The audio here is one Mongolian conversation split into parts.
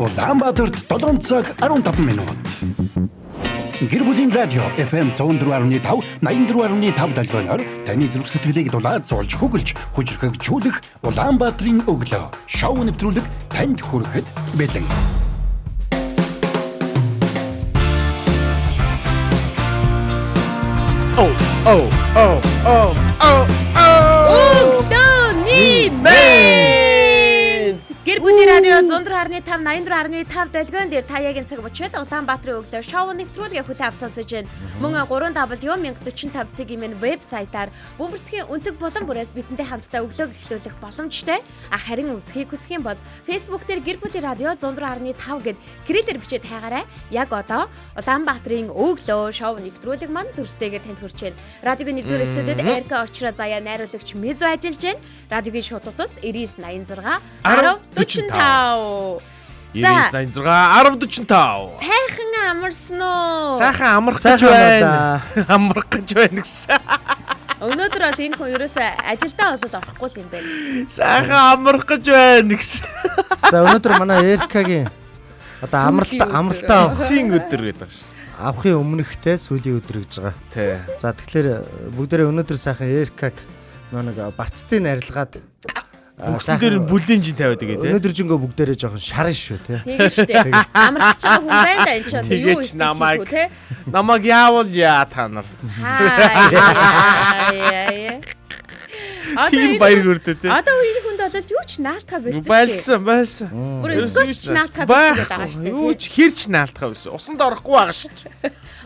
Улаанбаатарт 7 цаг 15 минут. Гэр бүлийн радио FM 104.5 84.5 долгионоор таны зүрх сэтгэлийг дулаацуулж хөглөж хүчрхэгжүүлэх Улаанбаатарын өглөө шоу нэвтрүүлэг танд хүрэхэд бэлэн. Oh oh oh oh oh oh. Өглөөний мэнд. Гэр бүлийн радио 104.5 84.5 долгион дээр та яг энэ цаг мөчид Улаанбаатарын өглөө шоу нэвтрүүлгийг хүлээн авч сонсож байна. Мөн 3W 1045 цэгийн минь вебсайтаар Бөмбөрцгийн өнцөг булан бүрээс бидэнтэй хамтдаа өглөөг эхлүүлэх боломжтой. А харин үзхийг хүсэх юм бол Facebook дээр гэр бүлийн радио 104.5 гэд кириллээр бичээд хайгаарай. Яг одоо Улаанбаатарын өглөө шоу нэвтрүүлэг маань дүрстэйгээр танд хүрч байна. Радиогийн нэгдүгээр студид Эрка Очроо заяа найруулагч Мизу ажиллаж байна. Радиогийн шууд утас 9986 1045. 99 86 1045. Сайхан амарсан уу? Сайхан амрах гэж Сайхан байна. Амрах гэж байна гэсэн. Өнөөдөр бол энэ хүн ерөөсөө ажилдаа бол орохгүй л юм байна. Сайхан амрах гэж байна гэсэн. За өнөөдөр манай Эркагийн одоо амралт амралтаа авах Эцсийн өдөр гэдэг байна шүү. авахын өмнөхтэй сүүлийн өдөр гэж байгаа. Тэ. За тэгэхээр бүгдээрээ өнөөдөр сайхан Эркаг нөө нэг барцтыг арилгаад Бүхсэн дээр нь бүлээн жин тавиад тэгээ тэ. өнөөдөр жингөө бүгдээрээ жоохон шарна шүү тий. Тийм шүү дээ. Амрах гэж байгаа хүн байна да энэ ч одоо юу Тэгээч хийх намайг. вэ те? Намайг яавал яа та нар. Хаа. Яа. Одоо Тийм энэ баяр хүрдэ тэ. Одоо энэ хүнд бол юу ч наалтгаа болсон шүү дээ. Байлсан байлсан. Бүр скотч наалтгаа болсон гэдэг байгаа шүү дээ. Юу ч хэрч наалтгаа байсан. Усанд орохгүй байгаа шүү.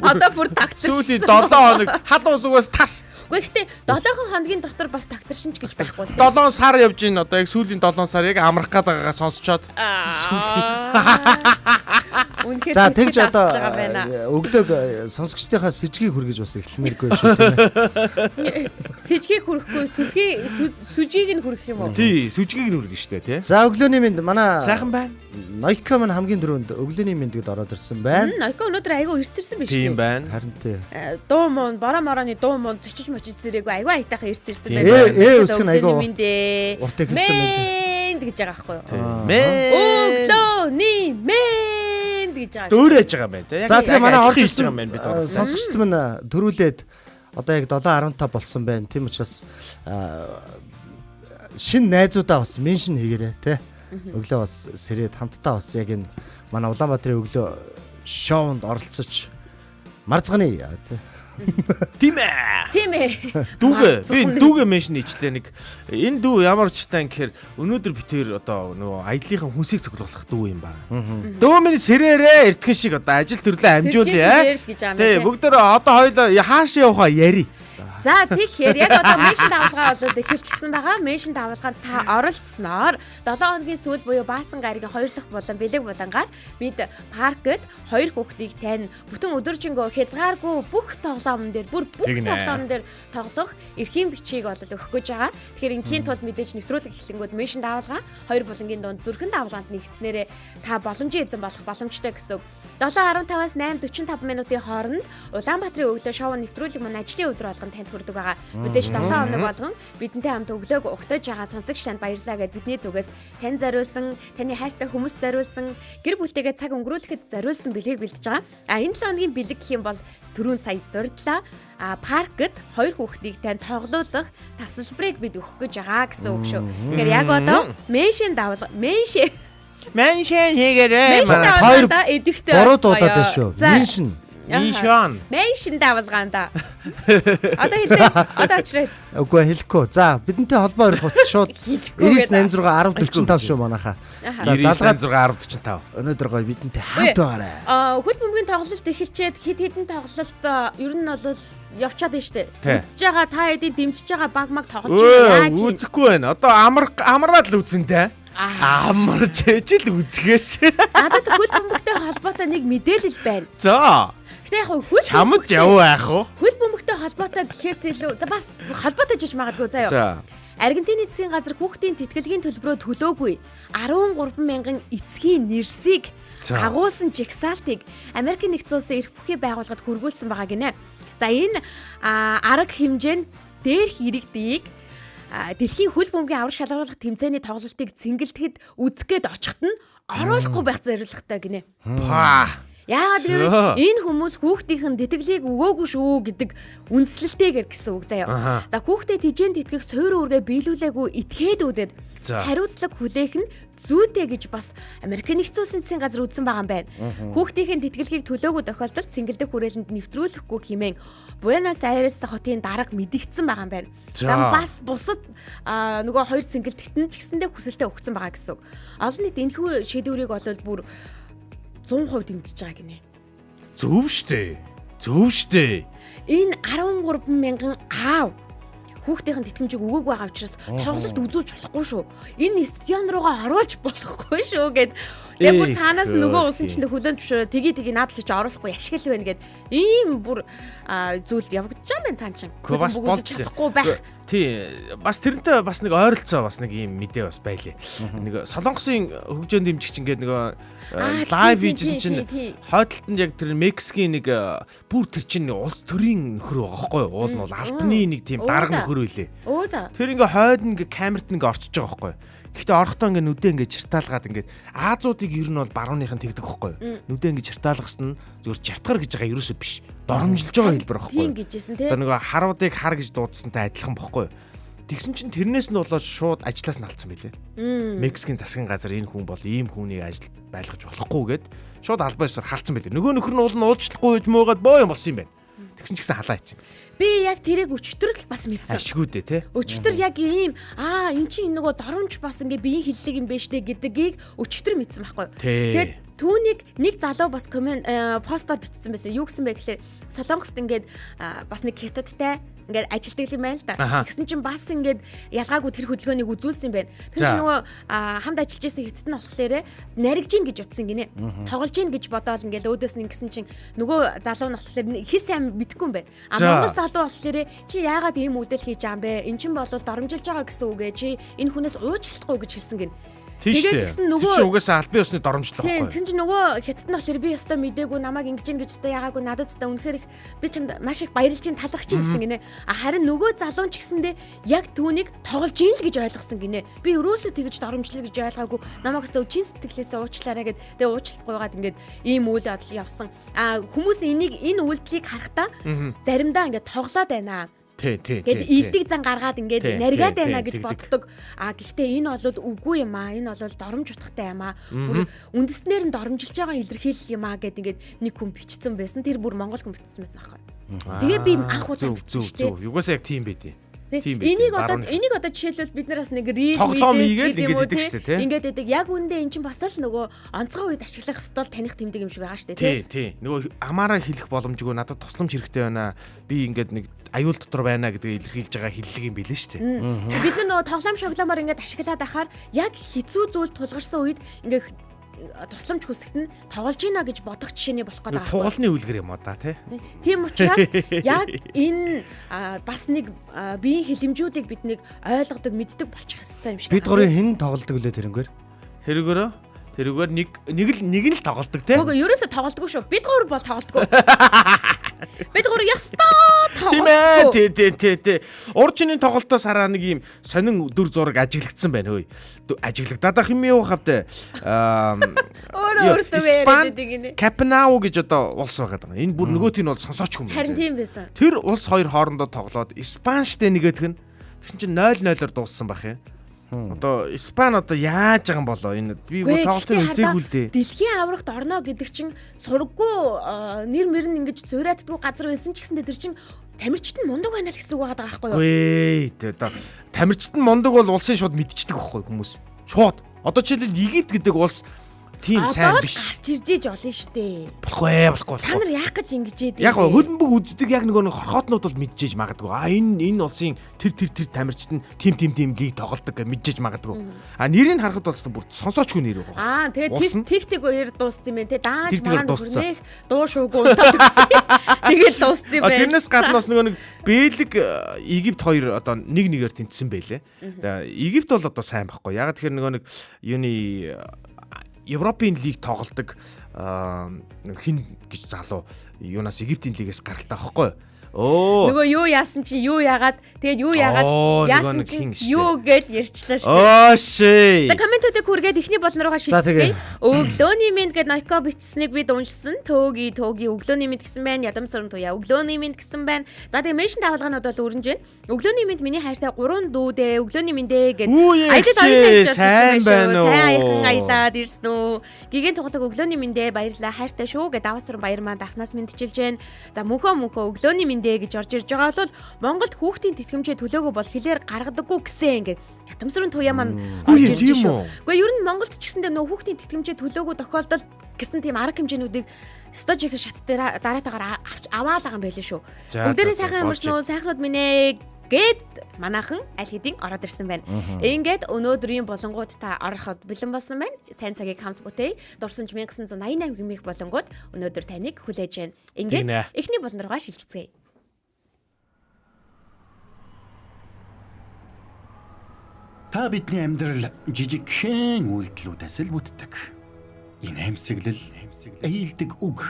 Одоо бүр тагтар. Сүүлийн 7 хоног халуун зүгээс тас Үгүй гэхдээ 7 хоногийн дотор бас тагтаршин ч гэж байхгүй л. 7 сар явж гин одоо яг сүүлийн 7 сар яг амрах гээд байгаагаа сонсчоод Үнэхээр За тэгж тэсгэл одоо авч байгаа байна. өглөөг сонсогчдынхаа сэжгийг хүргэж бас эхлэмээргүй шүү тийм ээ. Сэжгийг хүрэхгүй сүсгийг сүжгийг нь хүрэх юм уу? Тий, сүжгийг нь хүргэн штэ тий. За өглөөний мэнд манай Сайхан байна. Нойко маань хамгийн түрүүнд өглөөний мэнд гэд ороод ирсэн байна. Нойко өнөөдөр айгүй эрсэрсэн биш Тийм үү? байна. Харин тий. Дуу мун, бороо морооны дуу мун зочиж мочиж зэрээгүү айгүй аятайхан эрсэрсэн Тийм байна. байна. Ээ, үсэг нь айгүй мэндээ. урт эхэлсэн мэнд гэж байгаа байхгүй юу? Мэн. Өглөөний мэнд гэж байгаа. Дөөрэж байгаа юм байна тий. За тэгээ манай орж ирж ирсэн байгаа юм байна бид орж. сонсогчд минь төрүүлээд одоо яг 7:15 болсон байна. Тийм учраас шинэ найзуудаа бас меншн хийгээрэй те. Өглөө бас сэрээд хамтдаа бас яг энэ манай Улаанбаатарын өглөө шоунд оролцож марцганы те. Тийм ээ. Тийм ээ. Дүүгээ би дүүгээ меншн ичлээ нэг энэ дүү ямар ч тань гэхээр өнөөдөр би тэр одоо нөгөө аяллахын хүнсийг цуглуулах дүү юм байна. Дүү минь сэрээрээ эртгэн шиг одоо ажил төрлөө амжуулъя. Сэржээс гэж байгаа юм Тий, байна. бүгдөө одоо хоёлоо хаашаа явахаа яри. За тэгэхээр яг одоо меншин давалгаа бол эхэлчихсэн байгаа. Меншин давалгаанд та оролцсноор 7 хоногийн сүүл буюу Баасан гарагийн 2 дахь булан бэлэг булангаар бид паркт хоёр хүүхдийг тань бүтэн өдөржингөө хязгааргүй бүх тоглоомн дээр бүр бүх Тэгнэ. тоглоомн дээр тоглох эрхийн бичгийг бол өгөх гэж байгаа. Тэгэхээр ингийн тулд мэдээж нэвтрүүлэг эхлэнгүүд меншин давалгаа хоёр булангийн дунд зүрхэн давалгаанд нэгдснээрээ та боломжийн эзэн болох боломжтой гэсэн үг. 7:15-аас 8:45 минутын хооронд Улаанбаатарын өглөө шоу нэвтрүүлэг мань ажлын өдөр болгон танд хүрдэг байгаа. Мэдээж 7 хоног болгон бидэнтэй хамт өглөөг угтаж байгаа сонсогч танд баярлалаа гэд бидний зүгээс тань зориулсан, таны хайртай хүмүүс зориулсан, гэр бүлтэйгээ цаг өнгөрүүлэхэд зориулсан бэлгийг бэлдэж байгаа. А энэ 7 хоногийн бэлэг гэх юм бол түрүүн сая дурдлаа. А паркт хоёр хүүхдийг тань тоглуулах тасалбарыг бид өгөх гэж байгаа гэсэн үг шүү. Тэгэхээр яг одоо меншин давлга меншин Меншн хийгээрээ. меншин манай хоёр давлгаандаа идэвхтэй Буруу дуудаад байна шүү. За. Меншн. Меншн. Меншин давлгаанда. Одоо хэлээ. Одоо очрол. Үгүй хэлэхгүй. За бидэнтэй холбоо өрөх утас шууд Хэлэхгүй 99 86 1045 шүү манайхаа. За залгаад 99 6 1045. өнөөдөр гоё бидэнтэй хамт байгаарай. Аа хөл бөмбөгийн тоглолт эхэлчээд хэд хэдэн тоглолт ер нь бол явчаад байна штэ. Тий. Үзэж байгаа та хэдийн дэмжиж байгаа баг маг тоглож байгаа яаж Өө юм? үзэхгүй байна. Одоо амар амраад л үзэн тэ. Аа. Амарч ээж л үзгээс. Надад хөл бөмбөгтэй холбоотой нэг мэдээлэл байна. За. Гэтэ яг хөл Чамд яв яах вэ? хөл бөмбөгтэй холбоотой гэхээс илүү за бас холбоотой жиж магадгүй заяа. За. Аргентины засгийн газар хүүхдийн тэтгэлгийн төлбөрөө төлөөгүй 13 мянган эцгийн нэрсийг За. агуулсан жагсаалтыг Америкийн нэгдсэн улсын эрх бүхий байгууллагад хүргүүлсэн байгаа гинэ. За энэ арга хэмжээ нь дээрх иргэдийг дэлхийн хөл бөмбөгийн аврах шалгаруулах тэмцээний тоглолтыг цэнгэлдэхэд үзэх гээд очиход нь оруулахгүй байх зорилготой гинэ. Па. Яагаад гэвэл Зөө. энэ хүмүүс хүүхдийнхэн тэтгэлийг өгөөгүй шүү гэдэг үндслэлтэйгэр гэсэн үг заяа. Аха. За хүүхдээ тижээнд тэтгэх суур үүргээ биелүүлээгүй этгээдүүдэд За. хариуцлага хүлээх нь зүйтэй гэж бас Америк нэгдсэн улсын засгийн газар үзсэн байгаа юм байна. Хүүхдийн тэтгэлгийг төлөөгүй тохиолдолд цэнгэлдэх хүрээлэнд нэвтрүүлэхгүй хэмээн Буэнос Айрес хотын дарга мэдэгдсэн байгаа юм байна. За. За бас бусад нөгөө хоёр цэнгэлдэгт нь ч гэсэндээ хүсэлтээ өгсөн байгаа гэсэн үг. Олон нийт энэхүү шийдвэрийг бол бүр 100% дэмжиж байгаа гинэ. Зөв штэ. Зөв штэ. Энэ 13 мянган аав хүүхдийн тэтгэмжийг өгөөгүй байгаа учраас тоглолт үзүүлж болохгүй шүү. Энэ стадион руугаа оруулж болохгүй шүү гэд. Тэгээ бүр Эх, цаанаас нь нөгөө улсын хөө. чинь хүлэн зөвшөөрөө тгий тгий наадл чи оруулахгүй ашигла байна гэд ийм бүр зүйл явагдаж байгаа юм байна цаан чинь. Гэхдээ бас Хөлбөмбөг үзүүлж болж чадахгүй байх. Тий, бас тэрнтэй бас нэг ойролцоо бас нэг ийм мэдээ бас байлээ. Нэг Солонгосын хөгжөөн дэмжигч ингээд нөгөө лайв тий, хийжсэн тий, чинь тий, тий. хойдолтод яг тэр Мексикийн нэг бүр тэр чинь нэг улс төрийн нөхөр байгаа байхгүй юу? Уул нь бол албаны нэг тийм Өө, дарга за. нөхөр үлээ. Өө за. Тэр ингээ хойд ингээ камерт ингээ орчиж байгаа байхгүй юу? Гэхдээ орохдоо ингээ нүдээ ингээ чиртаалгаад ингээ Аазуудыг ер нь бол барууных нь тэгдэг байхгүй юу? Нүдээ ингээ чиртаалгасан нь зүгээр чартгар гэж байгаа ерөөсөө биш. Доромжилж байгаа хэлбэр байхгүй Тийм юу? гэжсэн тий. Одоо нөгөө харуудыг хар гэж дуудсантай адилхан бохгүй юу? Тэгсэн чинь тэрнээс нь болоод шууд ажлаас нь алдсан байлээ. Мексикийн засгийн газар энэ хүн бол ийм хүнийг ажил байлгаж болохгүй гэд шууд албан ёсоор халдсан байлээ. Нөгөө нөхөр нь уул нь уучлахгүй байж муугаад боо юм болсон юм байна. Тэгсэн ч гэсэн халаа хийсэн юм байна. Би яг тэрийг өчтөр л бас мэдсэн. Ашгүй дээ те. Өчигдөр яг ийм эн чинь нөгөө доромж бас ингээ биеийн хиллэг юм байна штэ гэдгийг өчигдөр мэдсэн байхгүй юу. Тий. Тэгээд түүнийг нэг залуу бас коммент постоор бичсэн байсан. Юу гэсэн бэ гэхээр Солонгост ингээд бас нэг хятадтай ингээд ажилтдаг юм байна л да. Аха. Тэгсэн чинь бас ингээд ялгаагүй тэр хөдөлгөөнийг үзүүлсэн юм байна. Тэр За. чинь нөгөө хамт ажиллаж байсан хятад нь болохоор наригж ийн гэж утсан гинэ. Тоглож ийн гэж бодоол ингээд өөдөөс нь ингэсэн чинь нөгөө залуу нь болохоор хэл сайн мэдэхгүй юм байна. А За. Монгол залуу болохоор чи яагаад ийм үйлдэл хийж байгаа юм бэ? Эн чинь бол доромжилж байгаа гэсэн үг ээ. Чи энэ хүнээс уучлахгүй гэж хэлсэн гин. Тийм Тэгээд шүү дээ. тэгсэн нөгөө- Тэр чинь угаасаа албан ёсны доромжлол Тийм, байхгүй. тэгсэн чинь нөгөө хятад нь болохоор би ёстой мдээгүй намайг ингэж ингэж ёстой яагаагүй надад ёстой үнэхээр их би чамд маш их баярлж ин талархаж ин гэсэн гинэ. А харин нөгөө залуу ч гэсэндээ яг түүнийг тоглож ин л гэж ойлгосон гинэ. Би өрөөсөө тэгж доромжлол гэж ойлгоогүй намайг ёстой чин сэтгэлээсээ уучлаарай гэд тэгээ уучлалтгүйгаад ингээд ийм үйл явдал явсан. А хүмүүс энийг энэ үйлдэлийг харахтаа заримдаа ингээд тоглоод байна. Тий, тий, Гэт тий. илдэг зан гаргаад ингээд Тий, наргаад тий, байна тий, гэж тэгдэг. боддог. А гэхдээ энэ бол үгүй юм аа. Энэ бол доромж утгатай юм аа. Бүр үндэснэр нь доромжилж байгаа илэрхийлэл юм аа гэд ингээд нэг хүн бичсэн байсан. Тэр бүр монгол хүн бичсэн байсан аахгүй. Тэгээ би анх удаа зөв бичсэн зөв шүү дээ. зөв. Угаасаа яг тийм байдیں۔ Тий. Тийм байт. Энийг одоо энийг одоо жишээлбэл бид нар бас нэг рил Тоглоом милээс хийгээл ч гэдэг юм уу, ингээд идэг шүү дээ, тий? Ингээд идэг. Яг үндэ эн чинь бас л нөгөө онцгой үед ашиглах ёстой л таних тэмдэг юм шиг байгаа шүү дээ. Тий, тий. Нөгөө амаараа хэлэх боломжгүй надад тусламж хэрэгтэй байна. Би ингээд нэг аюул дотор байна гэдгийг илэрхийлж байгаа хиллэг юм билээ шүү дээ. Бид нар нөгөө тоглоом шоглоомоор ингээд ашиглаад ахаар яг хэцүү зүйл тулгарсан үед ингээд тусламж хүсэхэд нь тоглож гинэ гэж бодох жишээний болох гэдэг Нөгөө Тугалны үлгэр юм уу да тий. Тийм учраас яг энэ бас нэг биеийн хилэмжүүдийг бид нэг ойлгодог, мэддэг болчих ёстой юм шиг. Бид гурийн хэн тоглодог лээ тэрнгээр? Тэрүүгээрөө тэрүүгээр нэг нэг л нэг нь л тоглодог тий. Үгүй ерөөсө тоглодгоо шүү. Бид гур бол тоглодгоо. Бид гур ёстой Тийм ээ. тоглодгоо. Тий, тий, тий, тий. Уржины тоглолтоос хараа нэг юм сонин дүр зураг ажиглагдсан байна хөөе. Ажиглагдаад ах юм юу хавтэ. Аа Өөрөө өөртөө яриад байдаг гинэ. Капнау гэж одоо улс байгаа даа. Энэ бүр нөгөөт нь бол сонсооч юм. Харин тийм байсан. Тэр улс хоёр хоорондоо тоглоод Испанчтай нэгэтг нь тэгсэн чинь 0-0-оор дууссан байх юм. Одоо Испани одоо яаж байгаа юм болоо энэ би Үгүй, бүр тоглолтыг гэхдээ үзээгүй л дээ. Дэлхийн аврагт орно гэдэг чинь сурггүй нэр мөр нь ингэж зураатдгүй газар байсан ч гэсэндээ тэр чинь тамирчид нь мундаг байна л гэсэн үг байгаа байхгүй юу? Үгүй ээ одоо тамирчид нь мундаг бол улсын шууд мэдчихдэг байхгүй хүмүүс. Шууд. Одоо жишээлбэл Египт гэдэг улс тийм сайн Одоо л биш. гарч ирж иж болно штэ. Болохгүй ээ, болохгүй Та болохгүй. нар яах гэж ингэж идэв? Яг гоо хөлбөмбөг үздэг яг нөгөө нэг хорхоотнууд бол мэдчихэж магадгүй. А энэ энэ улсын тэр тэр тэр тамирчид нь тим тим тим лиг тоглодог гэж мэдчихэж магадгүй. А нэрийг харахад бол бүр сонсоочгүй нэр байгаа. Аа тэгээд Улс нь- тэг тэг хоёр дууссан юм байна те. Дааж Тэг тэгэр мараа дууссан. нөхөрнөх дуу шуугүй унтаад өгсөн. Тэгээд дууссан юм А байна. тэрнээс гадна бас нөгөө нэг Бэлэг Египт хоёр одоо нэг нэгээр тэнцсэн байлээ. Тэгээ Египт бол одоо сайн байхгүй. Яг тэгэхээр нөгөө нэг юуны Европын лиг тоглодог нэг хин гэж залуу юунаас Египтийн лигээс гаралтай байхгүй. Оо. Нөгөө юу яасан чи юу яагаад тэгээд юу яагаад Оо, нөгөө яасан нэг чи хин штэ. юу гэж ярьчлаа штэ. Оо шээ. За комментүүдийг хүргээд эхний болон руугаа За, шилжчихье. тэгээ. Өглөөний мэнд гэд Нойко бичсэнийг бид уншсан. Төөги төөги өглөөний мэнд гэсэн байна. Ядам сүрэн туяа өглөөний мэнд гэсэн байна. За тэгээ меншн дагуулганууд бол өрнж байна. Өглөөний мэнд миний хайртай гурван дүү дээ. Өглөөний мэндээ гэд Үу, яа, аялал чи, оюун сайн байна уу? Сайн аяхан аялаад ирсэн үү? Гигэн тугадаг өглөөний мэндээ баярлаа хайртай шүү гэд даваас сүрэн баяр маань дахнаас мэдчилж байна. За мөнхөө мөнхөө өглөөний мэндээ гэж орж ирж байгаа бол Монголд хүүхдийн тэтгэмжээ төлөөгөө бол хэлээр гаргадаггүй гэсэн ингээд ятамсрын туяа маань Үгүй орж ирж тийм шүү. үү? Гэхдээ ер нь Монголд ч гэсэндээ нөө хүүхдийн тэтгэмжээ төлөөгөө тохиолдолд гэсэн тийм арга хэмжээнүүдийг стож их шат дээр дараатаагаар аваал байгаа юм байлээ шүү. За, Бүгдээрээ за, за, сайхан амарсан уу? Сайхнууд минь ээ гэд манаахан аль хэдийн ороод ирсэн байна. Ингээд өнөөдрийн болонгууд та ороход бэлэн болсон байна. Сайн цагийг хамт бүтээе. Дурсамж 1988 хэмээх болонгууд өнөөдөр таныг хүлээж байна. Ингээд Тэгнэ. эхний болон руугаа шилжицгээе. Та бидний амьдрал жижигхэн үйлдэлүүдээс л бүтдэг. Инээмсэглэл, ээлдэг үг,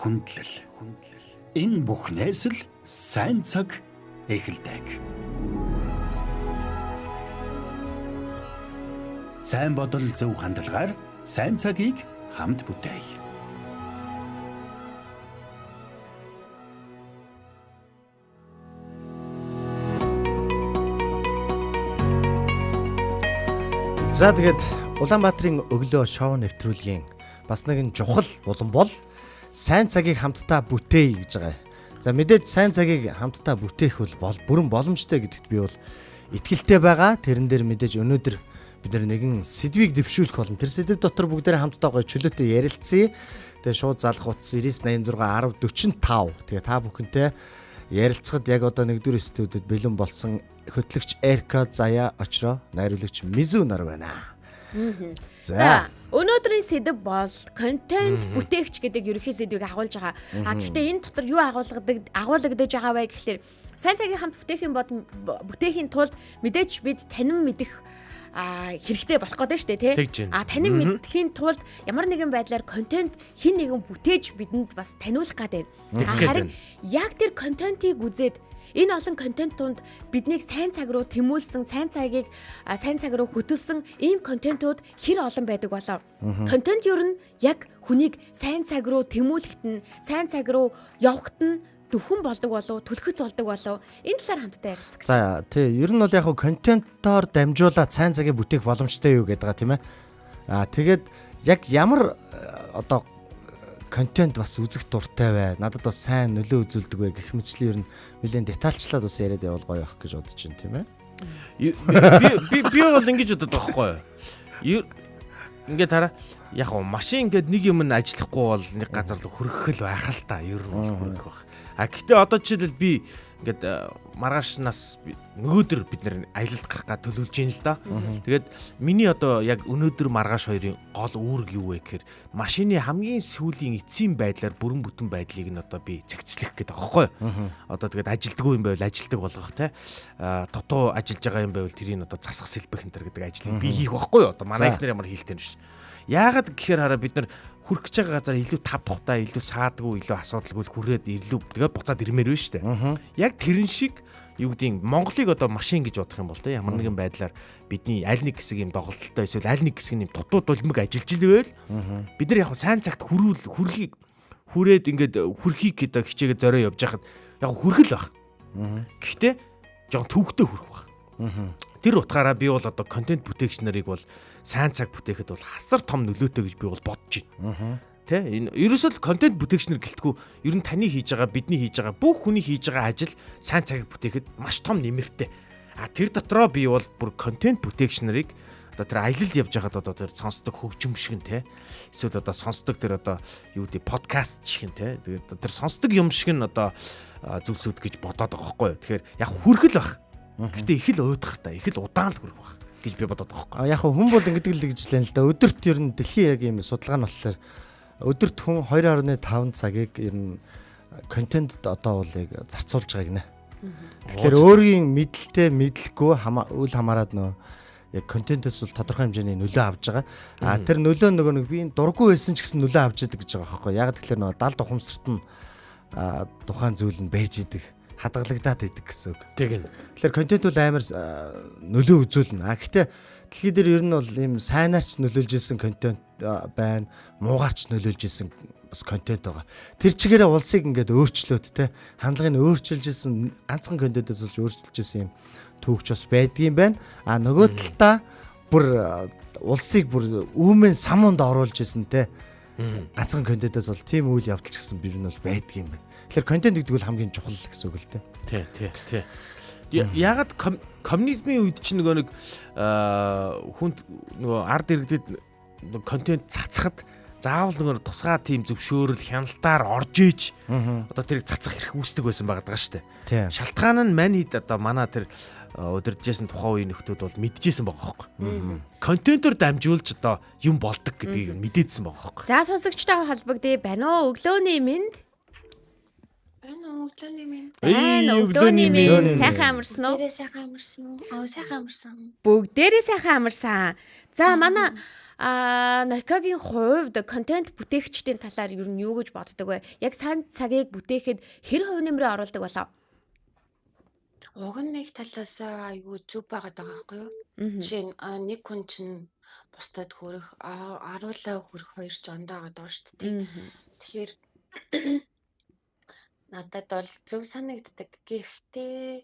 хүндлэл. Энэ бүхнээс л сайн цаг эхэлдэг. Сайн бодол зөв хандлагаар сайн цагийг хамт бүтээе. За тэгээд Улаанбаатарын өглөө шоу нэвтрүүлгийн бас нэгэн чухал булан бол сайн цагийг хамтдаа бүтээе гэж байгаа. За мэдээж сайн цагийг хамтдаа бүтээх бол бүрэн боломжтой гэдэгт би бол итгэлтэй байгаа. Тэрэн дээр мэдээж өнөөдөр бид нар нэгэн сэдвийг дэвшүүлэх болно. Тэр сэдв дотор бүгдээрээ хамтдаа гоё чөлөөтэй ярилцъя. Тэгээ шууд залах утас 99 86 10 45. Тэгээ та бүхэнтэй ярилцахад яг одоо нэгдүгээр студид бэлэн болсон хөтлөгч Эрка Заяа Очро, найруулагч Мизү нар байна. За За. өнөөдрийн сэдэв бол контент бүтээгч гэдэг ерөнхий сэдвийг агуулж байгаа. А гэхдээ энэ дотор юу агуулгадаг агуулгадаж байгаа вэ гэхлээр сайн цагийн хамт бүтээхийн бод бүтээхийн тулд мэдээж бид танин мэдэх хэрэгтэй болох гэдэг шүү дээ тий. Тэгж байна. А танин мэдхийн тулд ямар нэгэн байдлаар контент хин нэгэн бүтээж бидэнд бас таниулах гэдэг. Тэгэх гээд Харин байна. яг тэр контентыг үзээд энэ олон контент тунд биднийг сайн цаг руу тэмүүлсэн, сайн цагийг сайн цаг руу хөтөлсөн ийм контентууд хэр олон байдаг болов. Контент ер нь яг хүнийг сайн цаг руу тэмүүлэхэд нь, сайн цаг руу явахад нь дөхөн болдог болов, түлхэц болдог болов. Энэ талаар хамтдаа ярилцах гэж. За тий, ер нь бол яг хөө контентоор дамжуулаад сайн цагийг бүтээх боломжтой юу гэдэг байгаа тийм ээ. Аа тэгээд яг ямар одоо контент бас үзэх дуртай бай. Надад бас сайн нөлөө үзүүлдэг вэ гэх мэтлэн ер нь нэлээд детальчлаад бас яриад явал гоё байх гэж бодож байна тийм ээ. Би бол ингэж бодод байгаа байхгүй юу? Ингээд хараа яг гоо машин ингээд нэг юм нь ажиллахгүй бол нэг газар руу хүрэх л байх л та ер нь бол хүрэх байх. А гэхдээ одоо жишээлбэл би ингээд маргаашнаас нөгөөдөр бид нэр аялалд гарах га төлөвлөж байна л да. Тэгээд миний одоо яг өнөөдөр маргааш хоёрын гол үүрэг юу вэ гэхээр машины хамгийн сүүлийн эцсийн байдлаар бүрэн бүтэн байдлыг нь одоо би зэгцлэх гэдэг байгаа байхгүй юу? Одоо тэгээд ажилдгүй юм байвал ажилдаг болгох те. Дутуу ажиллаж байгаа юм байвал тэрийг одоо засах сэлбэх энэ төр гэдэг ажлыг би хийх байхгүй юу? Одоо манай За. ихнэр ямар хийлтэй юм биш. Яагаад гэхээр хараа бид нар хүрэх гэж байгаа газар илүү тав тухтай, илүү саадгүй, илүү асуудалгүй л хүрээд илүү тэгээд буцаад ирмээр байна шүү дээ. Яг тэрэн шиг юу гэдгийг Монголыг одоо машин гэж бодох юм бол те ямар нэгэн байдлаар бидний аль нэг хэсэг юм доголдолтой эсвэл аль нэг хэсэг нь юм дутуу дулмиг ажиллаж илвэл бид нар яг сайн цагт хүрүүл хүрхийг хүрээд ингээд хүрхийг гэдэг хичээгээ зорио явж хахад яг хүрхэл байх. Гэхдээ жоон төвхтэй хүрэх байх. Тэр утгаараа би бол одоо контент бүтээгч нарыг бол сайн цаг бүтээхэд бол хасар том нөлөөтэй гэж би бол бодож байна. Тэ энэ ерөөсөө л контент бүтээгч нар гэлтгүү ер нь таны хийж байгаа бидний хийж байгаа бүх хүний хийж байгаа ажил сайн цагийг бүтээхэд маш том нэмэртэй. А тэр дотроо би бол бүр контент бүтээгч нарыг одоо тэр аялалд явж байхад одоо тэр сонсдог хөгжим шиг нь те эсвэл одоо сонсдог тэр одоо юу гэдэг подкаст шиг нь те тэгээд тэр сонсдог юм шиг нь одоо зүйлсүүд гэж бодоод байгаа байхгүй юу. Тэгэхээр яг хүрхэл байх. Гэтэ их л уйдгартай, их л удаан л хүрэх байх гэж би бодоод байгаа байхгүй А яг хүн бол ингэдэг л гэж лэн л да. Өдөрт ер нь дэлхийн яг ийм судалгаа нь болохоор өдөрт хүн 2.5 цагийг ер нь контентэд одоо бол яг зарцуулж байгаа гинэ. Тэгэхээр өөрийн мэдлэлтэй мэдлэхгүй үл хамааран нөө яг контентээс бол тодорхой хэмжээний нөлөө авч байгаа. А тэр нөлөө нөгөө нэг би энэ дурггүй байсан ч гэсэн нөлөө авч идэг гэж байгаа байхгүй. Яг тэгэхээр нөгөө далд ухамсарт нь тухайн зүйл нь байж идэг, хадгалагдаад идэг гэсэн үг. Тэгнь. Тэгэхээр контент бол амар нөлөө үзүүлнэ. А гэхдээ дэлхий дээр ер нь бол ийм сайнаарч нөлөөлж исэн контент байна, муугаарч нөлөөлж исэн бас контент байгаа. Тэр чигээрээ улсыг ингээд өөрчлөөд те хандлагыг өөрчилж исэн, ганцхан контентээс болж өөрчилж исэн юм түүхч бас байдгийн байна. А нөгөө талдаа бүр улсыг бүр үүмэн самунд оруулж исэн те ганцхан контентээс бол тийм үйл явдал ч гэсэн бэр нь бол байдгийн юм байна. Тэгэхээр контент гэдэг бол хамгийн чухал гэсэн үг л дээ. Тий, тий, тий. Ягаад коммунизмын үед чинь нөгөө нэг хүнд нөгөө ард иргэдэд контент цацхад заавал нөгөө тусгай тийм зөвшөөрөл хяналтаар орж иж одоо тэрийг цацах эрх үүсдэг байсан байгаа даа шүү дээ. Шалтгаан нь мань хэд одоо манай тэр удирдажсэн тухайн үеийн нөхдүүд бол мэдчихсэн байгаа хөөхгүй. Контентоор дамжуулж одоо юм болдог гэдгийг мэдээдсэн байгаа хөөхгүй. За, сонсогчтойгоо холбогдъё. Байна уу? Өглөөний мэнд. Байна уу, өглөөний минь. Байна, өглөөний мэнд. Сайхан амарсан уу? Бүгдээрээ сайхан амарсан уу? Аа, сайхан амарсан. Бүгдээрээ сайхан амарсан. За, манай Нойкогийн хувьд контент бүтээгчдийн талаар ер нь юу гэж боддог вэ? Яг сайн цагийг бүтээхэд хэр хувь нэмрээ оруулдаг болов? Уг нь нэг талаас айгүй зүв байгаад байгаа байхгүй юу? Жишээ нь нэг хүн чинь бусдад хүрэх, аруулаа хүрэх хоёр ч ондоо байгаа даа шүү дээ. Тэгэхээр надад бол зөв санагддаг. Гэхдээ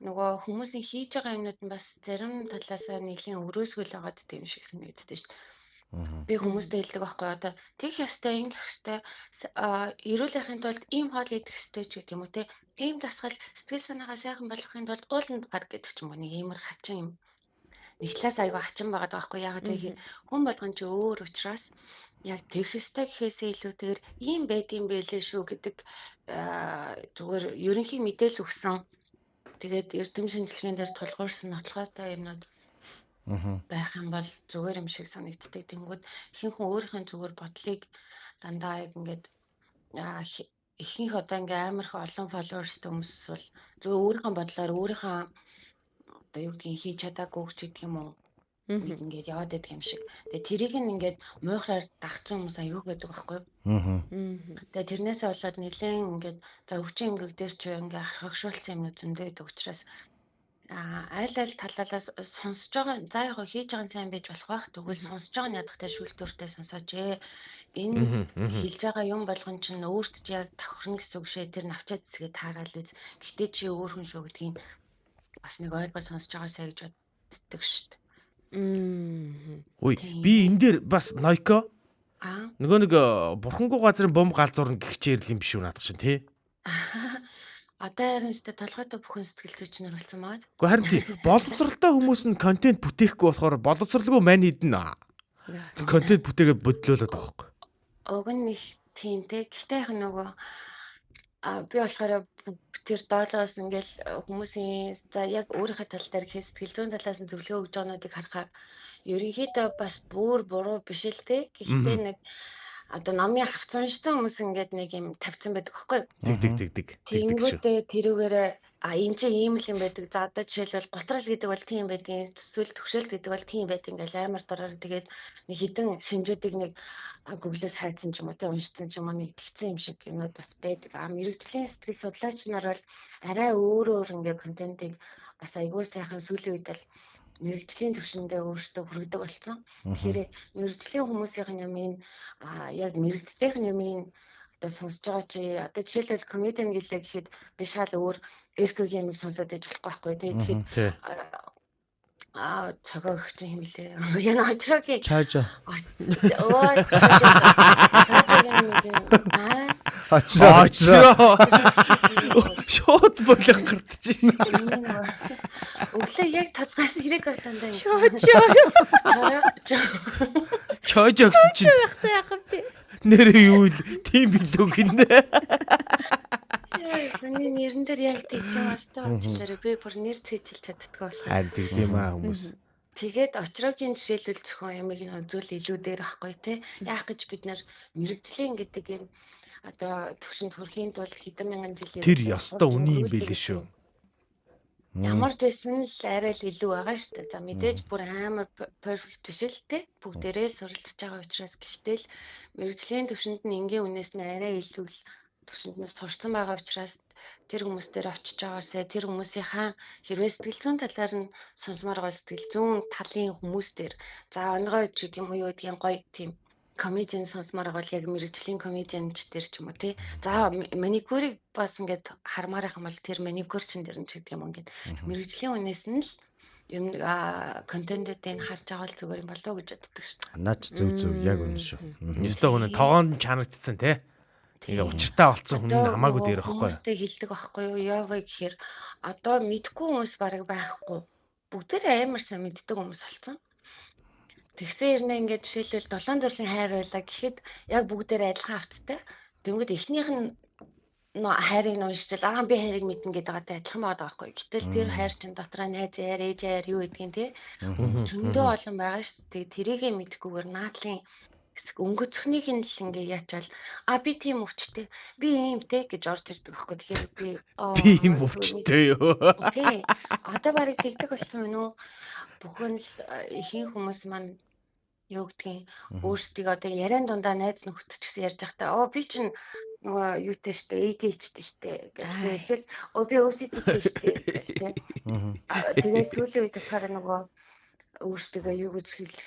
нөгөө хүмүүсийн хийж байгаа юмнууд нь бас зарим талаасаа нэлийн өрөөсгөл байгаад тийм шиг санагддаг шүү дээ. Би хүмүүстэй хэлдэг байхгүй, одоо тэгэх ёстой, ингэх ёстой, эрүүл байхын тулд ийм хоол идэх ёстой ч гэдэг юм уу те. Ийм дасгал, сэтгэл санаагаа сайхан болгохын тулд ууланд гар гэдэг ч юм уу, нэг иймэр хачин юм. Нэг талаас айгүй хачин байгаад байгаа байхгүй, яагаад гэвэл хүн болгон ч өөр учраас яг тэгэх ёстой гэхээсээ илүүтэйгээр ийм байдгийн байлээ шүү гэдэг зүгээр ерөнхий мэдээлэл өгсөн. Тэгээд эрдэм шинжилгээнд дээр тулгуурсан нотлогоотой юмнууд байх юм бол зүгээр юм шиг санагддаг. Тэнгүүд ихэнх хүн өөрийнх нь зүгээр бодлыг дандаа яг ингээд ихэнх одоо ингээ амар их олон followers-тэй хүмүүс бол зүгээр өөрийнхөө бодлоор өөрийнхөө одоо юу гэдгийг хийж чадаагүй ч гэдэг юм уу, ингээд яваад байдаг юм шиг. Тэгээ тэрийг нь ингээд муухраар дагцсан хүмүүс аягүй байдаг байхгүй юу? Тэгээ тэрнээсээ болоод нэлээд ингээд за өвчин эмгэг дээр ч ингээ архагшуулсан юмнууд зөндөө байдаг учраас аль аль талаалаас сонсож байгаа, за яг хийж байгаа нь сайн байж болох байх. Тэгвэл сонсож байгаа нь ядахтай шүүлтүүртэй сонсооч ээ. Энэ хэлж байгаа юм болгон чинь өөрт чи яг тохирно гэсэн үг шээ. Тэр навчаа цэцгээ таараал үз. Гэтэ чи өөр хүн шүү гэдгийг бас нэг ойлгож сонсож байгаасай гэж боддог шүү дээ. Үй, би энэ дээр бас Нойко нөгөө нэг бурхангүй газрын бомб галзуурна гэх чирэл юм биш үү наадах чинь тий? Одоо харин өстө толгойтой бүхэн сэтгэл зүйч нар болсон маа. Гэхдээ харин тий, боловсралтай хүмүүс нь контент бүтээхгүй болохоор боловсралгүй мань хэдэн контент бүтээгээ бодлоолоод байгаа байхгүй. Уг нь их тийм те. Гэхдээ яг нөгөө би болохоор тэр доолоос ингээл хүмүүсийн за яг өөрийнхөө тал дээр гэхээс сэтгэл зүйн талаас нь зөвлөгөө өгж байгаануудыг харахаар ерөнхийдөө бас бүр буруу биш л те. Гэхдээ нэг одоо номын хавц уншсан хүмүүс ингээд нэг юм тавьсан байдаг байхгүй юу? Тэг тэг тэг тэг. Тэнгүүтээ тэрүүгээрээ энэ чинь ийм л юм байдаг. За одоо жишээлбэл гутрал гэдэг бол тийм байдгийн, эсвэл төгшөөлт гэдэг бол тийм байдаг ингээл амар дураар тэгээд нэг хідэн шинжүүдийг нэг Google-ээс хайцсан ч юм уу те уншсан ч юм уу нэг тэгсэн юм шиг юмнууд бас байдаг. Мэргэжлийн сэтгэл судлаач нар бол арай өөр өөр ингээд контентыг бас айгүй сайхан сүүлийн үед л мэргэжлийн төвшөндөө өөрсдөө хүргэдэг болсон. Тэгэхээр мэргэжлийн хүмүүсийн юмыг яг мэргэжлийнх юмыг одоо сонсож байгаа чи одоо жишээлбэл комедиан гэлээ гэхэд би шал өөр эркөгийн юмыг сонсоод иж болохгүй байхгүй тий. Тэгэхээр цогоо өгч юм лээ. Яна очрогийн. Чаажа. Оо чаажагийн нэг юм. Очроо. Шууд болон гартчих. Өглөө яг толгоос хэрэг батандаа. Чоожоо. Чоожоо гэсэн чинь. Яах вэ? Нэрээ юу л тийм билүү гинэ. Миний нэрэн дээр яг тийм астай уучлаарай. Би бүр нэр цээжилж чаддгүй болохоор. Харин тийм аа хүмүүс. Тэгээд очрогийн жишээлбэл зөвхөн ямиг нь үзүүл илүү дээр ахгүй те. Яах гэж бид нар мэрэгжлийн гэдэг юм одоо төвшөнд хүрэхийн тулд хэдэн мянган жилийн тэр ёстой үний юм билээ шүү. Ямар ч байсан л арай л илүү байгаа шүү дээ. За мэдээж бүр амар perfect биш л те. Бүгдээрээ л суралцж байгаа учраас гэхдээ л мэрэгжлийн төвшөнд нь энгийн үнээс нь арай илүү л төвшөнд нь сурсан байгаа учраас тэр хүмүүс дээр очиж байгаасаа тэр хүмүүсийнхаа хэрвээ сэтгэл зүйн талаар нь сонсомоор байгаа сэтгэл зүйн талын хүмүүс дээр за онгой ч гэдэг юм уу юу гэдгийг гоё тийм комедиан сонсомоор байгаа бол яг мэрэгжлийн комедианч дээр ч юм уу тий. За маникюрыг бас ингээд хармаар байх юм бол тэр маникюрчин дээр нь ч гэдэг юм уу ингээд мэрэгжлийн хүнээс нь л юм контентуудыг харж байгаа бол зүгээр юм болов уу гэж боддог шүү дээ. Наач зөв зөв яг үнэн шүү. Ёстой хүн тогоонд чанагдсан те. Тэгээ учиртай болцсон хүн нь хамаагүй дээр байхгүй. Хүмүүстэй хэлдэг байхгүй юу? Яа вэ гэхээр одоо мэдгүй хүмүүс бараг байхгүй. Бүгдээрээ амар сайн мэддэг хүмүүс болсон. Тэгсэн хэрнээ ингээд жишээлбэл 7 төрлийн хайр байлаа гэхэд яг бүгдээрээ адилхан авттай. Тэнгүүд эхнийх нь хайрыг уншчихвал аа би хайрыг мэднэ гэдэг байгаатай адилхан байгаа байхгүй. Гэтэл тэр хайр чинь дотроо найз хайр, ээж хайр юу гэдгийг те зөндөө олон байгаа шүү дээ. Тэрийгэ мэдэхгүйгээр наадлын хэсэг өнгөцхнийг нь л ингээ яачаал а би тийм өвчтэй би иймтэй гэж орж ирдэг байхгүй. Тэгэхээр би би ийм өвчтэй юу. Тий. Одоо барыг тэгдэг болсон мэн үү? Бүхэн л ихэнх хүмүүс маань юу гэдгийг өөрсдийг одоо яриан дундаа найз нөхдөд ч гэсэн ярьж байхдаа оо би чинь нөгөө юутай штэ ADHD штэ гэж эсвэл оо би OCD-тэй штэ гэж тэ. Тэгээ сүүлийн үед болохоор нөгөө өөрсдөө юу гэж хэлэх.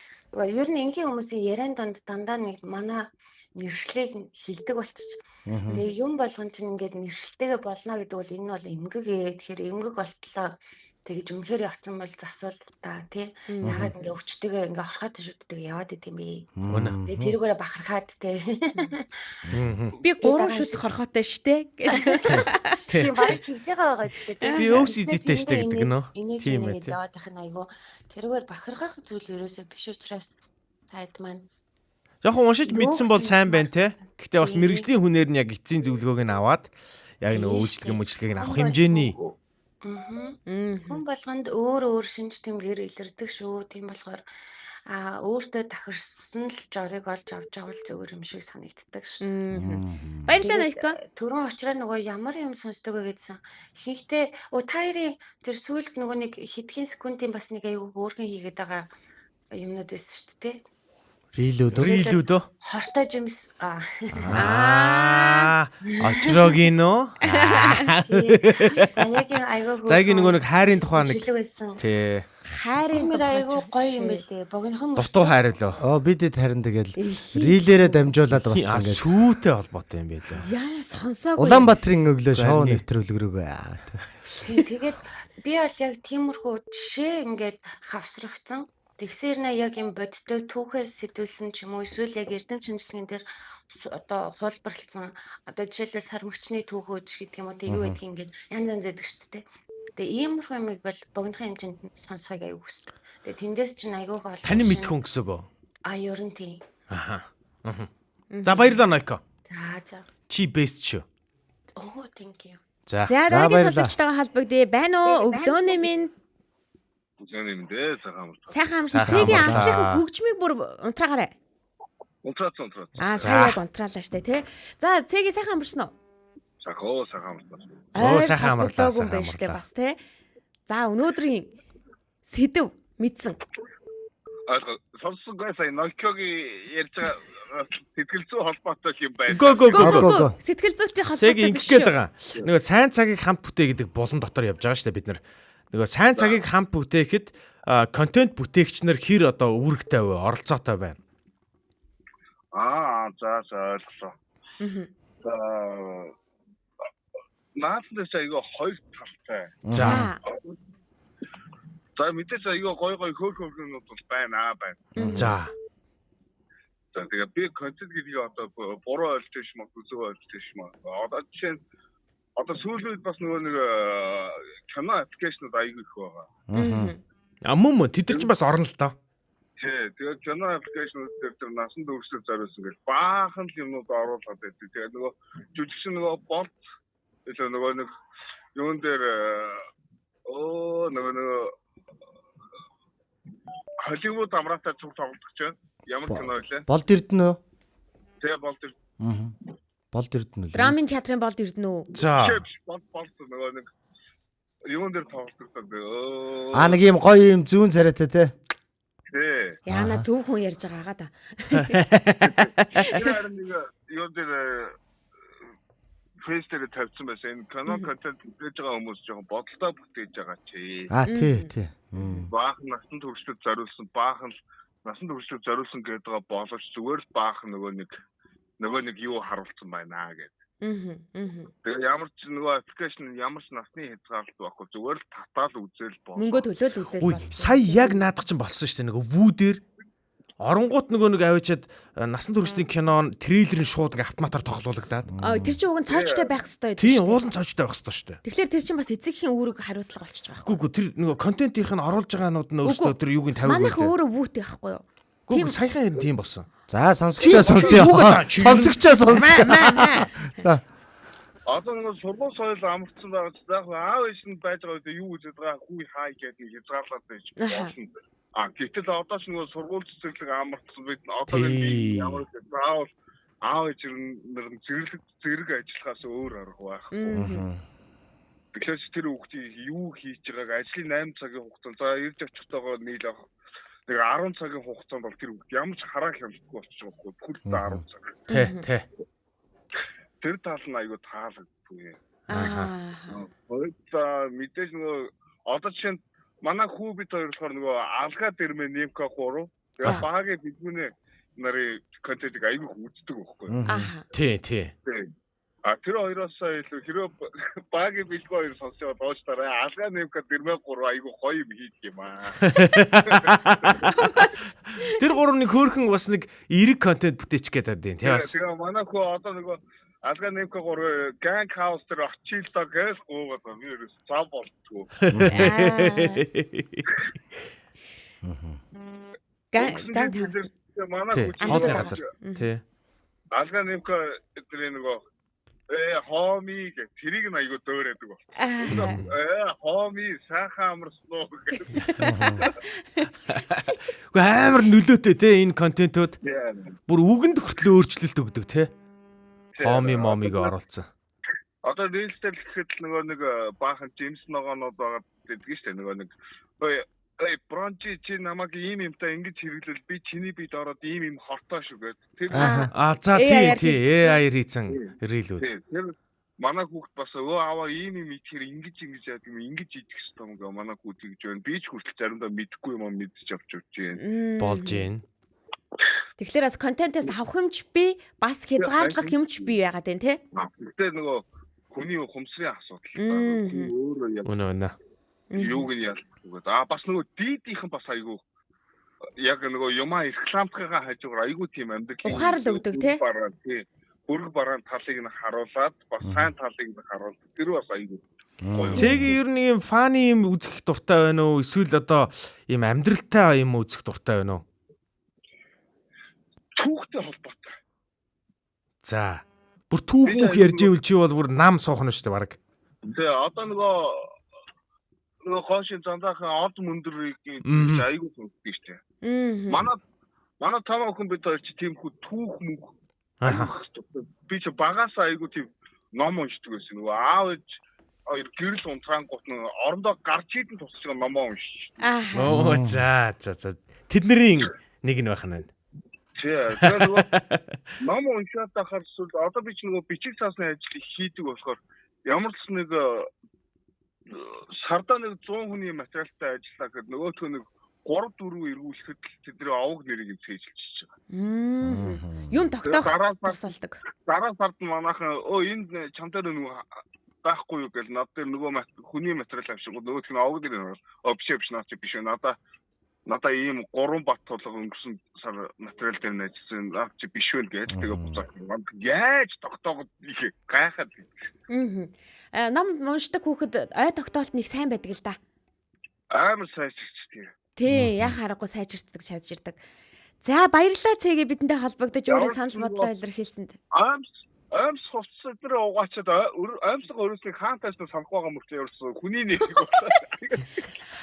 Ер нь энгийн хүмүүсийн яриан дунд дандаа нэг манай нэршлийг хилдэг болчих. Тэгээ юм болгон чинь ингээд нэршилтэйгээ болно гэдэг бол энэ бол эмгэг ээ. Тэгэхээр эмгэг болтлоо тэгж үнэхээр явцсан бол засвал та тий. Ягаад ингээ өвчтэйгээ ингээ хорхоод шүтдэг яваад идэм бэ? Тэгээ тэрүүгээрээ бахархаад тий. Би 3 шүт хорхоотой штэ. Тийм бараг тэгж байгаа байгаа гэдэг. Би OCD-тэй штэ гэдэг нөө. Тийм ээ. Яваад ах нь айгу тэрүүгээр бахархах зүйл ерөөсөө биш учраас таад маань Жохон уншиж мэдсэн бол сайн байна те. Гэтэ бас мэрэгжлийн хүнээр нь яг эцсийн зөвлөгөөг нь аваад яг нэг үйлчлэг мөчлөгийг нь авах хэмжээний. Хүн болгонд өөр өөр шинж тэмдгээр илэрдэг шүү. Тийм болохоор а өөртөө тохирсон л жорыг олж авч явал зөвөр юм шиг санагддаг ш. Баярлалаа Найка. Түрүүн учраас нөгөө ямар юм сонсдог вэ гэдсэн. Ихэнхдээ та хоёрын тэр сүүлд нөгөө нэг хэдхэн секундын бас нэг аюу хөөрхөн хийгээд байгаа юмнууд байсан шүү дээ. Рилүүд үү? Рилүүд үү? Хортой жимс. Аа. Очрогийн нөө. Заяагийн айгүй Заяагийн нөгөө нэг хайрын тухай нэг. Тий. Хайрын тухай айгүй гоё юм байлээ. Богинохон дутуу хайр лөө. Оо бидэд харин тэгэл рилээрээ дамжуулаад бас ингээд сүүтэй холбоотой юм байлээ. Яа сонсоогүй. Улаанбаатарын өглөө шоу нэвтрүүлэг рүүгээ. Тий, тэгээд би бол яг тиймэрхүү жишээ ингээд хавсрагцсан. Тэгсээр нэ яг юм бодиттой түүхээс сэтүүлсэн ч юм уу эсвэл яг эрдэм шинжилгээнд дээр одоо хуулбарласан одоо жишээлбэл сармагчны түүхүүд гэдэг юм уу тэг юу гэдгийг ингээд янз янз байдаг шүү дээ. Тэгээ иймэрхүү юмыг бол богинохон хэмжээнд сонсохыг аягүй хүсдэг. Тэгээ тэндээс чинь аягүй олон. Таны мэдэх хүн гэсэн үг үү? А ер нь тийм. Аха. За баярлалаа Найко. За за. Чи best шүү. Оо thank you. За. За дараагийн сонсогчтойгоо холбогдъё. Байна уу? Өглөөний минь. Өглөөний минь дээ. Сайхан амарлаа. Сайхан амарлаа. Цэгийн артлынхаа хөгжмийг бүр унтраагаарай. Унтраацсан унтраацсан. Аа сая яг унтраалаа штэ тий. За цэгийн сайхан амарсан уу? Сайхан сайхан амарлаа. Оо сайхан амарлаа. Сайхан байна штэ бас тий. За өнөөдрийн сэдв мэдсэн. Ойлгоо. Сонссонгүй сая Нокиогийн ярьж байгаа сэтгэл зүйн холбоотой юм байна. Го го го. Сэтгэл зүйтэй холбоотой биш. Цэг ингэх гээд байгаа. Нөгөө сайн цагийг хамт бүтээ гэдэг булан дотор явж байгаа штэ бид нар. Нөгөө сайн цагийг хамт бүтээхэд контент бүтээгч нар хэр одоо үүрэгтэй вэ, оролцоотой байна? Аа за за ойлголоо. За наадас айгүй хоёр талтай. За. За мэдээж айгүй гой гой хөөх хөөхнүүд бол байна аа байна. За. За тэгээ би контент гэдгийг одоо буруу ойлгож биш магадгүй зөв ойлгож биш магадгүй. Одоо жишээ нь одоо сүүлийн үед бас нөгөө нэг кино аппликейшнууд айгүй их байгаа. А мөн мөн тэд нар ч бас орно л доо. Тий, тэгээд кино аппликейшнууд дээр тэр насан туршид зориулсан гэл баахан л юмнууд оруулаад байдаг. Тэгээд нөгөө жүжигчин нөгөө болт илүү нөгөө нэг юун дээр нөгөө нэг Холливуд амраатай цуг тоглодог чинь ямар кино вэ? Болд Эрдэнэ үү? Тий, Болд Эрдэнэ. Аа. Болд Эрдэнэ үү? Драмын театрын Болд Эрдэнэ үү? За. Болд нөгөө нэг юун дээр тоглодог. Аа нэг юм гоё юм зүүн царайтай те. Тий. Яана зөв хүн ярьж байгаагаа да. Тэр харин нэг юун дээр фейс дээр тавьсан байсан. Энэ кино контент бүтээж байгаа хүмүүс жоохон бодолтой бүтээж байгаа чи. Аа тий тий. Баахан насан туршид зориулсан, баахан л насан туршид зориулсан гэдэг байгаа боловч зүгээр л баахан нөгөө нэг юу харуулсан байна гэдэг. Тэгээ ямар ч нөгөө application ямар ч насны хязгаарлалт байхгүй, зүгээр л татаал үзэл бол. Мөнгө төлөөл үзэл Үгүй бол. сая яг наадах чинь болсон шүү дээ. Нөгөө вүү дээр оронгууд нөгөө нэг авчиад насан туршдын кинон трейлер нь шууд ингээ автоматар тоглуулагдаад. Аа, тэр чинь уг нь цоочтой байх ёстой гэдэг Тийм шүү дээ. уулын цоочтой байх ёстой шүү дээ. Тэгэхээр тэр чинь бас эцэгхийн үүрэг хариуцлага болчихж байгаа байхгүй Үгүй үгүй тэр нөгөө контентийнх нь оруулж байгаа нууд нь өөрсдөө Үгүй. тэр юуг нь тавиаг Манайх байлээ. өөрөө вүүтэй байхгүй юу? Үгүй үгүй, саяхан юм тийм болсон. За сонсогчоо Чи- сонсъё. юугаа даа, чи- Сонсогчоо сонсъё. За Одоо нөгөө сургууль соёл амарцсан байгаа ч заах аав ээж нь байж байгаа үед юу үзээд байгаа хүү хай гэдэг нэг хязгаарлаад байж болно. А гэтэл одоо ч нөгөө сургууль цэцэрлэг амарцсан бид одоо нэг Тий. ямар ч заавал аав ээж нар нь зэрэг зэрэг ажиллахаас өөр арга байхгүй. Тэгэхээр ч тэр хүүхдийг юу хийж байгааг ажлын 8 цагийн хугацаанд за ирж очихтойгоо нийл авах нэг 10 цагийн хугацаанд бол тэр хүүхд ямар ч хараа хямдгүй болчих жоохгүй бүхэл бүтэн 10 цаг. Тэ тэ. Тэр тал нь айгүй таалагдгүй. Аа. За мэдээж нөгөө одоо жишээ нь манай хүү бид хоёр болохоор нөгөө алга дэрмэ Нимка 3 тэгээ багийн бэлгүүнээ нарын контентыг айгүй их үздэг байхгүй. Аа. Тий тий. Тийм. А тэр хоёроос илүү хэрвээ багийн бэлгүү хоёр сонсож байгаа доошлаарай. Алга Нимка дэрмэ 3 айгүй гоё юм хийдэг юм аа. Тэр гурав нэг хөөрхөн бас нэг эрэг контент бүтээчих гээд байдیں۔ Тий бас. Тэгээ манай хүү одоо нөгөө алга Нимка 3 gang house дээр очил доо гэж гуугаад байна. Би ерөөс зав болтгоо. Ган ган house. Манай Тий. хүү чинь Хоолны газар. Тий. Алга Нимка эдний нөгөө хооми гэх тэрийг нь айгүй дөөрөөдөг бол. Аа. Хооми сайхан амарсан уу гэх. Үгүй амар нөлөөтэй те энэ контентууд бүр үгэнд хүртэл өөрчлөлт өгдөг те. Хоми момиг оруулсан. Одоо Reels дээр л гэхэд л нөгөө нэг баахан Джеймс ногоонууд байгаа гэдэг нь шүү дээ. Нөгөө нэг ой брончи чи намайг ийм юмтай ингэж хэрэглэл би чиний бид ороод ийм юм хортой шүү гэд. Тэр А за тий AI-аар тий хийгдсэн. AI-аар хийсэн рилүүд. тий, тэр манай хүүхд бас өө аваа ийм юм идэхэр ингэж ингэж яадаг юм ингэж идэх ёстой юм гэ манай хүүхд тэгж байна. Би ч хүртэл заримдаа мэдэхгүй юм аа мэдчих авч явж байна. Болж гин. Тэгэхээр бас контентээс авах юмч би бас хязгаарлах юмч би байгаад байна те. Гэтэ нөгөө хүний ухамсарын асуудал. Мм. Хүн өөрөө яг Үнэ үнэ. юуг нь ялах гээд. А бас нөгөө дидийнхэн бас айгүй яг нөгөө юмаа рекламтгайгаа хажуугаар айгүй тийм амьдрал Ухаарл өгдөг, тий? Бараа тий. Бүрэг бараан талыг нь харуулад бас сайн талыг нь харуулдаг. Тэр бас айгүй. гоё. Цэгийн ер нь юм фаны юм үзэх дуртай байна уу? Эсвэл одоо юм амьдралтай юм үзэх дуртай байна уу? Түүхтэй холбоотой. За. Бүр түүх Би мөх ярьж ивэл чи бол бүр нам суух нь шүү дээ баг. Тэгээ одоо нөгөө хойшин занзаахан од мөндрийг Мгм. айгүй сонсдог шүү дээ. Мм. Манай том охин бид хоёр чи тийм хүү түүх мөх Аха. би чи багасаа айгүй тийм ном уншдаг байсан. Нөгөө аав ээж хоёр гэрэл унтраангууд нь орондоо гарч идэн тусч байгаа номоо уншиж. Аа. Оо за за за. Тэдний нэг нь байх нь байна. Тий. Тэгээ нөгөө ном уншаад байхаар эсвэл одоо би чи нөгөө бичиг цаасны ажил хийдэг болохоор ямар ч нэг сардаа нэг 100 хүний материалтай ажиллаа гэхэд нөгөөх нь нэг 3 4 эргүүлэхэд л тэдний овог нэрийг нь цээжилчихэж байгаа. Мм. Юм тогтоох Дараа сар- тусалдаг. Дараа сард нь манайхан өө энд чам дээр нөгөө байхгүй юу гэл над дээр нөгөө хүний материал авшингууд нөгөөх нь овог нэр нь бол өө биш ээ, биш наад чи биш ээ надаа ийм 3 бат тулга өнгөрсөн сар материал дээр нь ажилласан наад чи биш вэ гэж тэгээ буцаад яаж тогтоогод их гайхаад Мм. Ном уншдаг хүүхэд ой тогтоолт нэг сайн байдаг л да. амар сайжирчтэй. Тий, яа харахгүй сайжирчдаг, сайжирдаг. За баярлалаа цэгээ бидэнтэй холбогдож өөрөө санал бодлоо илэрхийлсэнд. Оймс хувцас өдрөө угаачаад оймсго өрөөсний хаан тайснаа санахгүй байгаа мөртлөө ерөөсөө хүний нэг болсон.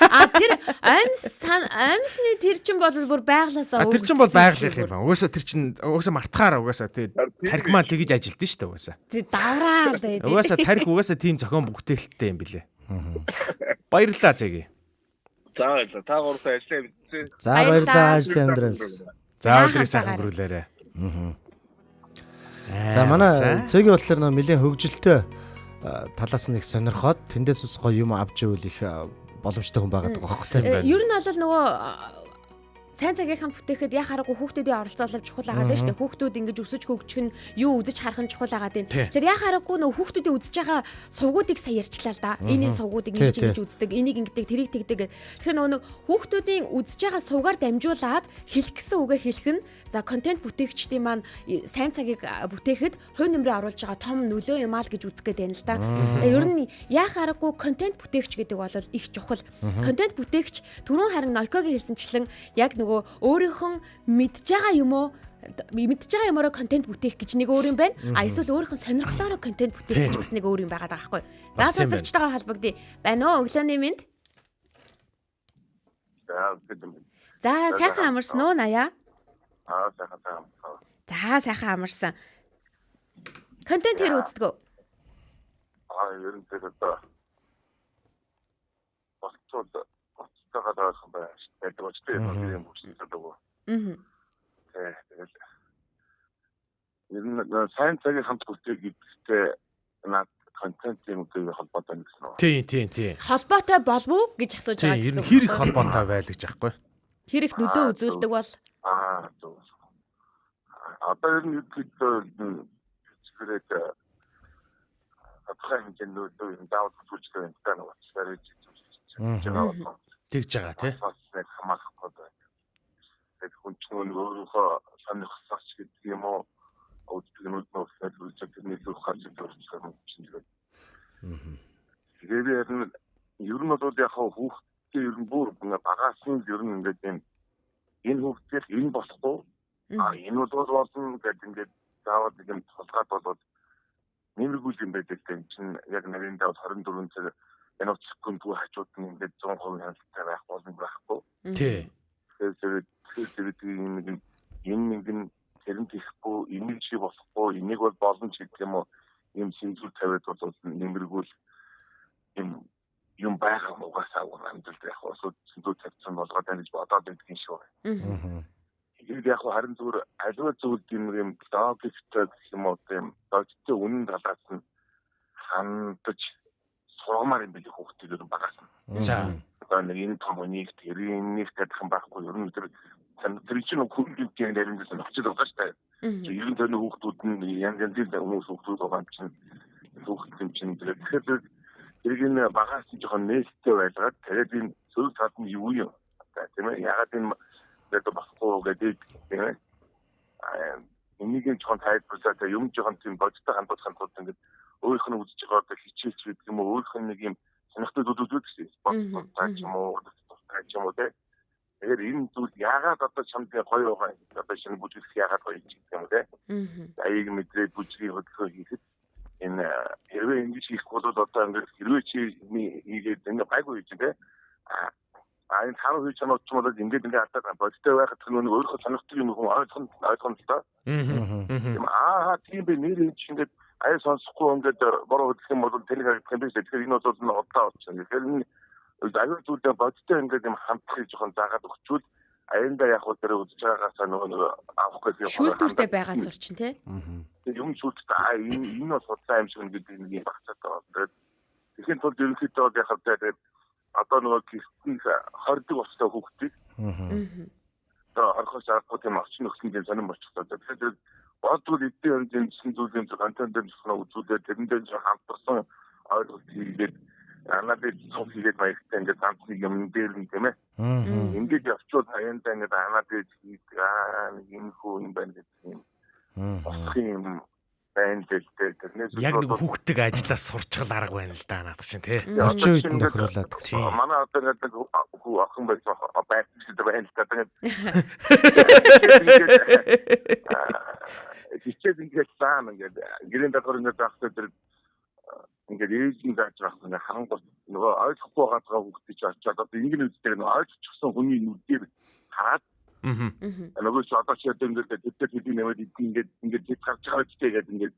А тэр оймс оймсны тэр чин бол бүр байглаасаа А тэр чин бол байгалийнх юм ба. Угаасаа тэр чин угаасаа мартахаараа угаасаа тий тарих маань тэгж ажилдсан шүү дээ угаасаа. Тий давраа л дээ. Угаасаа тарих угаасаа тийм зохион бүтээлттэй юм билээ. Баярлалаа цэгээ. За баярлалаа. Та гурлаа ажиллаа мэдсэн. За баярлалаа ажил амьдрал. За өдрийг сайхан өнгөрүүлээрэй. За манай цэгийн болохоор нөө нэлээд хөгжилтэй талаас нь их сонирхоод тэндээс ус гоё юм авч ивэл их боломжтой хүн байгаад байгаа хөх тийм. Ер нь бол нөгөө сайн цагийн хамт бүтээхэд яа хараагүй хүүхдүүдийн оролцоо бол чухал агаад байна шүү дээ. Хүүхдүүд ингэж өсөж хөгжих нь юу үзэж харах нь чухал агаад байна. Тэгэхээр яа хараагүй нөгөө хүүхдүүдийн үзэж байгаа сувгуудыг сая ярьчлаа л да. Энэ сувгуудыг ингэж ингэж үздэг, энийг ингэдэг, тэрийг тэгдэг. Тэгэхээр нөгөө нэг хүүхдүүдийн үзэж байгаа сувгаар дамжуулаад хэлэх гэсэн үгээ хэлэх нь за контент бүтээгчдийн маань сайн цагийг бүтээхэд хувь нэмрээ оруулж байгаа том нөлөө юм аа л гэж үзэх гээд байна л да. Ер нь яа хараагүй контент бүтээгч гэдэг бол их чухал. Контент бүтээгч түрүүн харин Нойкогийн хэлсэнчлэн яг нөгөө өөрийнх нь мэдж байгаа юм уу мэдж байгаа юмараа контент бүтээх гэж нэг өөр юм байна. А эсвэл өөрийнх нь сонирхлоороо контент бүтээх гэж бас нэг өөр юм байгаа даа байхгүй. За сонсогчтойгоо холбогдъё. Байна уу өглөөний мэнд? За сайхан амарсан уу Наяа? Аа сайхан амарсан. За сайхан амарсан. Контент хэр үздэг үү? Аа ер нь тэр одоо болцоод гоцтойгоо ойрхон байна шүү дээ. Байдаг ч тийм юм хүсдэг үү. Аа. Тэгэл ер нь сайн цагийн хамт бүтээх гэдэгтээ над контентын үгээр холбоотой гэсэн үг. Тийм. Холбоотой болов уу гэж асууж байгаа гэсэн. Ер нь хэр их холбоотой байл гэж аахгүй. Хэр их нөлөө үзүүлдэг бол аа зөв. Одоо ер нь ерөнхийдөө зүгээрээ тодорхой хэмжээний нөлөө юм заавал үзүүлжтэй юм даа нэг утсаар хийж байгаа бол тэгж байгаа тий. Нэг хамаарахгүй байна. Тэгээд хүн чинь өөрийнхөө сонирхолтой гэдэг юм уу үздэг нь үзнэ үздэг тэрний илүү гарч ирэх юм чинь тэгээд. Тэгээд ер нь бол яг хүүхдтэй ер нь бүр багаас нь ер нь ингээд юм энэ хүүхдээс энэ болохгүй а энэ бол болно гэдэг ингээд заавал нэг юм тулгаад болоод нэмэргүй юм байдаг тийм чинь яг нарийн давд 24 цаг энэ секундгүй хажууд нь ингээд 100% хяналттай байх болно байхгүй. Тий. Тэгэхээр тэр юм нэг нь тэр нь тийхгүй, энийг чи болохгүй, энийг бол болно ч гэдэг юм уу юм сэнзүр тавиад бол нэмэргүй юм байгаа угаасаа амьдрал яг сэнзүр тавьсан болгоод байна гэж бодоод байдаг юм шиг байна. Тэгээд яг харин зүгээр аливаа зүйл юм логиктэй гэх юм уу тийм логиктэй үнэн талаас нь хандаж сургамаар юм билээ хүүхдүүд ер нь багаас нь. За. Одоо нэг энэ том үнийг тэр энийх гэдэг юм байхгүй ер нь тэр чинь хүн гэдгийн нарийн сонирхож байгаа шүү дээ. Ер нь тэр хүүхдүүд нь янз янзын хүмүүс хүүхдүүд байгаа юм чинь хүүхдүүд юм чинь тэгэхээр тэрийг нь багаас нь жоохон нээлттэй байлгаад тэгээд энэ сөрөг тал нь юу юм? Тийм ээ. Ягаад энэ гэдэг болохгүй гэдэг тийм ээ. Энийг нь жоохон тайлбарлаад юм жоохон тийм бодтой хандууд ингээд өөрийнх нь үзэж байгаа одоо хичээлч гэдэг юм уу өөрийнх нь нэг юм сонирхолтой зүйл үздэг гэсэн спорт дуртай ч юм уу дуртай ч юм уу те. Тэгэхээр энэ зүйл яагаад одоо чамд гоё байгаа одоо шинэ бүжиглэх яагаад гоё гэдэг юм те. Аяыг мэдрээд бүжгийг хөдөлгөөн хийхэд энэ хэрвээ ингэж хийхгүй бол одоо ингээд хэрвээ чи хийгээд ингэ гайгүй хийж те. А энэ цаана хийж чамд ч юм бол ингээд ингээд алдаад бодтой байхад нэг өөрийнхөө сонирхдаг юм хүн ойлгоно л доо. Тийм аа тийм бэ нэр энэ чинь ингээд аяа сонсохгүй ингээд бороо хөдлөх юм бол тэнэг харагдах юм биш. Тэгэхээр энэ бол нь удлаа болчихно. Тэгэхээр энэ аюул зүйлээ бодтой ингээд юм хандахыг жоохон заагаад өгчүүл аяндаа яг хөө тэр үзэж байгаагаасаа нөгөө авах гэж юм. Шүүлтүүртэй байгаа сурчин тий. Юм шүүлттэй аа энэ бол судлаа юм шиг гэдэг нэг юм багцаатай байна. Тэгээд тэгэхин тулд ерөнхийдөө бол яг тэгээд одоо нөгөө гэртний хордог болцтой хүүхдийг одоо орхоос аргагүй тийм орчин нөхцөл тийм сонирн болчихлоо. Тэгэхээр бодвол эдийн хэмжээний зүйлийн контент дээр зөвхөн үзүүлээд тэрэн дээр зөвхөн хамтарсан ойлголт хийгээд анализ цуг хийгээд маягтай ингээд ганц нэг юм дээр нь тийм ээ. Ингээд явчвал аяндаа ингээд анализ хийдэг аа нэг юм хүү юм байна гэдэг юм. Босох юм байна л дээ. Тэрнээс яг нэг хүүхдтэйг ажиллаас сурчгал арга байна л да наадах чинь тий. Орчин үед нь тохируулаад. Манай одоо нэг хүү охин байсан байсан шиг байна л да. Тэгээд хичээл ингээд заана ингээд гэрийн дагаар ингээд заахтай тэр ингээд ээж нь зааж байгаа нэг харангуут нөгөө ойлгохгүй байгаа хүүхдээ чи очиад одоо ингэн үздэг нөгөө ойлгочихсон хүний нүдээр хараад нөгөө чи одоо чи одоо ингээд тэдтэй тэдний нэмээд ингээд ингээд тэд гарч байгаа үстэй гэдэг ингээд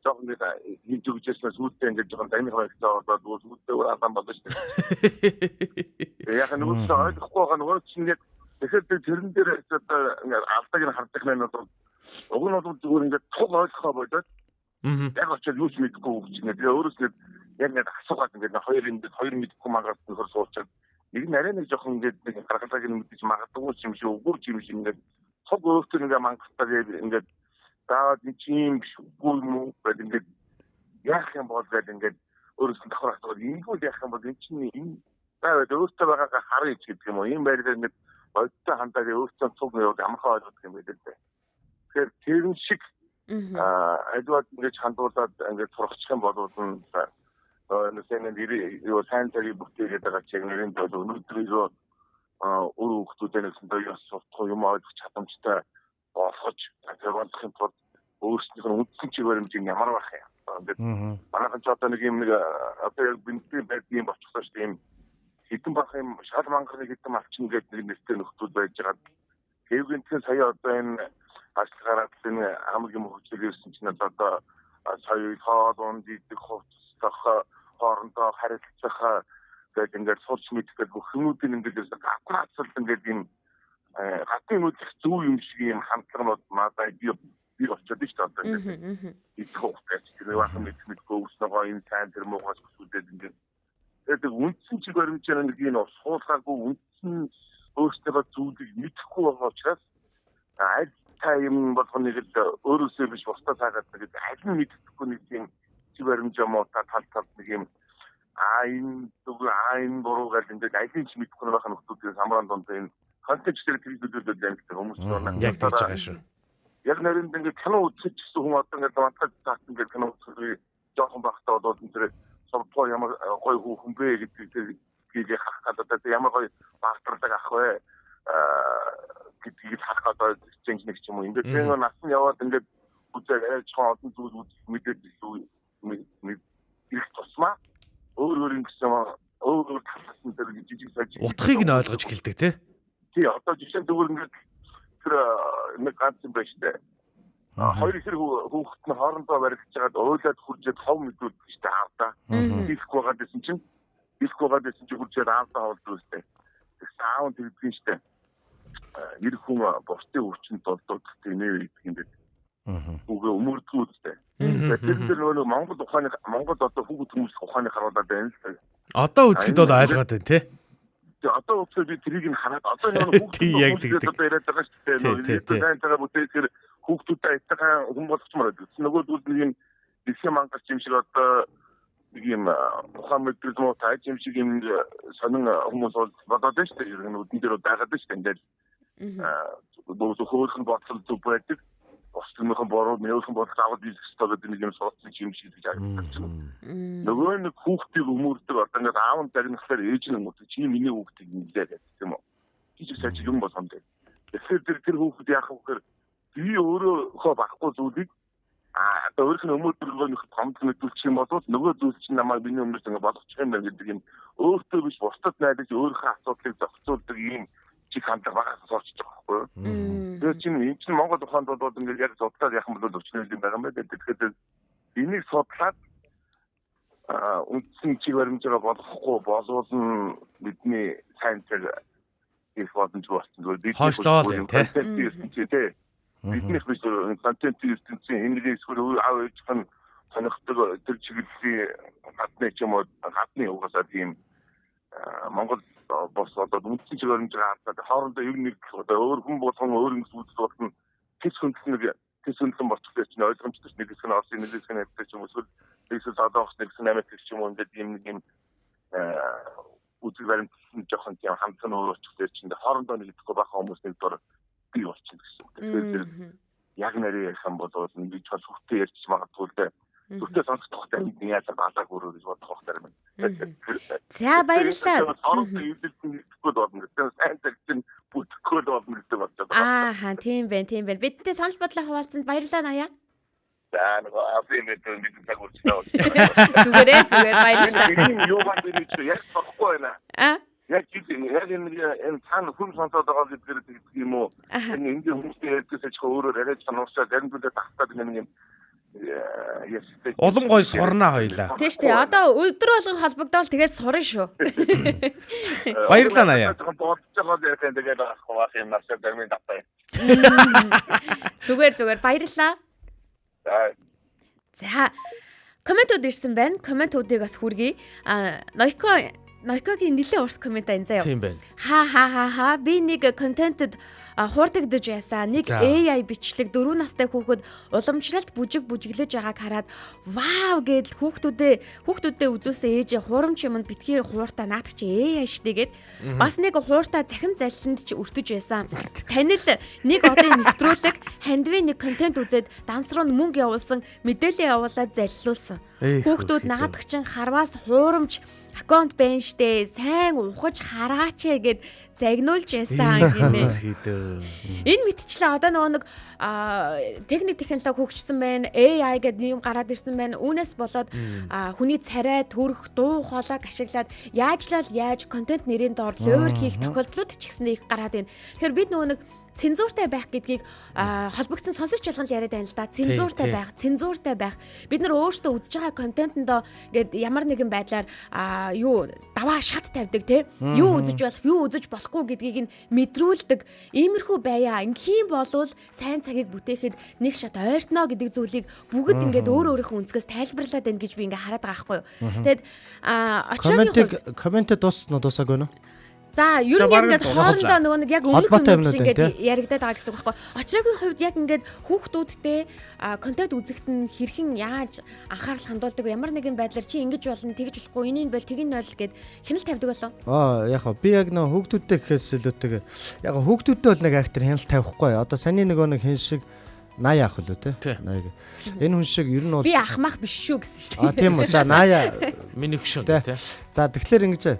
жоохон ингээд хийж өгч яснаа сүйдээ ингээд жоохон дайны хаягтай болоод сүйдээ өөр алаан болно шүү дээ. Яг нөгөө чи ойлгохгүй байгаа нөгөө чинь яг тэгэхээр тэрэн дээр одоо ингээд алдаг нь хардаг нь бол Уг нь бол зүгээр ингээд цуг ойлгохоо болоод яг очиод юу ч мэдэхгүй хөвч ингээд тэгээ өөрөөс ингээд яг ингээд асуугаад ингээд хоёр ингээд хоёр мэдэхгүй мангаас нөхөр суучаад нэг нь арай нэг жоохон ингээд нэг гаргалгааг нь мэдэж магадгүй юм шиг үгүй юм шиг ингээд цуг өөртөө ингээд мангастаа ингээд заавал энэ чи юм биш үгүй юм уу гэдэг ингээд яах юм бол гэдэг ингээд өөрөөс нь давхар асуугаад ингэвэл яах юм бол энэ чинь энэ заавал өөртөө байгаагаа харъя гэдэг юм уу ийм байдлаар ингээд бодтой хандаад өөртөө цуг нэг амархан ойлгох юм байл л дээ. Тэгэхээр тэр шиг альваад ингэж хандуулаад ингээд сургачих юм бол нэг сайн цагийг бүтээгээд байгаа чиг нэрийн тул өнөөдрийгөө үр хүүхдүүдээ нэгсэндээ ёс суртахуун юм ойлгох чадамжтай болгож тэр болгохын тулд өөрсдийнх нь үндсэн чиг баримжийг ямар байх юм. Ингээд манайхан ч одоо нэг юм нэг одоо яг бэнтний байдгийн болчихлоо шүү дээ. Юм хэдэн бах юм шал мангарны хэдэн малчин гэдэг нэг нэртэй нөхдүүд байж байгаа. Хэвгэнтэн сая одоо энэ ажил гараад энэ хамаг юм хөгжил ирсэн чинь одоо соёл, хоол унд идэх, хувцаслах, хоорондоо харилцах гэдэг ингээд сурч мэддэг бүх юмнуудын ингээд ерөөсөө гаднаацал ингээд юм гадны юмуд их зөв юм шиг юм хандлаганууд мадаа би очиод шүү дээ одоо ингээд идэх хугацаа тэр бахан мэдгүй өвснөгөө энэ сайн тэр муугаас хүсүүлээд ингээд тэгээд үндсэн чиг баримжаар нэг энэ суулгаагүй үндсэн өөрсдөө зүйлийг мэдэхгүй байгаа учраас аль та юм болгоныг л өөрөөсөө биш бусдаа цаагаад нэг аль нь мэдэхгүй нэг тийм чиг баримжаа муута тал талд нэг юм энэ зүг энэ буруу гэж ингээд алийг ч мэдэхгүй байх нөхдүүдийн самраан дунд энэ контекст дээр хэрэглүүлээд байна гэдэг хүмүүс байна. Яг тэгж байгаа шүү. Яг нэрэнд ингээд кино үзэж гэсэн хүн одоо ингээд батлаж таасан ингээд кино үзэх жоохон багтаа болоод энэ тэр сувдгаа ямар гоё хүүхэн бэ гэдэг тэр гэлийг харах гэдэг одоо ямар гоё баатарлаг ах вэ гэдгийг харах одоо хичээнч нэг ч юм уу. Ингээд тэр нас нь яваад ингээд үзээ арай жоохон олон зүйл үзэх мэдээд илүү ирэх тусмаа өөр өөр ингэсэн өөр өөр талаас нь тэр жижиг сажиг утгыг нь ойлгож эхэлдэг тий. Тий, одоо жишээ нь зүгээр ингээд тэр нэг ганц юм байна шүү дээ. Хоёр ихэр хүүхэд нь хоорондоо баригдаж байгаад уйлаад хуржээд хов мэдүүлдэг шүү дээ аавдаа. Хийхгүй байгаад байсан чинь хуржээд аавдаа ховлдог шүү дээ. Тэгсэн аав нь тэгдэг юм шүү дээ. Эр хүн бусдын өвчнөд болдог тийм ээ гэдэг юм дээ. Үгүй өмөрдгүү үстэй. Тэр дээр нөгөө Монгол ухааны Монгол одоо хүүхэд хүмүүс ухааны харуулаад байна л дээ. Одоо үзэхэд бол ойлгоод байна тий. Тэгээ одоо үзэхэд би тэрийг нь хараад одоо нөгөө хүүхдүүд одоо яриад байгаа шүү дээ. Нөгөө сайн цагаа бүтээхээр хүүхдүүдээ айтайхан хүн болгочмоор байдаг. Нөгөө зүйл нэг юм дэлхийн мангар юм шиг одоо нэг юм ухаан мэдрэл муу тайж юм шиг юм сонин хүмүүс болоод байна шүү дээ. Ер нь үдэн дээр байгаад байна шүү дээ. Ингээд зөвхөн бодлол зүг байдаг. Бусдынхаа бороо мөрөөхөн бодлол аваад хийх ёстой гэдэг нэг юм суудсан юм шиг гэж харагдаж байна. Нөгөө нэг хүүхдийг өмөрдөг одоо ингээд аав нь загнахлаар ээж нь өмөрдөг. Чи миний хүүхдийг нэлээ гэдэг юм уу? Жижиг сажиг юм болгоно гэдэг. Тэгэхээр тэр хүүхэд яах вэ гэхээр би өөрөөхөө багхгүй зүйлийг одоо өөрийнх нь өмөрдөг нөхөд гомдол мэдүүлчих юм бол нөгөө зүйл чинь намайг миний өмнөөс ингээд болгочих юм байна гэдэг юм өөртөө биш бусдад найдаж өөрийнхөө асуудлыг зохицуулдаг ийм чиг хандлага багаас сурч байгаа байхгүй юу. Тэгэхээр чинь энэ чинь Монгол ухаанд бол ингээд яг судлаад яхан бол өвчнөл юм байгаа юм байна. Тэгэхээр энийг судлаад үндсэн чиг баримжаа болгохгүй болвол нь бидний сайн цаг их боломжгүй болсон. Зүгээр бидний тий. Биднийх биш контент ертөнцийн хэмнэлийн эсвэл аав ээжийнх нь сонирхдаг тэр чиглэлийн гадны ч юм уу гадны угаасаа тийм Монгол бос одоо үндсэн чиг баримжаа хардаад хоорондоо ер нь одоо өөр хүн болгон өөр юм зүйлс болно тэс хөндлөн тэс хөндлөн болчихлоо чинь ойлгомжтой нэг хэсэг нь Оросын нэг хэсэг нь Америк ч юм уу эсвэл нэг хэсэг Солонгос нэг хэсэг нь Америк ч юм уу ингээд юм нэг юм үзэг баримтлал нь жоохон тийм хамт нь өөр болчихлоо чинь хоорондоо нэг идэхгүй бахан хүмүүс нэг дор бий болчихно гэсэн үг. Тэгэхээр яг нэрээ ярих юм бол нэг жоо сүртэй ярьж магадгүй л дээ. Сүртэй сонсох тухтай яаж балааг өрөө гэж бодох байх юм. За баярлалаа. Хоорондоо эвдэлсэн идэхгүй болно гэсэн сайн цаг чинь бүтэхгүй болно гэдэг бодож байгаа. Ааха тийм байна, тийм байна. Бидэнтэй санал бодлоо хуваалцсанд баярлалаа Наяа. За нөгөө афрын мэдээ бид цаг үрчлээ. Зүгээрээ зүгээр баярлалаа. Энэ юу ган би чи яг бодохгүй байна. Аа Яг яг энэ цаана хүн сонсоод байгаа гэдгээр тэгдэг юм уу? Энэ энэ хүмүүстэй ярьдгээс ч өөрөөр яриад сануусаа зарим зүйлээ давтаад нэг юм Улам гой сурнаа хоёлаа. Тийм шүү дээ. Одоо өдөр болгон холбогдоол тэгээд сурна шүү. Баярлалаа Наяа. Бодож байгаа ярих юм тэгээд авах юм насаа зарим давтаа. Зүгээр зүгээр баярлалаа. За. За комментууд ирсэн байна. Комментуудыг бас хүргэе. А Нойкогийн нэлээд урт коммент энэ заяа. Тийм байна. Ха ха ха ха би нэг контентэд хуурдагдаж байсан. Нэг AI бичлэг 4 настай хүүхэд уламжлалт бүжиг бүжиглэж байгааг хараад вау гэдэл хүүхдүүдээ үзүүлсэн ээжээ хуурамч юмд битгий хууртаа наадах чи AI штэ гэд бас нэг хууртаа захим заллинд чи өртөж байсан. Танил нэг одын нэвтрүүлэг хандвын нэг контент үзээд данс руу мөнгө явуулсан, мэдээлэл явуулаад заллуулсан. Хүүхдүүд наадах чин харваас хуурамч аккаунт байна штэ. Сайн ухаж хараач гэд загнуулж байсан гинэ. Энэ мэтчлээ одоо нөгөө нэг техник технологи хөгжсөн байна. AI гэдэг юм гараад ирсэн байна. Үүнээс болоод хүний царай, төрх, дуу хоолойг ашиглаад яажлал яаж контент нэрийн доор лувр хийх тохиолдлууд ч гэсэн их гараад байна. Тэгэхээр бид нөгөө нэг цензууртай байх гэдгийг холбогдсон сонсогч болгон л яриад байна л да. Цензууртай байх, цензууртай байх. Бид нар өөрсдөө үзэж байгаа контентэндоо ингээд ямар нэгэн байдлаар юу даваа шат тавьдаг те. Юу үзэж болох, юу үзэж болохгүй гэдгийг нь мэдрүүлдэг. Иймэрхүү байя. Ингийн болвол сайн цагийг бүтээхэд нэг шат ойртноо гэдэг зүйлийг бүгд ингээд өөр өөрийнхөө өнцгөөс тайлбарлаад байна гэж би ингээд хараад байгаа байхгүй юу. Тэгэд очроогийн хувьд коммент дууссан уу, дуусаагүй нөө? За, ер нь ингээд хоорондоо нөгөө нэг яг өмнөх юмнууд ингээд яригадаад байгаа гэсэн үг байхгүй. Очроогийн хувьд яг ингээд хүүхдүүдтэй контент үзэхэд нь хэрхэн яаж анхаарал хандуулдаг, ямар нэгэн байдлаар чи ингэж болно, тэгж болохгүй, энийг бол тэгин бол гэд хяналт тавьдаг болов. Аа, яг би яг нөгөө хүүхдүүдтэй гэхээс илүүтэйг яг хүүхдүүдтэй бол нэг актер хяналт тавихгүй. Одоо саний нөгөө нэг хэн шиг Ная ах үлээ те. Наяг. Энэ хүн шиг ер нь бол би ахмах биш шүү гэсэн шүү дээ. Аа, тийм үү. За, Ная миний хөшөө те. За, тэгэхээр ингэж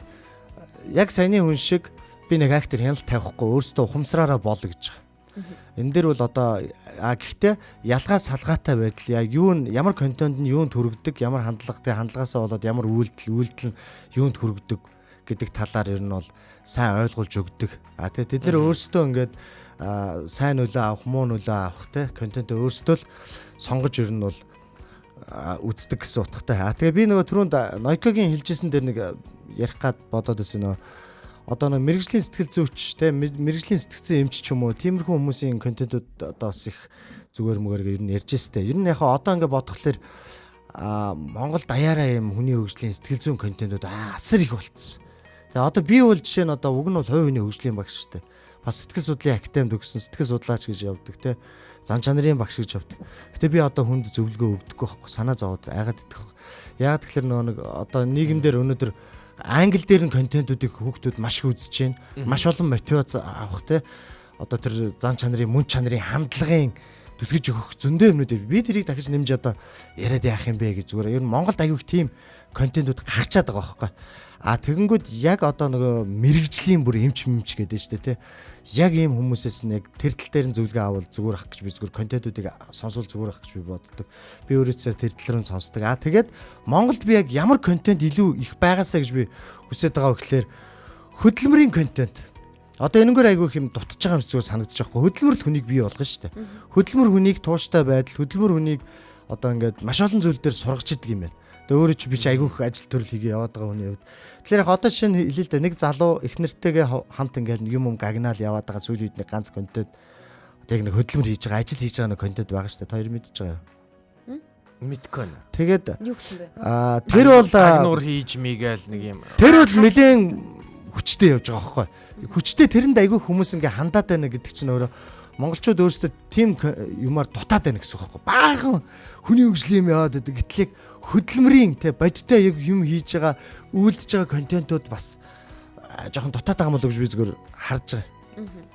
яг саяны хүн шиг би нэг актер хяналт тавихгүй өөрөөсөө ухамсараараа бол гэж байгаа. Энэ дээр бол одоо гэхдээ ялгаа салгаатай байдал яг юу нь ямар контент нь юунд хүргэдэг, ямар хандлагатай хандлагаасаа болоод ямар үйлдэл нь юунд хүргэдэг гэдэг талаар ер нь бол сайн ойлгуулж өгдөг. А тэгээ тэд нэр өөрсдөө ингээд сайн нөлөө авах, муу нөлөө авах те контентээ өөрсдөө л сонгож ер нь бол үздэг гэсэн утгатай. А тэгээ би нөгөө түрүүнд Нойкогийн хэлжсэн дээр нэг ярих гад бодоод байсан нөгөө одоо нэг мэрэгжлийн сэтгэл зүйч те мэрэгжлийн сэтгцэн эмч ч юм уу тиймэрхүү хүмүүсийн контентууд одоо бас их зүгээр мөгөөр ер нь ярьж өстэй. Ер нь яг одоо ингээ бодглохлоор Монгол даяараа юм хүний хөгжлийн сэтгэл зүйн контентууд асар их болцсон. Тэгээ одоо би бол жишээ нь одоо уг нь бол хувь хүний хөгжлийн багш шүү дээ. Бас сэтгэл судлалын академид өгсөн сэтгэл судлаач гэж явдаг те. Зан чанарын багш гэж явдаг. Гэтэ би одоо хүнд зөвлөгөө өгдөггүй байхгүй, санаа зовоод айгаад идэх байхгүй. Яагаад тэгэхээр нөгөө нэг одоо нийгэмдэр өнөөдөр англи дээр нь контентуудыг хүүхдүүд маш их үзэж байна. Маш олон мотивац авах те. Одоо тэр зан чанарын, мөн чанарын хандлагын түтгэж өгөх зөндөө юмнууд би тэрийг дахиж нэмж одоо яриад яах юм бэ гэж зүгээр. Ер нь Монголд аягүй их тийм контентууд гарчаад байгаа байхгүй. А тэгэнгүүт яг одоо нөгөө мэрэгжлийн бүр эмч мэмч гэдэг нь шүү дээ те. Яг ийм хүмүүсээс нь яг тэр тал дээр нь зөвлөгөө авал зүгээр ах гэж би зүгээр контентуудыг сонсвол зүгээр ах гэж би боддог. Би өөрөөсөө тэр тал руу сонсдог. А тэгээд Монголд би яг ямар контент илүү их байгаасаа гэж би хүсэж байгаа вэ гэхлээр хөдөлмөрийн контент. Одоо энэнгээр айгүй их юм дутж байгаа юм зүгээр санагдчих байхгүй. Хөдөлмөр л хүнийг бий болгоно шүү дээ. Хөдөлмөр хүнийг тууштай байдал, хөдөлмөр хүнийг одоо ингээд маш олон зүйл дээр сургаж идэг юм байна. Тэгээ өөрөө чи би чи айгүй их ажил төрөл хийгээ яваад байгаа хүний хувьд. Тэгэхээр яг одоо жишээ нь хэлээ л дээ. Нэг залуу их нэртэйгээ хамт ингээд нэг юм гагнаал яваад байгаа сүүлийн үед нэг ганц контент одоо яг нэг хөдөлмөр хийж байгаа, ажил хийж байгаа нэг контент байгаа шүү дээ. Та хоёр мэдчихэж байгаа юу? Мэдгүй байна. Тэгээд юу гэсэн бэ? Аа тэр бол гагнуур хийж мийгээл нэг юм. Тэр бол нэлээд хүчтэй явж байгаа байхгүй. Хүчтэй тэрэнд айгүй хүмүүс ингээ хандаад байна гэдэг чинь өөрөө монголчууд өөрсдөө тийм юмар дутаад байна гэсэн үг байхгүй. Баахан хүний хөгжлийн юм яваад байдаг. Гэтэл яг хөдөлмөрийн те бодиттой яг юм хийж байгаа, үйлдэж байгаа контентууд бас жоохон дутаад байгаа юм болов уу гэж би зүгээр харж байгаа.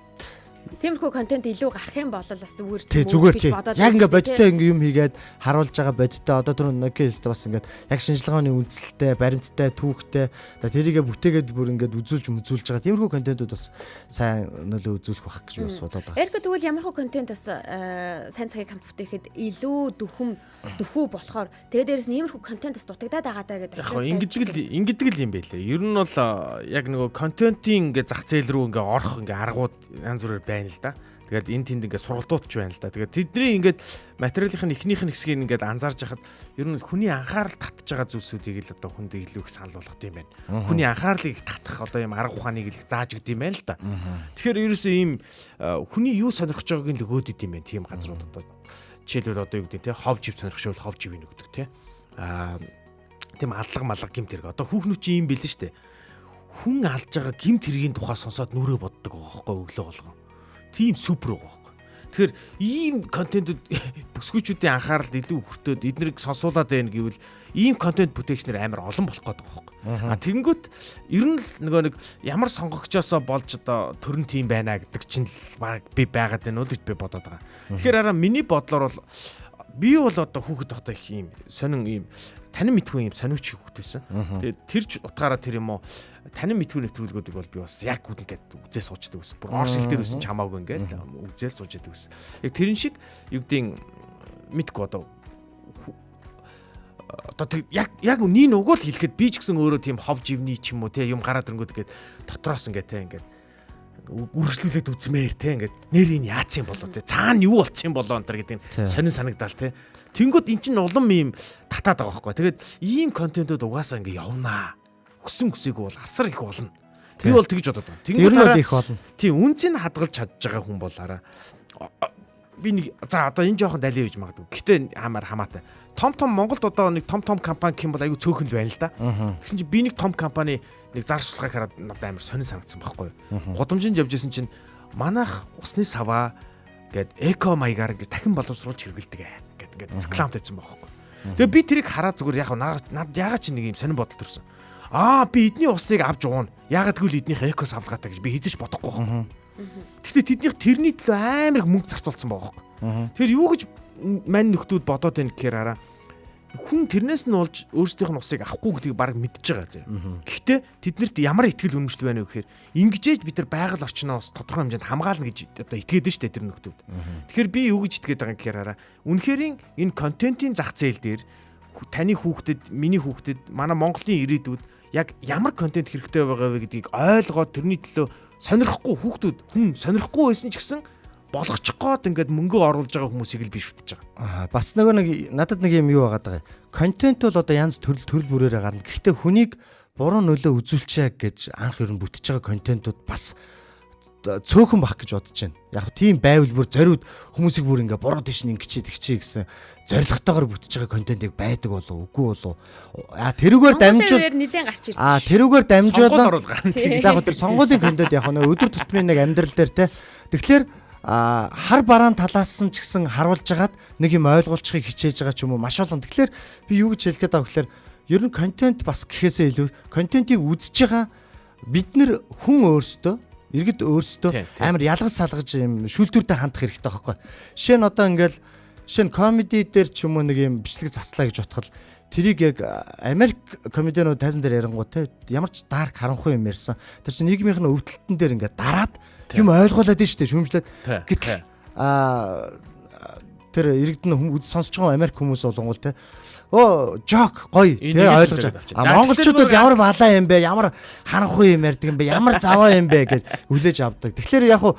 Тиймэрхүү контент илүү гарах юм бол бас зүгээр Тий зүгээр тий. Яг ингээ бодиттой ингээ юм хийгээд харуулж байгаа бодиттой одоо тэр Nokia хэлстэй бас ингээд яг шинжилгээний үндсэлтэй, баримттай, түүхтэй тэрийгэ бүтээгээд бүр ингээд үзүүлж мүзүүлж байгаа тиймэрхүү контентууд бас сайн нөлөө үзүүлэх байх гэж би бас бодоод байгаа. Эрго тэгвэл ямархуу контент бас сайн цагийг хамт бүтээхэд илүү дөхүү болохоор тэгээ дээрэс нь иймэрхүү контент бас дутагдаад байгаа даа гэдэг. Яг ингэдэг л юм байлээ. Ер нь бол яг нөгөө контентын ингээ зах зээл рүү ингээ орох ингээ аргууд янз бүрээр байна л да. Тэгэл энэ тэнд ингээд сургалтууд ч байна л да. Тэгээд тэдний ингээд материалын эхнийх нь хэсгийг ингээд анзаарж хахад ер нь хүний анхаарал татж байгаа зүйлсүүдийг л одоо хүнд илүү их санал болгох юм байна. Хүний анхаарлыг татах одоо юм арга ухааныг л их зааж өгд юм байна л да. Тэгэхээр ерөөсөө ийм хүний юу сонирхож байгааг нь л өгөөд идэм байх тийм газрууд одоо жишээлбэл одоо юу гэдэг те хов жив сонирхшвол хов живийг өгдөг те. Аа тийм аллага малга гимт хэрэг. Одоо хүүхнүүд чи юм бэлэн штэ. Хүн алж байгаа гимт хэргийн тухай сонсоод нүрээ боддог байгаа байхгүй өглөө болгон. Тийм супер байгаа байхгүй. Тэгэхээр ийм контентууд бүсгүйчүүдийн анхааралд илүү хүртээд эднэрийг сонсуулаад байна гэвэл ийм контент бүтээгчнэр амар олон болох гээд байгаа байхгүй. А тэгэнгүүт ер нь л нөгөө нэг ямар сонгогчоосоо болж одоо төрөн тийм байна гэдэг чинь л баг би байгаад байна уу гэж би бодоод байгаа. Тэгэхээр араа миний бодлоор бол би бол одоо хүүхэд байхдаа их ийм сонин ийм танин мэдхүү ийм сониуч хүүхэд байсан. Тэгээд тэр ч утгаараа тэр юм уу танин мэдхүү нэвтрүүлгүүдийг бол би бас яг үд ингээд үзээ суучдаг байсан. Бүр оршил дээр байсан ч хамаагүй ингээд үзээ сууж яадаг байсан. Яг тэрэн шиг юу гэдгийг мэдгүй одоо одоо тэг яг үний нүгөө л хэлэхэд би ч гэсэн өөрөө тийм хов живний ч юм уу те юм гараад ирэнгүүт ингээд дотроос ингээд те ингээд үргэлжлүүлээд үзмээр те ингээд нэр энэ яатсан юм болоо те цаана юу болцсон юм болоо энэ төр гэдэг нь сонин санагдаал те. Тэнгүүд эн чинь улам ийм татаад байгаа байхгүй. Тэгээд ийм контентууд угаасаа ингээд явнаа. Хүссэн хүсээгүй бол асар их болно. Би бол тэгж бодод байна. Тэр нь бол их болно. Тийм үнцийг хадгалж чадж байгаа хүн бол араа би нэг за одоо энэ жоохон далий байж магадгүй. Гэтэ хамаар хамаатай. Том том Монголд одоо нэг том том компани гэх юм бол аюу цөөхөн л байна л да. Тэгсэн чинь би нэг том компани нэг зар сурталчилгааг хараад надад амар сонин санагдсан байхгүй юу. Гудамжинд явж исэн чинь манайх усны саваа гээд эко маягаар ингээд дахин боловсруулж хэрэгэлдэг ээ гэд ингээд реклам тавьсан байхгүй юу. Тэгээ би тэрийг хараад зүгээр яг над ягаад чи нэг юм сонин бодол төрсөн. Аа би эдний усныг авч ууна. Ягаад гэвэл эднийх эко савлгаатай гэж би хэзээ ч бодохгүй байхгүй. Гэхдээ тэднийх тэрний төлөө амар их мөнгө зарцуулсан байгаа байхгүй. Тэгэхээр юу гэж мань нөхдүүд бодоод байна гэхээр араа хүн тэрнээс нь болж өөрсдийнх нь усыг авахгүй гэдгийг баг мэдж байгаа зэ. Гэхдээ тэднэрт ямар итгэл үнэмшил байна вэ гэхээр ингэжээж бид нар байгаль орчноос тодорхой хэмжээнд хамгаална гэж одоо итгээд нь штэ тэр нөхдүүд. Тэгэхээр би юу гэж итгээд байгаа юм гэхээр араа үнэхэрийн энэ контентын зах зээл дээр таны хүүхдэд, миний хүүхдэд, манай Монголын ирээдүйд яг ямар контент хэрэгтэй байгаа вэ гэдгийг ойлгоод тэрний төлөө сонирхгүй хүүхдүүд хүн сонирхгүй байсан ч гэсэн болгочих гээд ингээд мөнгө оруулж байгаа хүмүүсийг л би шүтэж байгаа. Аа бас нөгөө нэг надад нэг юм юу байгаад байгаа. Контент бол одоо янз төрөл төрөл бүрээрээ гарна. Гэхдээ хүнийг буруу нөлөө үзүүлчээ гэж анх ер нь бүтэж байгаа контентууд бас цөөхөн бах гэж бодож байна. Яг тийм байвал бүр зориуд хүмүүсийг бүр ингээ буруу тийш нь ингэчээ тэгчээ гэсэн зорилготойгоор бүтэж байгаа контентыг байдаг болов үгүй болов. А тэрүүгээр дамжуул нэлээд гарч ирж. А тэрүүгээр дамжуулаад гарна. За яг тэр сонгуулийн контент яг нөө өдөр тутмын нэг амьдрал дээр те. Тэгэхээр а хар бараан талаас нь ч гэсэн харуулж хагаад нэг юм ойлгуулчихыг хичээж байгаа ч юм уу маш олон. Тэгэхээр би юу гэж хэлэх гээд байгаа гэхээр ер нь контент бас гэхээсээ илүү контентийг үзэж байгаа бид нэр хүн өөрсдөө иргэд өөрсдөө амар ялгаж салгаж юм шүүлтүүртэй хандах хэрэгтэй байхгүй. Жишээ нь одоо ингээл жишээ нь комеди дээр ч юм уу нэг юм бичлэг заслаа гэж бодоход тэрийг яг Америк комедианууд тайзан дээр ярангуй те ямар ч дарк харанхуй юм ярьсан. Тэр чинь нийгмийнх нь өвдөлтөн дээр ингээд дараад юм ойлгуулад нь шүү дээ шүүмжлээд. Гэтэл тэр иргэд нь хүмүүс сонсож байгаа Америк хүмүүс болонгол те өө жок гоё те ойлгож байгаа. А монголчууд бол ямар балаа юм бэ? Ямар харанхуй юм ярьдаг юм бэ? Ямар заваа юм бэ гэж хүлээж авдаг. Тэгэхээр яг хуу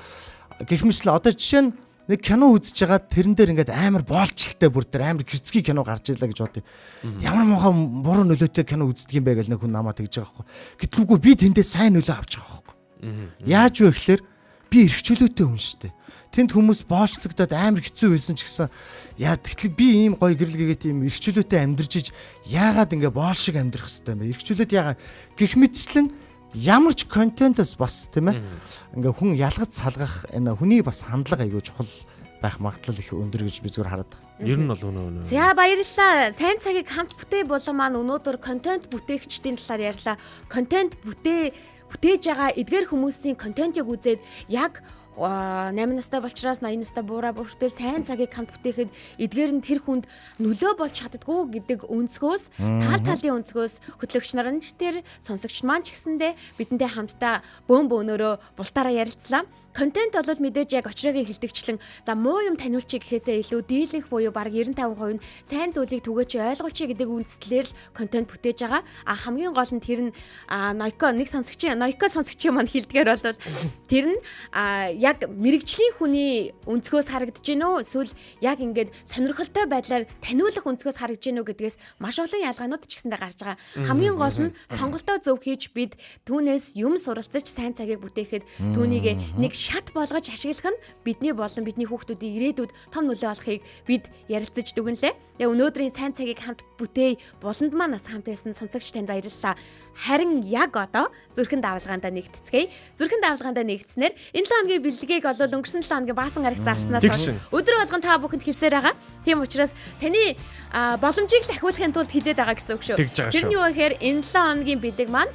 гэх мэтлээ одоо жишээ нь нэг кино үзэж байгаа тэрэн дээр ингээд амар боолчлолтой бүр тэр амар хэрцгий кино гарч ийлаа гэж бодъё. Ямар муухай буруу нөлөөтэй кино үздэг юм бэ гэж нэг хүн намаа тэгж байгаа байхгүй. Гэтэл үгүй би тэндээ сайн нөлөө авч байгаа байхгүй. Яаж вэ гэхээр би эрх чөлөөтэй хүн шүү дээ. Тэнд хүмүүс боолчлогдоод амар хэцүү байсан ч гэсэн яа тэгтэл би ийм гоё гэрэл гэгээд ийм эрх чөлөөтэй амьдарч иж яагаад ингээ боол шиг амьдрах хэвтэй юм бэ? Эрх чөлөөт яагаад гэх мэтчлэн ямар ч контентос бас тийм ээ ингээ хүн ялгаж салгах энэ хүний бас хандлага айгүй чухал байх магадлал их өндөр гэж би зүгээр хараад байгаа. Ер нь бол үнэ үнэ. За баярлалаа. Сайн цагийг хамт бүтээ болон маань өнөөдөр контент бүтээгчдийн талаар ярьлаа. Контент бүтээж байгаа эдгээр хүмүүсийн контентыг үзээд яг 8 настай болчроос 80 настай буураа бүртэл сайн цагийг хамт бүтээхэд эдгээр нь тэр хүнд нөлөө болж чаддгүй гэдэг өнцгөөс тал талын өнцгөөс хөтлөгч нар нь ч тэр сонсогч маань ч гэсэндээ бидэнтэй хамтдаа бөөн бөөнөрөө бултаараа ярилцлаа. Контент бол мэдээж яг очрогийн хилдэгчлэн за муу юм таниулчих гэхээсээ илүү дийлэнх буюу бараг 95% нь сайн зүйлийг түгээч ойлгуулчих гэдэг үндслээр л контент бүтээж байгаа. А хамгийн гол нь тэр нь Ноёко нэг сонсогчийн Ноёко сонсогчийн маань хилдгээр бол тэр нь яг мэрэгжлийн хүний өнцгөөс харагдаж гин үү эсвэл яг ингээд сонирхолтой байдлаар таниулах өнцгөөс харагдаж гин үү гэдгээс маш олон ялгаанууд ч гэсэндээ гарч байгаа. Хамгийн гол нь сонголтоо зөв хийж бид түүнээс юм суралцаж сайн цагийг бүтээхэд түүнийг нэг шат болгож ашиглах нь бидний болон бидний хүүхдүүдийн ирээдүйд том нөлөө олохыг бид ярилцаж дүгнэлээ. Тэгээ өнөөдрийн сайн цагийг хамт бүтээе. Буланд маань бас хамт байсан сонсогч танд баярлалаа. Харин яг одоо зүрхэн давлгаандаа нэгтцгээе. Зүрхэн давлгаандаа нэгтснээр энэ 7 хоногийн бэлгийг бол өнгөрсөн 7 хоногийн баасан гарагт зарснаас хойш өдөр болгон та бүхэнд хэлсээр байгаа. Тийм учраас таны боломжийг л ахиулахын тулд хилээд байгаа гэсэн үг шүү. Тэр нь юу гэхээр энэ 7 хоногийн бэлэг маань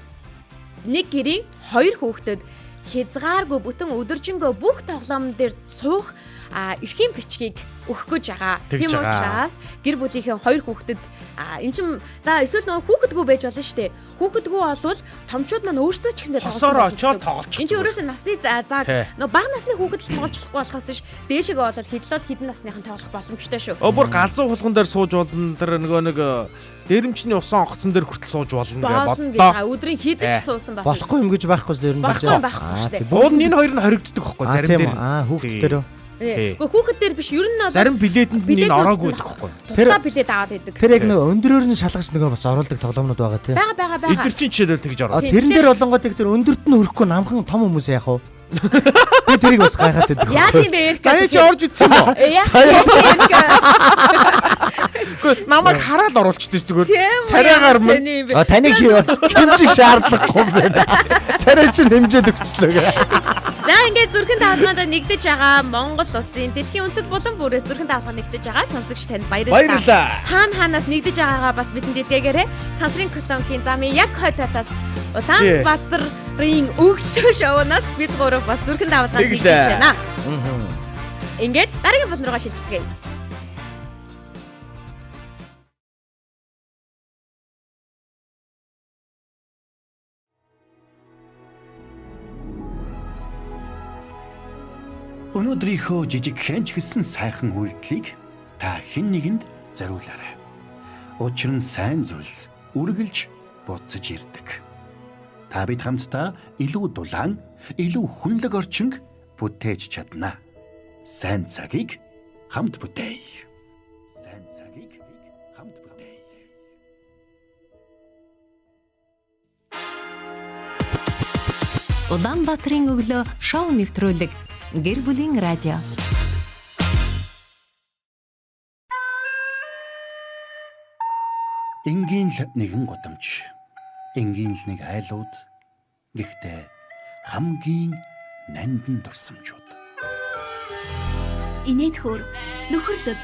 нэг гэрийн хоёр хүүхдэд хязгааргүй бүтэн өдөржингөө бүх тоглоом дээр суух эрхийн бичгийг өгөх гэж байгаа. Тийм учраас гэр бүлийнхээ хоёр хүүхдэд эн чинь за эсвэл нөгөө хүүхэдгүй байж болно шүү дээ. Хүүхэдгүй болвол томчууд маань өөрсдөө ч гэсэндээ тоглосоор очиод тоглолчих. Энд чинь өөрөөсөө насны за нөгөө бага насны хүүхэд л тоглож болохгүй болохоос биш дээшээгээ болвол хэдлол хэдэн насныхан тоглох боломжтой шүү. Өө бүр галзуу хулган дээр сууж болно. Тэр нөгөө нэг дээрэмчний усан онгоцон дээр хүртэл сууж болно гэж бодлоо. Өдрийн хэдэж суусан байх. Болохгүй юм гэж байхгүй л ер нь байхгүй шүү дээ. Уул нь энэ хоёр нь хоригддаг байхгүй зарим дээр. Хүүхэд дээр. Гэхдээ хүүхэд дээр биш ер нь бол зарим билетэнд нь энэ ороогүй байдаг байхгүй. Тэр билет аваад идэг. Тэр яг нөгөө өндрөөр нь шалгаж нөгөө бас оруулдаг тоглоомнууд байгаа тий. Бага. Эдгэр чинь жишээлбэл тэгж ороо. Тэрэн дээр болонгод яг тэр өндөрт нь хүрэхгүй намхан том хүмүүс яах вэ? Би тэрийг бас гайхаад байдаг. Яа тийм бэ Эрка? За чи орж итсэн мө? Үгүй намайг хараад оруулчихдээ зүгээр. Царайгаар мөн. А таныг хэмжих шаардлагагүй юм байна. Царай чинь хэмжээд өгчлөө гэ. За ингээд зүрхэн даалгаандаа нэгдэж байгаа Монгол улсын дэлхийн өнцөг булан бүрээс зүрхэн даалгаа нэгдэж байгаа сонсогч танд баярлалаа. Хаана хаанаас нэгдэж байгаагаа бас бидэнд илгээгээрэй. Сансрын колонкийн замын яг хойд талаас Улаанбаатарын өглөө шоунаас бид гурав бас зүрхэн даалгаанд нэгдэж байна. Ингээд дараагийн булан руугаа шилжицгээе. Өнөөдрийнхөө жижиг хэн ч гэсэн сайхан үйлдэлийг та хэн нэгэнд зориулаарай. Учир нь сайн зүйлс үргэлж буцаж ирдэг. Та бид хамтдаа илүү дулаан, илүү хүнлэг орчинг бүтээж чадна. Сайн цагийг хамт бүтээе. Сайн цагийг хамт бүтээе. Улаанбаатарын өглөө шоу нэвтрүүлэг Гэр бүлийн радио. Энгийн л нэгэн гудамж, энгийн л нэг айлууд, гэхдээ хамгийн нандин дурсамжууд. Инээд хөөр, нөхөрлөл,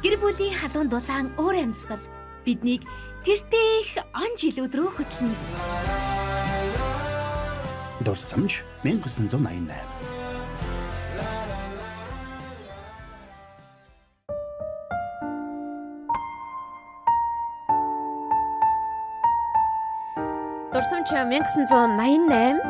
гэр бүлийн халуун дулаан уур амьсгал биднийг тэртех он жилүүд рүү хөтлөнө. Дурсамж 1988. Дурсамж 1988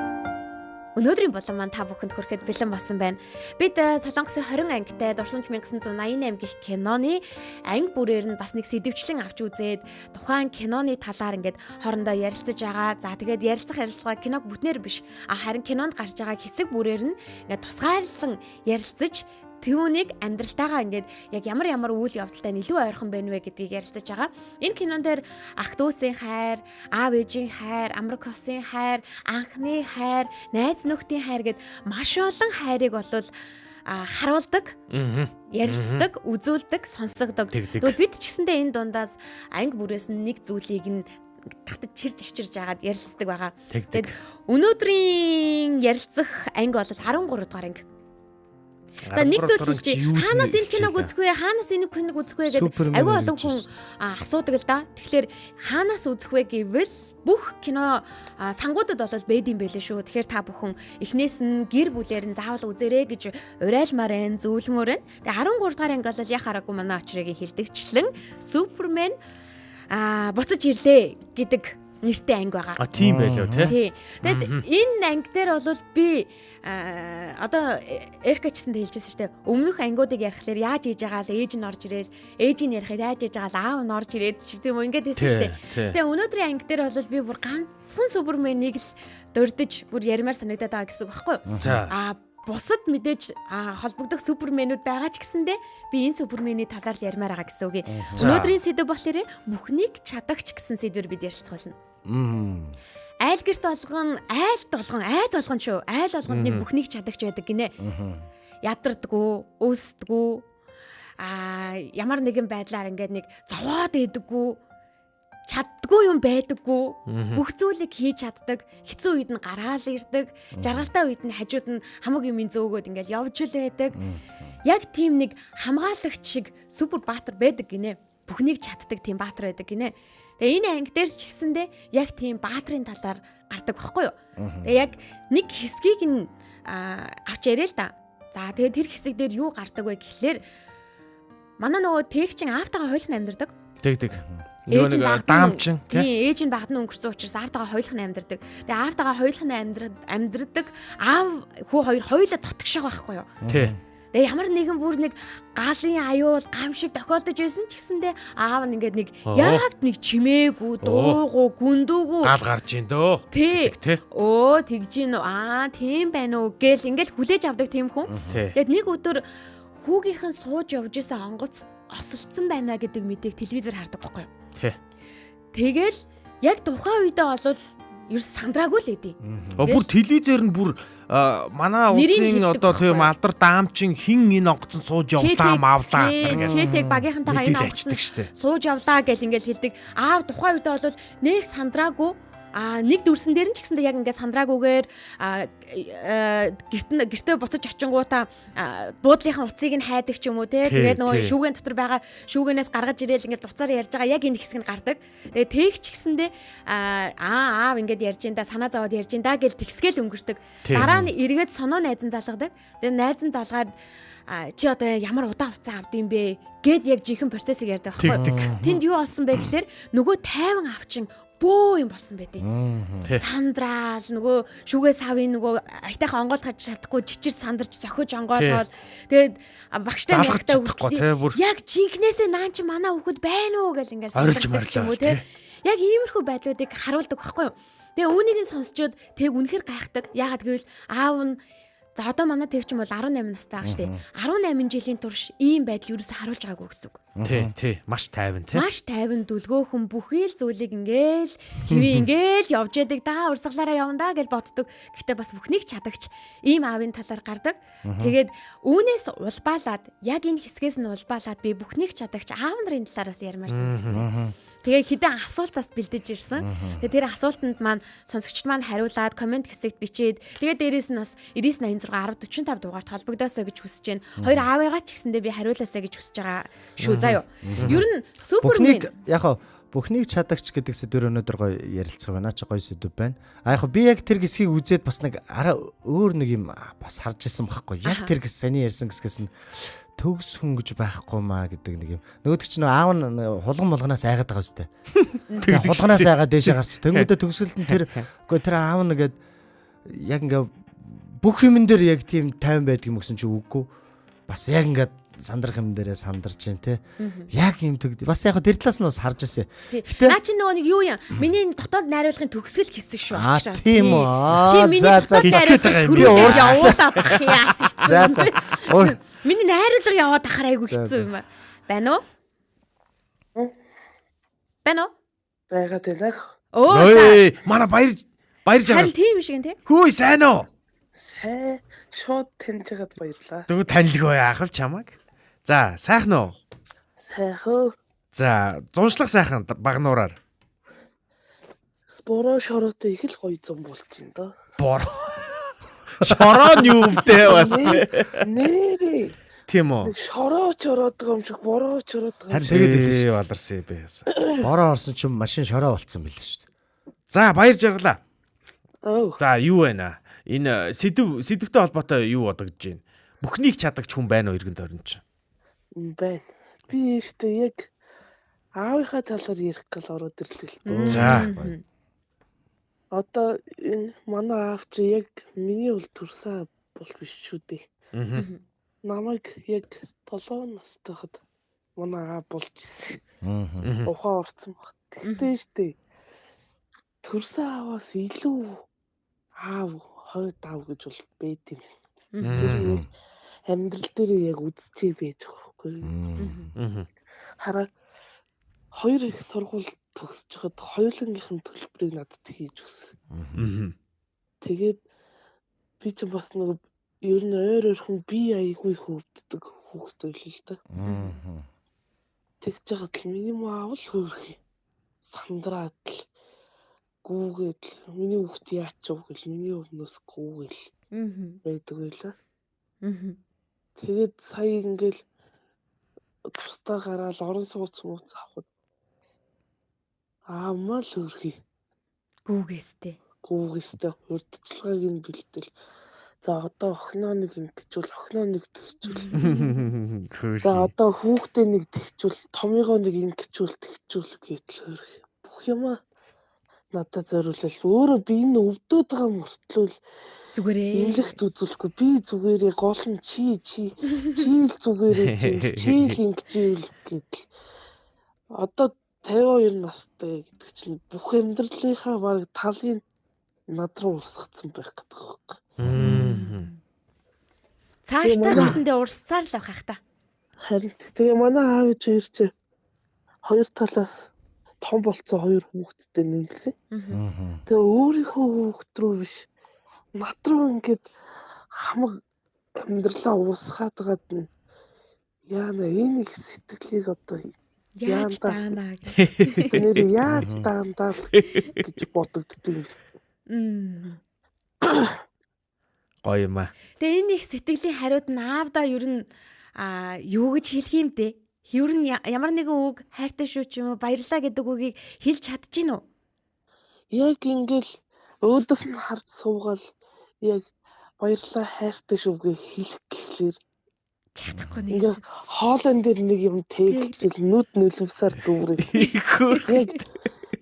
өнөөдрийн булан маань та бүхэнд хүрэхэд бэлэн болсон байна. Бид Солонгосын 20 ангитай Дурсамж 1988 гэх киноны анги бүрээр нь бас нэг сэдвчлэн авч үзээд тухайн киноны талаар ингээд хоорондоо ярилцаж байгаа. За тэгээд ярилцах ярилцлага киног бүтнээр биш. Харин кинонд гарч байгаа хэсэг бүрээр нь ингээд тусгаарлан ярилцаж түүнийг амьдралтайгаа ингээд яг ямар ямар үйл явдалтай нь илүү ойрхон байна вэ гэдгийг ярилцаж байгаа. Энэ кинон дээр ах дүүсийн хайр, аав ээжийн хайр, амраг хосын хайр, анхны хайр, найз нөхдийн хайр гэд маш олон хайрыг болвол харуулдаг, ярилцдаг, үзүүлдэг, сонсогддог. Тэгвэл бид ч гэсэндээ энэ дундаас анги бүрээс нь нэг зүйлийг нь татаж чирж авчирж агаад ярилцдаг байгаа. Тэгээд өнөөдрийн ярилцах анги бол 13 дугаар анги. За нэг зүйл хэлчихье. Хаанаас энэ киног үзэх вэ? Хаанаас энэ киног үзэх вэ гэдэг агүй олон хүн асуудаг л да. Тэгэхээр хаанаас үзэх вэ гэвэл бүх кино сангуудад бол байд юм байлээ шүү. Тэгэхээр та бүхэн эхнээс нь гэр бүлээр нь заавал үзээрэй гэж уриалмаар байна, зөвлөмөр байна. Тэгээ 13 дугаар анги бол яхаараагүй манай очрыг хилдэгчлэн Супермен буцаж ирлээ гэдэг нэртэй анги байгаа. А тийм байлоо тий. Тий. Тэгэд энэ анги дээр бол би одоо Эркачсанд хэлжсэн шүү дээ. Өмнөх ангиудыг ярихлаар яаж хийж байгаа л ээж нь орж ирээл, ээж нь ярихаар яаж хийж байгаа л аав нь орж ирээд шиг тийм үү ингээд хэлсэн шүү дээ. Тэгээ өнөөдрийн анги дээр бол би бүр ганцхан суперменийг л дурдж бүр ярмаар санагдаад байгаа гэсэн үг байхгүй юу? За. А бусад мэдээж холбогдох суперменүүд байгаа ч гэсэндээ би энэ супермений талаар л ярмаар байгаа гэсэн үг. Өнөөдрийн сэдэв болохоор бүхнийг чадагч гэсэн сэдвээр бид ярилцах болно. Айл гэрт болгон, айл болгон, айл болгон шүү. Айл болгонд нэг бүхнийг чадагч байдаг гинэ. Ядардгүү, өсдгүү, ямар нэгэн байдлаар ингээд нэг зовоод идэггүй, чаддгүй юм байдаггүй, бүх зүйлийг хийж чаддаг, хэцүү үед нь гараал ирдэг, жаргалтай үед нь хажууд нь хамаг юмын зөөгөөд ингээд явж л байдаг. Яг тийм нэг хамгаалагч шиг супер баатар байдаг гинэ. Бүхнийг чаддаг тийм баатар байдаг гинэ. Тэгээ энэ анги дээр ч гэсэндээ яг тийм баатрын талаар гардаг байхгүй юу? Тэгээ яг нэг хэсгийг нь авч яриа л да. За тэгээ тэр хэсэг дээр юу гардаг вэ гэхлээр манай нөгөө тэгчин аавтайгаа хойлхон амьдардаг. Тэг. Ээж нь Нөгөө нэг даамчин тий, ээж нь багт нь өнгөрсөн учраас аавтайгаа хойлхон амьдардаг. Тэгээ аавтайгаа хойлхон амьдардаг. Аав хүү хоёр хойлоо дотгошоо байхгүй юу? Тий. Тэгээ ямар нэгэн бүр нэг галын аюул гам шиг тохиолдож байсан ч гэсэндээ аав нь ингээд нэг яг нэг чимээгүй, дуугүй, гүндүүгүй гал гарч ийн дөө. Тий. Тий. Өө тэгж гин үү? Аа тийм байна уу гэл ингээд хүлээж авдаг тийм хүн. Тэгээд нэг өдөр хүүгийнх нь сууж явж исэн онгоц осолдсон байна гэдэг мэдээг телевизээр хардаг байхгүй юу? Тий. Тэгэл яг тухайн үедээ болвол ерөөс сандраагүй л эдий. Бүр телевизээр нь бүр манай улсын одоо тийм алдар даамчин хин энэ онгоцон сууж явлаа мавлаа гэдэг. Чэтэг багийнхантайгаа энэ онгоцон сууж явлаа гэл ингээл хэлдэг. Аав тухайн үедээ бол нэг сандраагүй. А нэг дүрсэн дээр нь ч гэсэндээ яг ингээд сандраагүйгээр гэртээ буцаж очингуудаа буудлынхаа утсыг нь хайдаг ч юм уу те. Тэгээд нөгөө шүүгэн дотор байгаа шүүгэнээс гаргаж ирээл ингээд уцаар ярьж байгаа яг энэ хэсэг нь гардаг. Тэгээд тээг ч гэсэндээ аав ингээд ярьж ин да, санаа зовоод ярьж ин да гэл тэгсгээл өнгөрдөг. Дараа нь эргээд соноо найзан залгадаг. Тэгээд найзан залгаад чи одоо ямар удаан хугацаа авд юм бэ гэд яг жинхэнэ процессыг ярьдаг байхгүй. Тэнд юу болсон бэ гэхлээр нөгөө тайван авчин бөө юм болсон байдیں۔ Сандраал нөгөө шүүгээ савын нөгөө аятайхан онгойлгож чадахгүй чичир сандарч зохиж онгойлгоол тэгээд багштай мягтай хүртэл яг жинхнээсээ наан чи манай хүүхэд байна уу гэл ингээл орилж морилоо юм уу те. Яг иймэрхүү байдлуудыг харуулдаг байхгүй юу. Тэгээ үүнийг нь сонсчод тэг үнэхэр гайхдаг. Яагаад гэвэл аав нь за одоо манай тэгчин бол 18 настай байгаа шүү дээ. 18 жилийн турш ийм байдал ерөөсө харуулж байгаагүй гэсэн үг. Тий, тий, маш тайван тий. Маш тайван дүлгөөхөн бүхий л зүйлийг ингээл хэвээ ингээл явж яадаг да, урсгалаараа явна да гэж боддог. Гэхдээ бас бүхнийг чадагч ийм аавын талаар гардаг. Тэгээд үүнээс улбаалаад яг энэ хэсгээс нь улбаалаад би бүхнийг чадагч аав нарын талаар бас ярмаар санагдсан. Тэгээ хэдэн асуултаас бэлдэж ирсэн. Тэгээ тэр асуултанд маань сонсогчд маань хариулаад комент хэсэгт бичээд тэгээ дээрээс нь бас 9986 1045 дугаарт холбогдоосоо гэж хүсэж байна. Хоёр аавыгаа ч гэсэндээ би хариулаасаа гэж хүсэж байгаа шүү заа юу. Ер нь супермен яг бүхнийг чадагч гэдэг сэдвээр өнөөдөр гоё ярилцах байна. Чи гоё сэдв байна. А яг би яг тэр хэсгийг үзээд бас нэг арай өөр нэг юм бас харж исэн байхгүй. Яг тэр хэс саний ярьсан хэсгээс нь төгс хүн гэж байхгүй маа гэдэг нэг юм. Нөгөөдөг чинь аав нь хулган молгоноос айгаад байгаа үстэй. Хулганаас айгаад дээшээ гарч. Тэнгүүдээ төгсгөлд нь тэр үгүй тэр аав нь ингээд яг ингээ бүх юмн дээр яг тийм тайван байдаг юм гэсэн чи үгүй. Бас яг ингээд сандрах юм дээрээ сандарч जैन те. Яг юм төг бас яг тэр талаас нь бас харж ирсэн. Гэтэ наа чи нөгөө нэг юу юм? Миний дотоод найруулгын төгсгөл хэсэг шүү ачаа. Тийм үү. Чи миний дотоод найруулгын хөрөөлөд явуулаад ах яасан хэцүү. За за. Миний найруулга яваад ахаар айгүй хэцүү юм байна уу? Байна уу? Байгаад байна. Өө за. Манай баяр жаргал. Харин тийм шиг тий. Хөөе сайн уу? Сайн шууд таньж байгаад баярлаа. Тэгвэл танилгүй яах вэ чамайг? За, сайхан уу? Сайхан. За, зуншлах сайхан багнуураар. Бороо шороотой их л гоё зам болчихно доо. Бороо. Шороо нь юу вдэ бас. Нэрээ. Тийм үү? Шороо чороод байгаа юм шиг бороо чороод байгаа. Харин тэгээд хэлсэн шүү. Баларсан би яасан. Бороо орсон чинь машин шороо болцсон байл шүү дээ. За, баяр жаргалаа. Өө. За, юу байна? Энэ сэдвтэй холбоотой юу бодогдож байна? Бүхнийг чадагч хүн байна уу эргэн тойрон чинь? Байна. Би ихтэй яг аавынхаа талаар ярих гал ороод ирлээ л дээ. За. Одоо энэ манай аав чи яг миний бол төрсөн бол биш шүү дээ. Намайг яг 7 настай хад манай аав болж ирсэн. Ухаан орцсон баг. Тэгтээ штэ. Төрсөн ааваас илүү аав хойд аав гэж бол байд юм. Тэр яг амьдрал дээр яг үзчихээ байж байгаа байхгүй. Хараа хоёр их сургууль төгсөж хад хоёулангийнх нь төлбөрийг надад хийж өгсөн. Тэгээд би ч бас нэг ер нь ойр ойрхон би айгүй их өвддөг хүүхэд байлээ л да. Тэгж жахад л миний муу аав л хөөрхий. Сандраад л гүүгээд л миний хүүхд яач вэ гэл миний өмнөөс гүүгээл байдаг байлаа. Тэгээд сая ингээл тусдаа гараал орон сууц мууц авахд аамаа л хөөрхий. Гүүгээстэй. Гүүгээстэй урьдчилгааг нь бэлтэл. За одоо охиноо нэг ингэчүүл охиноо нэг тэгчүүл. За одоо хүүхдээ нэг тэгчүүл томьёогоо нэг ингэчүүл тэгчүүл гэтэл хөөрхий. Бүх юмаа надад зориулал. Өөрөө би энэ өвдөд байгаа мөртлөө зүгээрээ имлэгт үзүүлэхгүй би зүгээрээ гол нь чи чи чи л зүгээрээ чи л ингэжээвэл гэдэл. Одоо 52 настай гэдэг чинь бүх амьдралынхаа бараг талыг над руу урсгацсан байх гэдэг байхгүй. Цаашдаа ч гэсэндээ урсцаар л байх та. Харин тэгээ манай аав ээж хоёр чи хоёр талаас том болцсон хоёр хүүхэдтэй нийлсэн. Тэгээ өөрийнхөө хүүхэд рүү биш над руу ингээд хамаг амьдралаа уусгаад байгаад нь яана энэ их сэтгэлийг одоо яаж даана гэх. Нэр яаж даандаа л гэж бодогддог юм. Гоё юм аа. Тэгээ энэ их сэтгэлийн хариуд нь аавдаа ер нь юу гэж хэлэх юм бэ? Ер нь ямар нэгэн үг хайртай шүү ч юм уу баярлаа гэдэг үгийг хэлж чадчихэв үү? Яг ингээл өөдөөс нь харж суугаал яг баярлаа хайртай шүү гэж хэлэх гэхлээр чадахгүй нэг. Ингээ хоолон дээр нэг юм тэгэлжэл нүд нүлмсаар дүүрэл.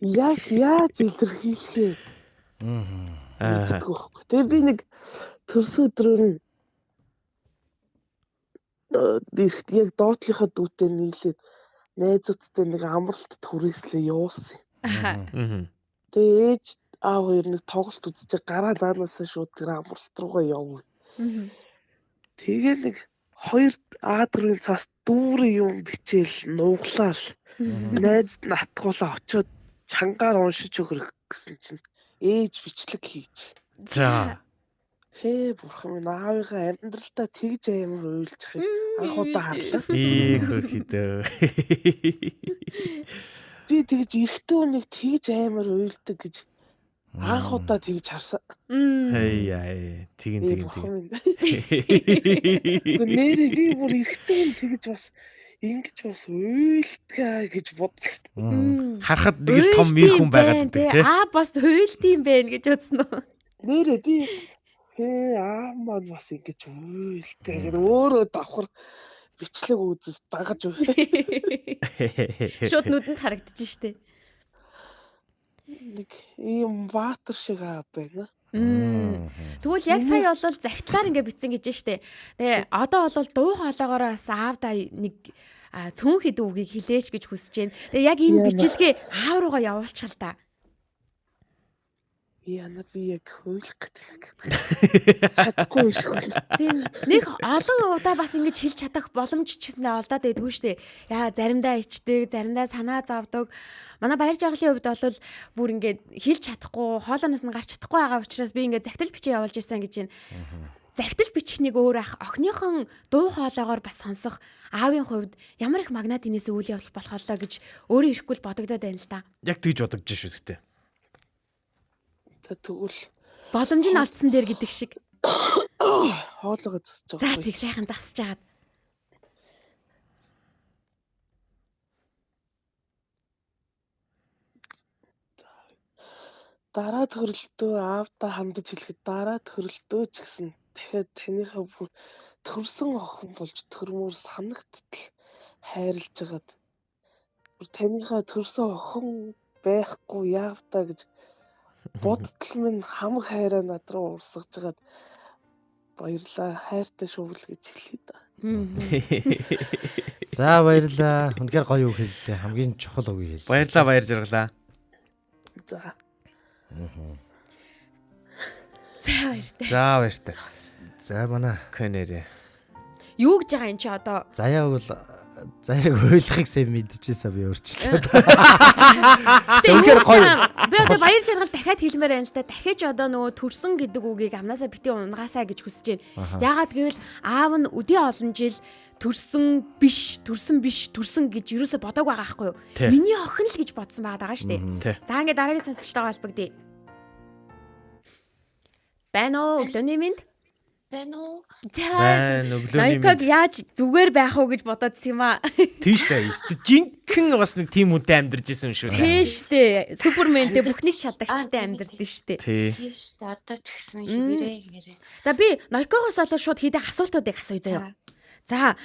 Яг яаж илэрхийлэхээ мэддэг байхгүй. Тэгээ би нэг төрсөн өдрөөр нь эрэхт яг доотлынхоо дүүтэй нийлээд найзуудтай нэг амралтад хүрээслээ явуулсан. Тэгээ ээж аав хоёр нэг тоглолт үзчихээ гараа наанасаа шууд тэр амралт руугаа явна. Тэгээ нэг хоёр А4-ийн цаас дүүрэн юм бичээл нуглаал найзд нь атгуулаа очиод чангаар уншиж өгөх гэсэн чинь ээж бичлэг хийж. За. Хээ бурхан минь аавынхаа амьдралдаа тэгж амар уйлчих анх удаа харлаа. Их хөрхидөө. Би тэгж эрэгтэй хүнийг тэгж амар уйлдаг гэж анх удаа тэгж харсан. Хей яа тэгин тэгин тэгин. Нэрээ би бүр эрэгтэй хүн тэгж бас ингэж бас уйлдгаа гэж бодлоо. Харахад нэг л том мэр хүн байгаад байдаг тий. Аа бас уйлд юм бэ гэж бодсон уу? Нэрээ би хээ аа маань бас ингэж уйлтай гэдэг өөрөө давхар бичлэг үзэж дагаж үр. Шууд нүдэнд харагдчих штэ. Нэг ийм баатар шиг аа байна. Тэгвэл яг сая бол загтлаар ингэ битсэн гэж штэ. Тэгээ одоо бол дуу хоолоогоороо бас аавдаа нэг цөөн хэд үгийг хэлээч гэж хүсэж байна. Тэгээ яг энэ бичлэгээ аав руугаа явуулчих л та. Яна би яг хөөлөх гэдэг. Чадахгүй шүү. Тийм. Нэг олон удаа бас ингэж хэлж чадах боломж ч гэсэндээ олдоод байдгүй шүү дээ. Яа заримдаа ичдэг, заримдаа санаа зовдөг. Манай баяр жаргалын хувьд бол бүр ингээд хэлж чадахгүй, хоолойноос нь гарч чадахгүй байгаа учраас би ингээд загтал бичээ явуулж исэн гэж байна. Загтал бичих нэг өөр ах охиныхон дуу хоолоогоор бас сонсох аавын хувьд ямар их магнат инээс үйл явдал болох болоо гэж өөрөө ирэхгүй л бодогдоод байна л да. Яг тэгж бодогдож шүү гэхдээ. Тэгвэл боломж нь олдсон дээр гэдэг шиг хоолоогоо засаж байгаа. За тийг сайхан засаж агаад. Дараа төрөлтөө аавдаа хандаж хэлэхэд дараа төрөлтөө ч гэсэн дахиад таныхаа бүр төрсөн охин болж төрмөр санагдтал хайрлаж хагаад бүр таныхаа төрсөн охин байхгүй яавдаа гэж Бодтол минь хамаг хайраа над руу урсгаж хагаад баярлаа, хайртай шүү л гэж хэлээ да. За баярлаа. Үнэхээр гоё үг хэллээ. Хамгийн чухал үг хэллээ. Баярлаа, баяр жаргалаа. За. За баяртай. За баяртай. За манай Кэнэрэ. Юу гэж байгаа юм чи одоо? Заяаг бол заяаг уйлахыг сайн мэдчихээсээ би өөрчлөлөө. Үнэхээр гоё. Би одоо баяр жаргал дахиад хэлмээр байна л да. Дахиж одоо нөгөө төрсөн гэдэг үгийг амнаасаа бити унгаасаа гэж хүсэж байна. Яагаад гэвэл аав нь өдий олон жил төрсөн биш, төрсөн биш, төрсөн гэж юусоо бодог байгаа байхгүй юу? Миний охин л гэж бодсон байгаа даа шүү дээ. За ингээд дараагийн сонсогчтойгоо холбогдъё. Байна уу өглөөний минь? Байна уу? За. Байна өглөөний минь. Ноёког яаж зүгээр байх уу гэж бодоодсэн юм аа. Тийм шүү дээ. Жинхэнэ бас нэг тийм хүнтэй амьдарч исэн юм шүү дээ. Тийм шүү дээ. Суперментэй бүхнийг чадагчтай амьдардсан шүү дээ. Тийм шүү дээ. Одоо ч гэсэн хിവэрээ хിവэрээ. За би Ноёкогоос олоо шууд хийдэ асуултуудыг асууя заяа. За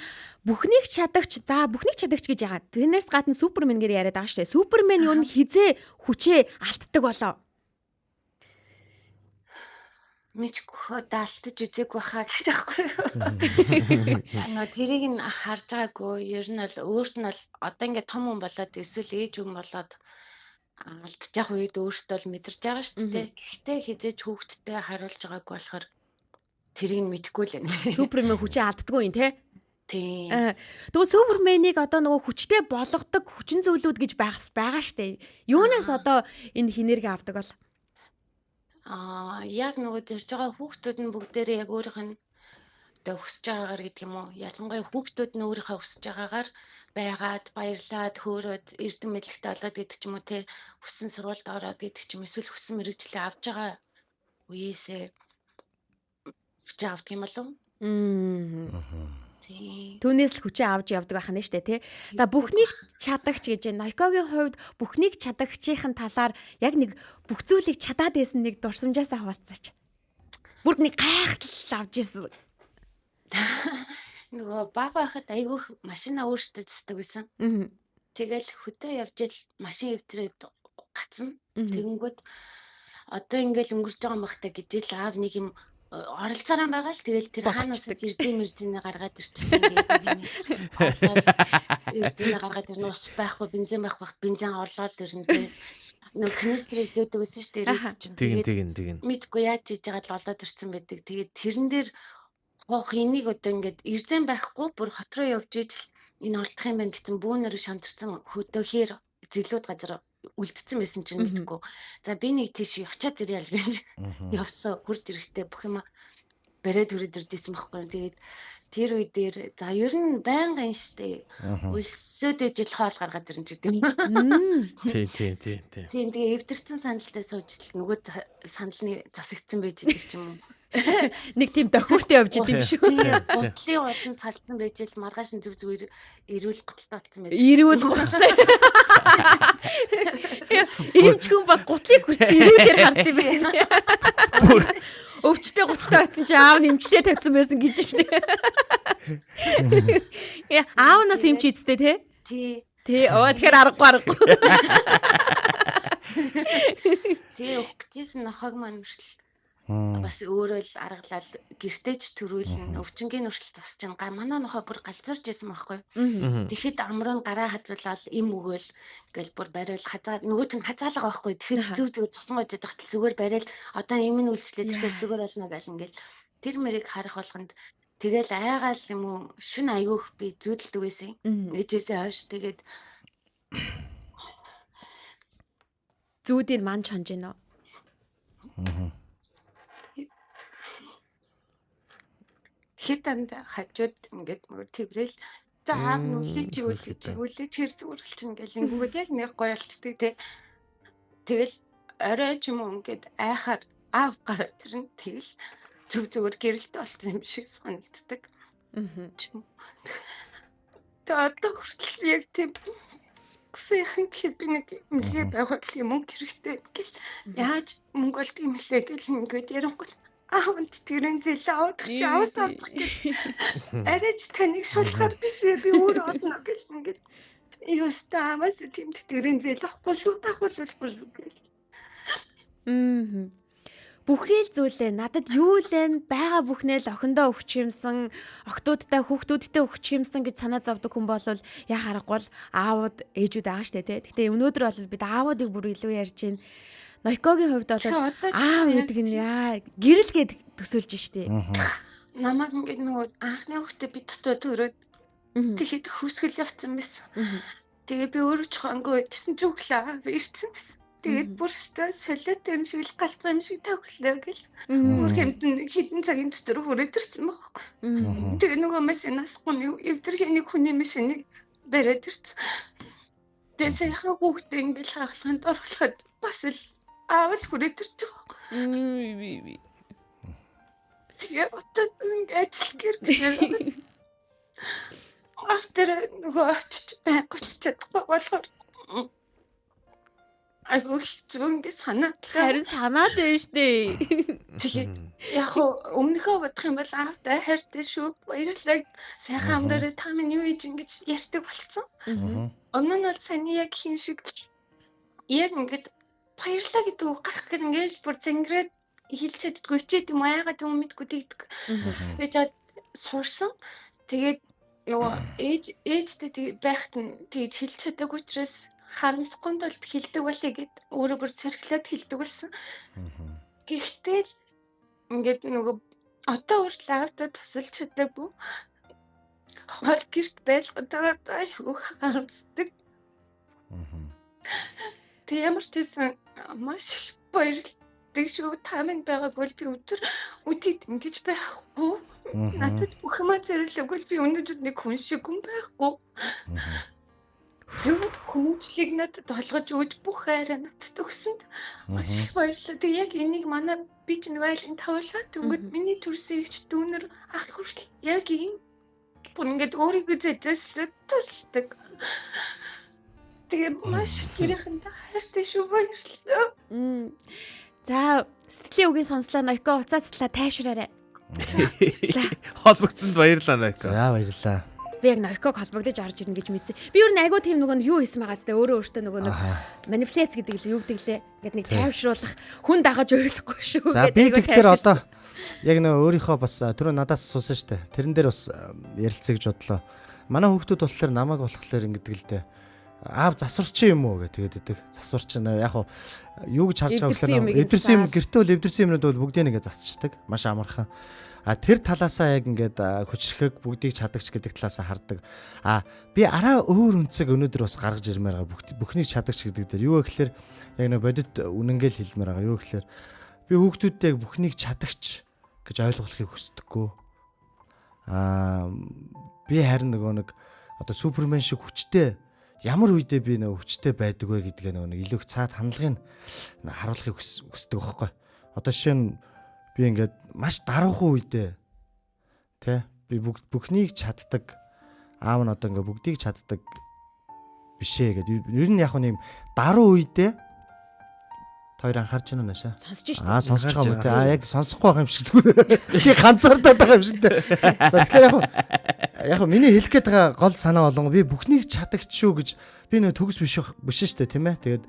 бүхнийг чадагч, за бүхнийг чадагч гэж яагаад? Тэрнээс гадна Супермен гэж яриад байгаа шүү дээ. Супермен юу н хизээ хүчээ алтдаг болоо. Мэдгүй одоо алтаж үзээгүй хаа гэдэг байхгүй юу. Нөгөө тэрийг нь харж байгаагүй. Ер нь бол өөрт нь бол одоо ингээд том хүн болоод эсвэл ээж хүн болоод алдчих явах үед өөртөө л мэдэрч байгаа шүү дээ. Гэхдээ хизээж хүүхдтэй хариулж байгаагүй болохоор тэрийг нь мэдэхгүй л байна. Супермен хүчээ алддаггүй юм те? Тийм. Тэгвэл Суперменийг одоо нөгөө хүчтэй болгодог хүчин зүйлүүд гэж байгаа штэ. Юунаас одоо энэ хинэрэг авдаг бол? Аа яг нөгөө зорж байгаа хүүхдүүд нь бүгдээрээ яг өөрийнх нь одоо хүсэж байгаагаар гэдэг юм уу? Ялангуяа хүүхдүүд нь өөрийнхөө хүсэж байгаагаар байгаад баярлаад хөөрөөд эрдэм мэдлэгтэй болоод гэдэг ч юм уу те, хүссэн сургуульд ороод гэдэг ч юм эсвэл хүссэн мэрэгчлээ авч байгаа үеэсээ хүчээ авдаг юм болов уу? Тийм. Түүнээс л хүчээ авч явдаг байх нь шүү дээ, тий. За бүхнийг чадагч гэж байна. Ноёкогийн хувьд бүхнийг чадагчийн талаар яг нэг бүх зүйлийг чадаад байсан нэг дурсамжаасаа хуваалцаач. Бүр нэг гайхал авч ирсэн. Нөгөө баг байхад айгүйх машина өөртөө зэсдэг байсан. Тэгэл хөдөө явж ил машин эвтрээд гацсан. Тэгэнгүүт одоо ингээл өнгөрч байгаа юм бах та гэж ил аав нэг юм оролцоороо байгаа л тэгэл тэр хаанаас эрдэн мэрдэнэ гаргаад ирчихсэн ингээд эрдэнэ гаргаад ирнэ, ус байхгүй бензин байх бахт бензин орлоод ирнэ тэ. Нөгөө канистрээр зөөдөг байсан шүү дээ ирээд чинь. Тийм. Мэдгүй яаж хийж байгаад л олоод ирсэн байдаг. Тэгээд тэрэн дээр хуух энийг одоо ингээд эрзэн байхгүй бүр хот руу явж ижил энэ олдох юм байна гэсэн бүүнээр шантарсан хөдөөхээр зэлүүд газар үлдсэн байсан чинь мэдгүй. За би нэг тийш явчаад ирья л гэж явсан. Хурж ирэхдээ бүх юм бариад хүрээд ирж исэн байхгүй. Тэгээд тэр үе дээр за ер нь байнгын штэ. Өлсөөд ижил хоол гаргаад ирнэ ч гэдэг юм. Тийм. Тийм тэгээ эвдэрсэн сандалтай сууж ил нөгөө сандалны засагдсан байж идэг ч юм уу. Нэг тийм дохиуртэй явж идэв юм шүү. Тийм гутлын улан салцсан байж ил маргааш нь зүг зүгээр эрүүл гуталтай болсон байж. Эрүүл гуталтай. Эмч хүн бас гутлыг хүртэл эрүүлээр харсан юм байна. Өвчтэй гуталтай байсан чи аав нь эмчтэй тавьсан байсан гэж шнэ. Яа, аав нас эмч ийдтэй те? Тий. Тий, оо тэгэхээр аргагүй. Тэгээ өгөх гэжсэн нохог маань хүртэл бас өөрөө л аргалал гэртээ ч төрүүлнэ. Өвчнгийн нүртэл зас чинь манай нохой бүр галзуурч исэн байхгүй. Тэгэхэд амруу нь гараа хадруулаад им өгөөл ингээл бүр бариул хазаа нөгөөт нь хазаалга байхгүй. Тэгэхэд зүг зүгээр цусан гож ядахтал зүгээр бариал одоо им нь үйлчлээ тэгэхээр зүгээр болно гэл ингээл тэр мэрийг харах болгонд тэгэл айгаал юм уу шүн айгүйх би зүүдэлдэг байсан. Ээжээсээ хойш тэгээд зүүдийг ман чонж гинөө. Хэд анд хажууд ингээд нөгөө тэрэл за аав нь үлээч үлээч үлээч хэр зүрхэлчин гэл ингэнгүүт яг нэг гоё болчдөг те. Тэгэл орой ч юм уу ингээд айхаар аав гараад ирнэ. Тэгэл зүг зүгээр гэрэлт болсон юм шиг санагддаг. Тэгээ одоо хүртэл яг тийм гүсэйхэн гэхэд би нэг эмнэлгээ байгуулах юм мөнгө хэрэгтэй гэл яаж мөнгө олдог юм лээ гэл ингээд ярингуул аавд тэрэн зээл аваад чи аваас авчих гэл арайч таныг шулахаар биш би өөр олно гэл ингээд ёстой аваас тийм тэрэн зээл авахгүй шүү дахуулахгүй шүү гэл. Бүхий л зүйлээ надад юу л вэ байгаа бүхнээ л охиндоо өгч юмсан, охтуудтай хүүхдүүдтэй өгч юмсан гэж санаа зовдөг хүн бол яа харахгүй л аавууд ээжүүд байгаа штэ тий. Гэтэ өнөөдөр бол бид аавуудыг бүр илүү ярьж байна. Нойкогийн хувьд бол аав гэдэг нь яа гэрэл гээд төсөөлж штэ. Намайг ингээд нөгөө анхны хүүхдээ би дотоо төрөөд тэгэхэд хүсгэл явцсан байсан. Тэгээ би өөрөө ч хонго байжсэн ч өглөө би ирсэн байсан. Тэгээд бүр өстой солиотой юм шиг л галзуу юм шиг тавхлаа гэл. Бүр хэмтэн хэдэн цагийн дотор хүрээд ирсэн байхгүй. Тэгээ нөгөө машинаас гүн эвдэрхийн нэг хүний машиныг бариад ирсэн. Тэгээ саяхан хүүхдээ ингээл хагалганд оруулахад бас л аав л хүрээд ирчих байхгүй. Тэгээ одоо ингээ ажил гэр гэхээр автер нөгөө очиж байхгүй ч чадахгүй болохоор айгүй хэцүү ингээ санаадлаа. Харин санаад байна штэ. Тэгээд яг өмнөхөө бодох юм бол аавтай хайртай шүү. Баярлалаа. Сайхан амраарай. Та минь юу хийж ингэж ярьдаг болцсон. Өмнө нь бол саяны яг хин шиг яг ингээд баярлалаа гэдэг үг гарах гэх ингээд бүр зангираад хэлж чаддгүй хичээд юм яагаад юм мэдгүй тэгдэг. Тэгээд жаад сурсан. Тэгээд нөгөө ээжтэй байхад нь тэгж хэлж чадаагүй учраас харамсахгүй тулд хэлдэг болъё гэд өөрөө бүр цэрхлээд хэлдэг болсон. Гэхдээ л ингээд нөгөө одоо хүртэл аавдаа тусалж чадаагүй. Хол гэрт байлгаад айгүй харамсдаг. Тэг ямар ч байсан маш их баярлалтай шүү. Та минь байгааг бол би өдөр үдид ингэж байхгүй. Надад бүх юмаа зориулаагүй би өнөөдөр нэг хүн шиг хүн байхгүй. Зөв хүмүүжлийг надад олгож өгч бүх хайраа надад өгсөнд маш их баярлалаа. Тэг яг энийг манай би ч нэг айлын тавуулаа. Тэнгүүд миний төрсөн эгч дүүнер ах хүртэл яг ийм бүр ингээд өөрийгөө зэжлээд тусалдаг. Тэгээ маш гэрийнхэндээ хайртай шүү, баярлалаа. За, сэтгэлийн үгийг сонслоо Нойко, уцаа цэцлээ тайвшраарай. За, холбогдсонд баярлалаа Нойко. За, баярлалаа. Би яг Нойког холбогдож орж ирнэ гэж мэдсэн. Би ер нь айгүй тийм нөгөө нь юу хийсэн байгаа зү өөрөө өөртөө нөгөө нэг манипуляц гэдэг л юу гэдэг лээ. Ингээд нэг тайвшруулах хүн дагаж ойлгохгүй шүү. За, би тэгэхээр одоо яг нөгөө өөрийнхөө бас түрүү надаас асуусан шүү дээ. Тэрэн дээр бас ярилцъя гэж бодлоо. Манай хүүхдүүд болохоор намайг болохоор ингэдэг л дээ. Аав засварчин юм уу гэх тэгээд идэг. Засварчин яг хуу юу гэж харж байгаа гэхээр эвдэрсэн юм гэртээ бол эвдэрсэн юмнууд бол бүгдийг ингээ засчдаг. Маш амархан. А тэр талаасаа яг ингээд хүчрэхэг бүгдийг чадагч гэдэг талаасаа хардаг. А би араа өөр өнцөг өнөөдөр бас гаргаж ирмээр байгаа. Бүхнийг чадагч гэдэг дээр юу вэ гэхээр яг нэг бодит үнэнгээл хэлмээр байгаа. Юу гэхээр би хүүхдүүдтэй яг бүхнийг чадагч гэж ойлгохыг хүсдэггүй. Аа би харин нөгөө нэг одоо супермен шиг хүчтэй ямар үедээ би нөгөө хүчтэй байдаг вэ гэдгээ нөгөө нэг илүү их цаад хандлагыг харуулахыг хүсдэг байхгүй. Одоо жишээ нь би ингээд маш даруухан үедээ тэ би бүхнийг чаддаг аав нь одоо ингээд бүгдийг чаддаг бишээ гэдэг. Ер нь яг нэг юм даруй үедээ хоёр анхаарч байна наашаа. Сонсож шээ. Аа сонсож байгаа юм те. Аа яг сонсохгүй байгаа юм шиг зүгээр. Би ганцаардаад байгаа юм шиг те. За тэгэхээр яг миний хэлэх гээд байгаа гол санаа болон би бүхнийг чадагч шүү гэж би нөө төгс биш биш шүү дээ тийм ээ. Тэгээд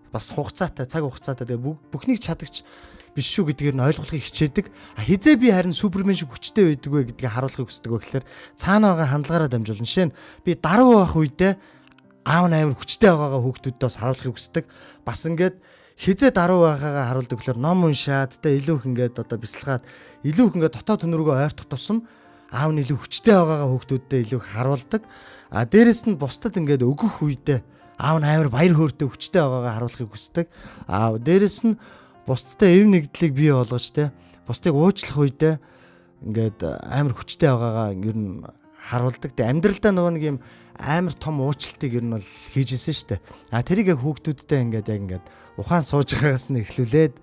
бас хугацаатай цаг хугацаатай тэгээд бүхнийг чадагч биш шүү гэдгээр нь ойлгохыг хичээдэг. А хизээ би харин супермен шиг хүчтэй байдаг вэ гэдгийг харуулахыг хүсдэг вэ гэхээр цаана байгаа хандлагаараа дамжуулна. Жишээ нь би даруй байх үедээ аав нь амар хүчтэй байгаагаа хүүхдүүддээ бас харуулахыг хүсдэг. Бас ингээд хизээ даруй байгаагаа харуулдаг гэхээр ном уншаад тэ илүү их ингээд одоо бясалгаад илүү их ингээд дотоод хүн рүүгээ ойртох тусам аав нь илүү хүчтэй байгаагаа хүүхдүүддээ илүү их харуулдаг. А дээрэс нь бусдад ингээд өгөх үедээ аав нь амар баяр хөөртэй хүчтэй байгаагаа харуулахыг хүсдэг. А дээрэс нь бусдтай эв нэгдлийг бий болгож те бусдыг уучлах үедээ ингээд амар хүчтэй байгаагаа ер нь харуулдаг. Тэ амьдралдаа нөгөө нэг юм амар том уучлалтыг ер нь бол хийж ирсэн шүү дээ. А тэрийг яг хүүхдүүдтэй ингээд яг ингээд ухаан сууж байгаагаас нь эхлүүлээд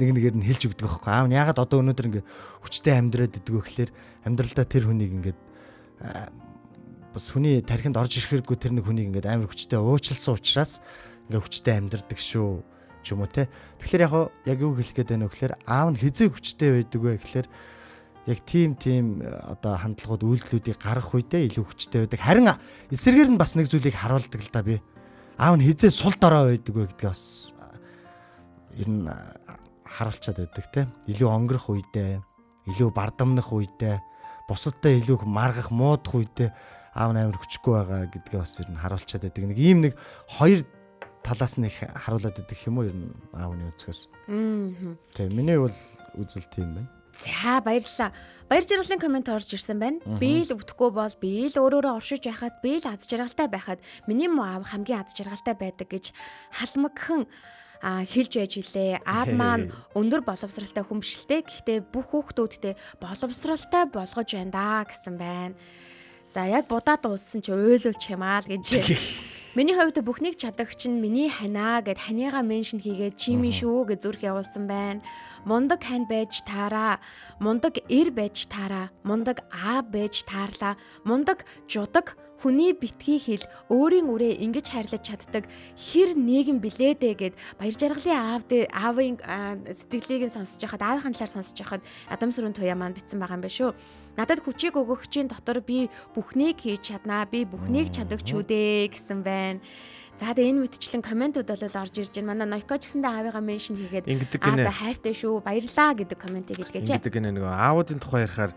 нэг нэгээр нь хэлж өгдөг байхгүй. Аав нь яагаад одоо өнөөдөр ингээд хүчтэй амьдраад идэг вэ гэхээр амьдралдаа тэр хүнийг ингээд бас хүний тархинд орж ирэхэргүй тэр нэг хүнийг ингээд амар хүчтэй уучлсан учраас ингээд хүчтэй амьдрдаг шүү ч юм уу те. Тэгэхээр яг юу хэлэх гээд байна вэ гэхээр аав нь хизээ хүчтэй байдаг вэ гэхээр яг тийм одоо хандлагууд үйлдэлүүдийг гаргах үедээ илүү хүчтэй байдаг. Харин эсрэгээр нь бас нэг зүйлийг харуулдаг л да би. Аав нь хизээ сул дорой байдаг вэ гэдгээ бас ер нь харуулчаад байдаг те. Илүү онгорох үедээ, илүү бардамнах үедээ, бусадтай илүү их маргах, муудах үедээ аав нь амар хүчгүй байгаа гэдгээ бас ер нь харуулчаад байдаг. Нэг ийм нэг хоёр талаас нь их харуулад байдаг юм уу ер нь аавны өнцгөөс. Тийм, миний бол үзэл тийм байна. За, баярлалаа. Баяр жаргалын коммент орж ирсэн байна. Би л өвдөхгүй бол би л өөрөөрөө оршиж байхад, би л аз жаргалтай байхад миний муу аав хамгийн аз жаргалтай байдаг гэж халмагхан хэлж байж үлээ. Аав маань өндөр боловсралтай хүн биш л дээ. Гэхдээ бүх хүүхдүүдтэй боловсралтай болгож байна да гэсэн байна. За, яг будаа дууссан чи уйлуулчих юм аа л гэж. Миний хувьд бүхнийг чадагч нь миний ханаа гэд ханыгаа mention хийгээд чимэн шүү гэж зүрх явуулсан байна. Мундаг хань байж таараа, мундаг эр байж таараа, мундаг аав байж таарлаа, мундаг жудаг хүний битгий хэл, өөрийн үрээ ингэж хайрлаж чаддаг хэр нийгэм билээ дээ гэд Баяр жаргалын аав дээр аавын сэтгэлийг нь сонсож байхад, аавынхаа талаар сонсож байхад Адам сүрэн туяа маань битсэн байгаа юм байна шүү. Надад хүчийг өгөгчийн дотор би бүхнийг хийж чаднаа, би бүхнийг чадагч үү дээ гэсэн байна. За, тэгээ энэ мэтчлэн комментууд бол орж ирж байна. Манай Нойко ч гэсэндээ аавыгаа mention хийгээд Ингэдэг гинэ. аавдаа хайртай шүү, баярлаа гэдэг комментиг хэлгээч. Ингэдэг гинэ, нөгөө аавуудын тухай ярихаар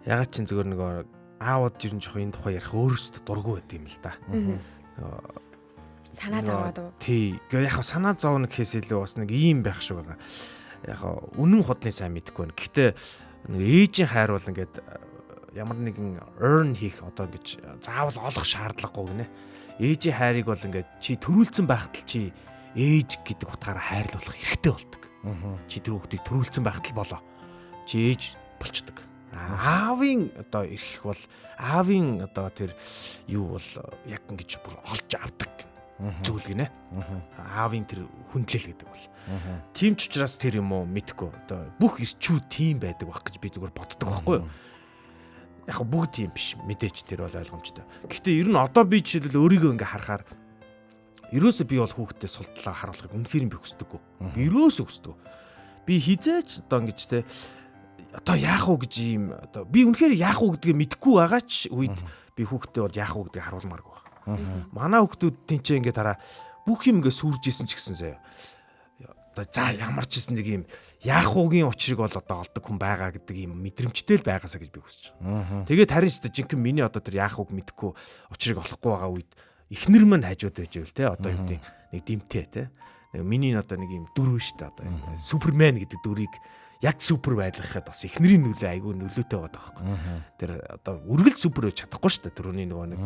ягаад чинь зүгээр нөгөө аавууд ер нь жоохон энэ тухай ярих өөрөөсөө дургүй байд юм л да. Нөгөө Санаа зовоод уу? Тий. Гэ яг санаа зовно гэхээс илүү бас нэг ийм байх шиг байгаа. Яг үнэн худлын сайн мэдэхгүй байна. Гэхдээ нэг ээжийн хайр бол ингээд ямар нэгэн earn хийх, одоо ингэж заавал олох шаардлагагүй гинэ. Ээжийн хайрыг бол ингээд чи төрүүлсэн байхад л чи ээж гэдэг утгаараа хайрлуулах хэрэгтэй болдог. Чи тэр хүүхдийг төрүүлсэн байхад л болоо. Чи ээж болчдөг. Аавын одоо эрх бол, аавын одоо тэр юу бол яг ингэж бүр олж авдаг зүйл гинэ. Аавын тэр хүндлэл гэдэг бол. Тийм ч учраас тэр юм уу мэдхгүй. Одоо бүх эрчүүд тийм байдаг байх гэж би зүгээр боддог байхгүй юу? Яг бүгд тийм биш мэдээч, тэр бол ойлгомжтой. Гэхдээ ер нь одоо би жишээлбэл өөрийгөө ингээ харахаар ерөөсөө би бол хүүхдтэй сул талаа харуулахыг үнэхээр би хүсдэггүй. Би ерөөсөө хүсдэг. Би хизээч одоо ингэж те, одоо яах вэ гэж ийм, одоо би үнэхээр яах вэ гэдгээ мэдэхгүй байгаа ч үед би хүүхдтэй бол яах вэ гэдгийг харуулмааргүй байна. Манай хүүхдүүд тэнцээ ингээд хараа, бүх юм ингээд сүрж исэн ч гэсэн заяа. Одоо за ямар ч гэсэн нэг юм яах уугийн учрыг бол одоо олдог хүн байгаа гэдэг ийм мэдрэмжтэй л байгаасаа гэж би хүсэж байгаа. Тэгээд харин ч жинхэнэ миний одоо тэр яах уг мэдэхгүй, учрыг олохгүй байгаа үед эхнэр мань хажууд байж байвал те, одоо юу гэдэг, нэг дэмтэй те. Нэг миний одоо нэг юм дүр биш те, одоо супермен гэдэг дүрийг яг супер байлгахад бас эхнэрийн нөлөө айгүй нөлөөтэй байгаа байхгүй. Тэр одоо үргэлж супер байж чадахгүй шүү дээ. Түрүүний нөгөө нэг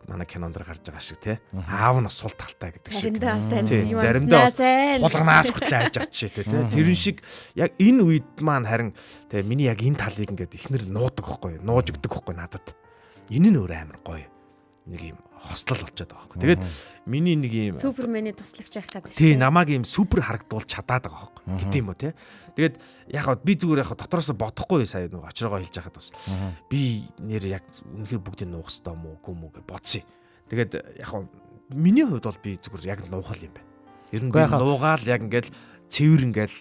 манай кинонд гарч байгаа шиг те. Аав нь бас сул талтай гэдэг шиг. Заримдаа сайн Тий, юм. заримдаа бас сайн. хулганаас хүртэл айж байгаа жишээтэй те. Тэрэн шиг яг энэ үед маань харин те, миний яг энэ талыг ингээд эхнэр нуудаг байхгүй юу? Нууж өгдөг байхгүй надад. Энэ нь өөр амар гоё. Нэг юм хослол болчиход байгаа байхгүй. Тэгээд миний нэг юм Супермений туслагч байх гэдэг. Тий, намайг ийм супер харагдуулж чадаад байгаа байхгүй гэдэг юм уу те. Тэгээд яг хаа би зүгээр яг дотроос бодохгүй, сая нэг очрогоо хэлж байхад бас би нэр яг үнэхээр бүгдийг нуух ёстой мó үгүй мүү гэж бодсон. Тэгээд яг хаа миний хувьд бол би зүгээр яг л нуухал юм байна. Ер нь би Үгүй яхаа. нуугаал яг ингээл цэвэр ингээл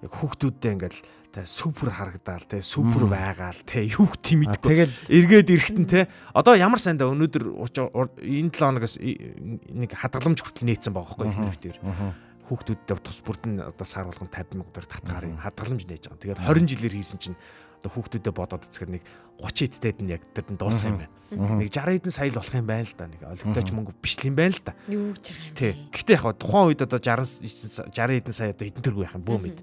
яг хүүхдүүдтэй ингээл тэ супер харагдаал тэ, супер байгаал тэ, юу гэх юм мэдгүй. Тэгэл Эргээд ирэхтэн те, одоо ямар сайндаа өнөөдөр энэ 7 хоногоос нэг хадгаламж хүртэл нээсэн байгаа байхгүй эхнэр битэр. Хүүхдүүдтэй тус бүрдэн одоо сар болгон 50 мянга төгрөг татгаар юм хадгаламж нээж байгаа. Тэгээд 20 жилээр хийсэн чинь одоо хүүхдүүдэд бодоод үзэхээр нэг 30 эдтэд нь яг тэр нь дуусах юм байна. Нэг 60 хэдэн сая л болох юм байна л да. Нэг олигтой ч мөнгө биш л юм байна л да. Юу гэж байгаа юм Тий. бэ? Гэтэ яг тухайн үед одоо 60 60 хэдэн сая одоо хэдэн төгрөг байх юм бөө мэд.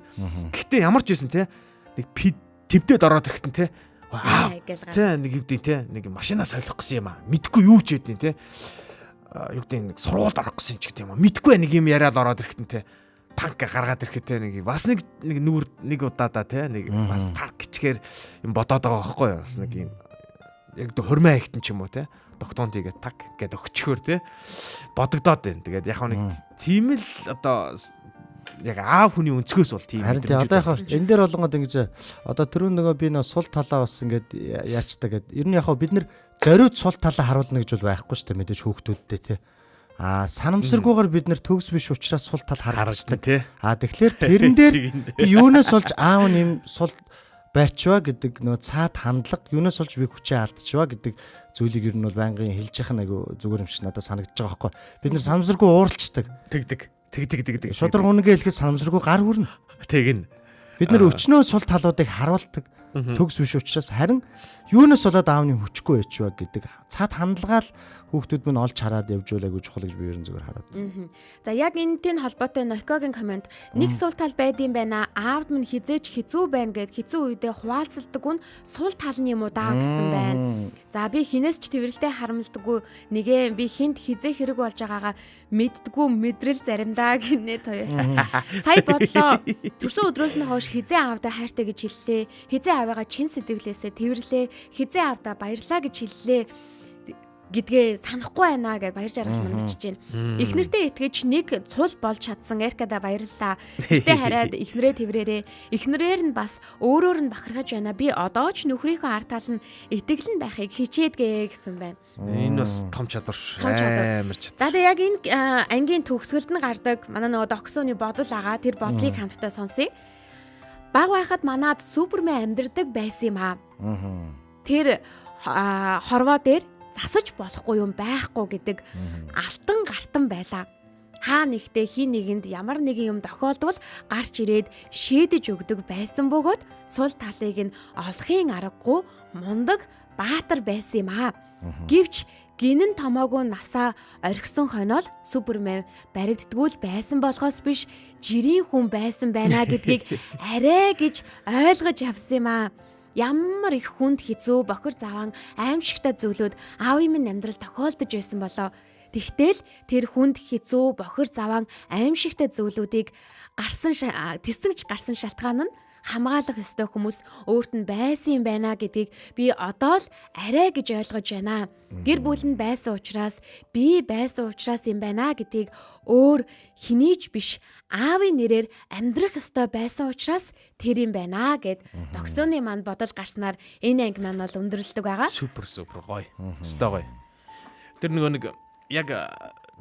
Гэтэ ямар ч байсан те, нэг твдэд ороод ирэхтэн те, аа Гэл гар. те, нэг юу гэдэг те, нэг машина солих гэсэн юм аа. Мэдхгүй юу ч гэдэг те. Юу гэдэг, нэг сургуульд орох гэсэн ч гэдэг юм аа. Мэдхгүй нэг юм яриад ороод ирэхтэн те, панк гаргаад ирэхэд те, нэг бас нэг нэг нүүр нэг удаадаа те, нэг бас панк гिचгээр юм бодоод байгаа байхгүй юу. Бас нэг юм яг хурмаа ихтэн ч юм уу те, тогтоон тийгээ так гэд өгчхөөр те, бодогдоод байна. Тэгээд яг нэг тийм л одоо яг аав хүний өнцгөөс бол тийм Харин тий, мэдрэмжүүд одоо яг болж энэ дээр болонгод ингэж одоо түрүүн нөгөө би нөө сул талаа бас ингээд яачтай гэд. Ер нь яг бид нэр зориуд сул талаа харуулна гэж бол байхгүй шүү дээ мэдээж хүүхдүүдтэй тий. А санамсаргүйгээр бид нэр төгс биш учраас сул тал харагддаг харагддаг. тий. А тэгэхээр тэрэн дээр би юунаас болж аав нь юм сул байчваа гэдэг нөө цаад хандлага, юунаас болж би хүчээ алдчихваа гэдэг зүйлийг ер нь бол байнгын хэлж яхах нь айгу зүгээр юм шиг надад санагдаж байгаа байхгүй. Бид нэр санамсаргүй ууралчдаг. Тэгдэг. Тэг тэг тэг тэг. Шудраг үнэгээ хэлэхэд санамсаргүй гар хүрнэ. Тэгнь. Бид нэр өчнөө сул талуудыг харуулдаг төгс биш учраас харин юунаас болоод аавны хүчгүй байчваа гэдэг цаад хандлагаал хүүхдүүд мань олж хараад явж байлаа чухал гэж би ерэн зүгээр хараад. За яг энэтэй нь холбоотой Нокогийн комент нэг сул тал байдсан байна. Аавд минь хизээч хэцүү байна гэд хэцүү үедээ хуваалцалдаг нь сул тал нь юм уу даа гэсэн байна. За би хинээс ч тэрвэрлтэй харамлдаггүй нэгэ би хинт хизээ хэрэг болж байгаагаа мэддгүү мэдрэл заримдаа гинэ тоёрч. Сая бодлоо. Төрсөн өдрөөс нь хойш хизээ аавдаа хайртай гэж хэллээ. Хизээ аавыгаа чин сэтгэлээсээ тэрвэрлээ. Хизээ аавдаа баярлаа гэж хэллээ гэдгээ санахгүй байна гэж баяр жаргал мань бичиж байна. Эхнэртээ итгэж нэг цул болж чадсан Эркада баярлалаа. Гэртээ хараад эхнэрээ тэрвэрээрээ эхнэрээр нь бас өөрөөр нь бахархаж байна. Би одоо ч нөхрийнхөө ар тал нь итгэл нь байхыг хичээдгээ гэсэн байна. Энэ бас том чадвар шүү. Амар чадвар. За тэгээ яг энэ ангийн төгсгөлд нь гардаг манай нөгөө доксууны бодол агаа тэр бодлыг хамтдаа сонсъё. Баг байхад манад Супермен амьдардаг байсан юм аа. Тэр хорвоо дээр засаж болохгүй юм байхгүй гэдэг алтан гартан байлаа. Хаа нэгтээ хин нэгэнд ямар нэгэн юм тохиолдвол гарч ирээд шийдэж өгдөг байсан бөгөөд сул талыг нь олохын аргагүй мундаг баатар байсан юм аа. Гэвч гинэн томоогүй насаа орхисон хойноол Супермен баригддаггүй л байсан болохоос биш жирийн хүн байсан байна гэдгийг арай гэж ойлгож авсан юм аа. Ямар их хүнд хэцүү бохир заваан аимшигтай зүйлүүд аавын минь амьдрал тохиолдож байсан болоо. Тэгтэл тэр хүнд хэцүү бохир заваан аимшигтай зүйлүүдийг гарсан тэсгэж гарсан шалтгаан нь хамгаалах ёстой хүмүүс өөрт нь байсан юм байна гэдгийг би одоо л арай гэж ойлгож байна. Гэр бүл нь байсан учраас би байсан учраас юм байна гэдгийг өөр хэний ч биш аавын нэрээр амьдрах ёстой байсан учраас тэр юм байна гэд догсооны маань бодол гарснаар энэ анги маань бол өндөрлөдөг байгаа. Супер супер гоё. Өстой гоё. Тэр нөгөө нэг яг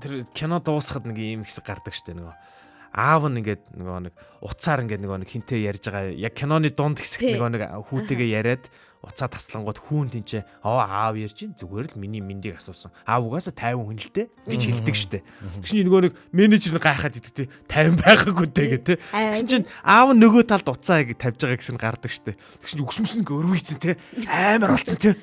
тэр кино дуусахад нэг ийм хэсэг гардаг штэ нөгөө аав нь ингээд нөгөө нэг уцаар ингээд нөгөө нэг хинтээ ярьж байгаа яг киноны дунд хэсэгт нөгөө нэг хүүтэйгээ яриад уцаа таслангууд хүүн тэнцээ аа аав ярьж чинь зүгээр л миний мэндийг асуусан. Аав угаасаа 50 хүн л дээ гэж хэлдэг штэ. Тэгсэн чинь нөгөө нэг менежер нь гайхаад идэг те 50 байгаагүй дээ гэх те. Тэгсэн чинь аав нь нөгөө талд уцаа ингэ тавьж байгаа гэсэн гардаг штэ. Тэгсэн чинь өксмөсөн ингээ өрвийцэн те амар болцсон те.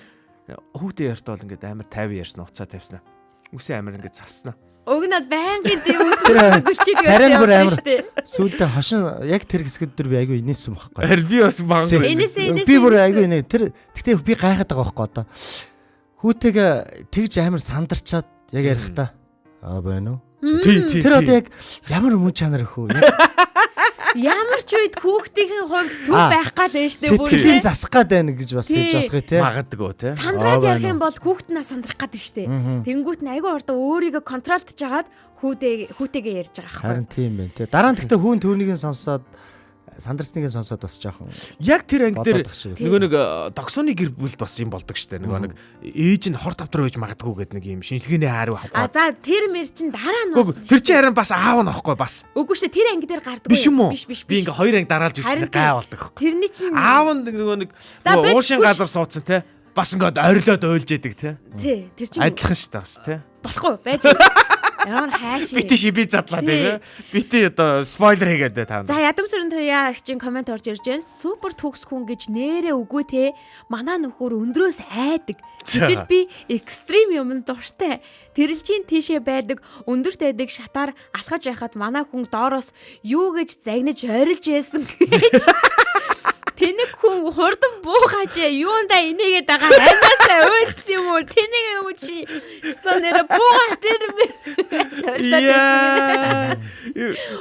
Хүүтэй ярьтаа бол ингээд амар 50 ярьсан уцаа тавьснаа. Үсээ амар ингээд заснаа. Уг нь бол байнгын тийм үс гүлчээд Царай бүр амар сүулдэ хошин яг тэр хэсгэд дээр би айгүй инээсэн байхгүй. Харин би бас бангүй. Инээсэн Би бүр айгүй инээ. Тэр тэгтээ би гайхаад байгаа байхгүй одоо. Хүүтэйгээ тэгж амар сандарчаад яг ярих та. Аа байна уу? Тий тий. Тэр одоо яг ямар мөн чанар их үү? Ямар ч үед хүүхдийн хувьд төв байх гал энэ штэ бүр сэтгэлийн засах гад байна гэж бас хэлж болох юм те. Магадгүй те. Сандраад ярих юм бол хүүхд нь сандрах гад штэ. Тэнгүүт нь айгүй урдаа өөрийгөө контролдож хагаад хүүтэйгээ ярьж байгаа байхгүй. Харин тийм байна те. Дараа нь гэхдээ хүүн түүнийг нь сонсоод сандарсныг нь сонсоод бас жоохон яг тэр анги дээр нөгөө нэг догсооны гэр бүл бас юм болдог штэ. Нөгөө нэг ээж нь хор тавдар байж магадгүй гэдэг нэг юм шинжилгээний хариу авах. А за тэр мэр чин дараа нь тэр чинь харин бас аав нь ахгүй бас. Үгүй штэ тэр анги дээр гардаггүй. Биш юм уу? Биш. Би ингээ хоёр анги дараалж ирсэн гай болдог. Тэрний чинь аав нь нөгөө нэг уушин газар суудсан те. Бас ингээд орилоод уйлж яадаг те. Тий, тэр чинь адилхан штэ бас те. Болохгүй байж. Ямар хайш. Бити шиби задлаа тийм. Бити одоо спойлер хийгээд та. За ядамсрын туяа их чинь комент орж ирж байна. Супер төгс хүн гэж нэрээ үгүй те. Манай нөхөр өндрөөс айдаг. Гэтэл би экстрим юмд дуртай. Тэрэлжийн тийшээ байдаг, өндөрт байдаг шатаар алхаж байхад манай хүн доороос юу гэж загнаж орилж байсан гэж. Тэнэг хүн хурдан буугаач юунда инээгээд байгаа амиасаа уйлсан юм уу? Тэнэг юм уу чи? Стоо нэрэ буугаа тэр байсан.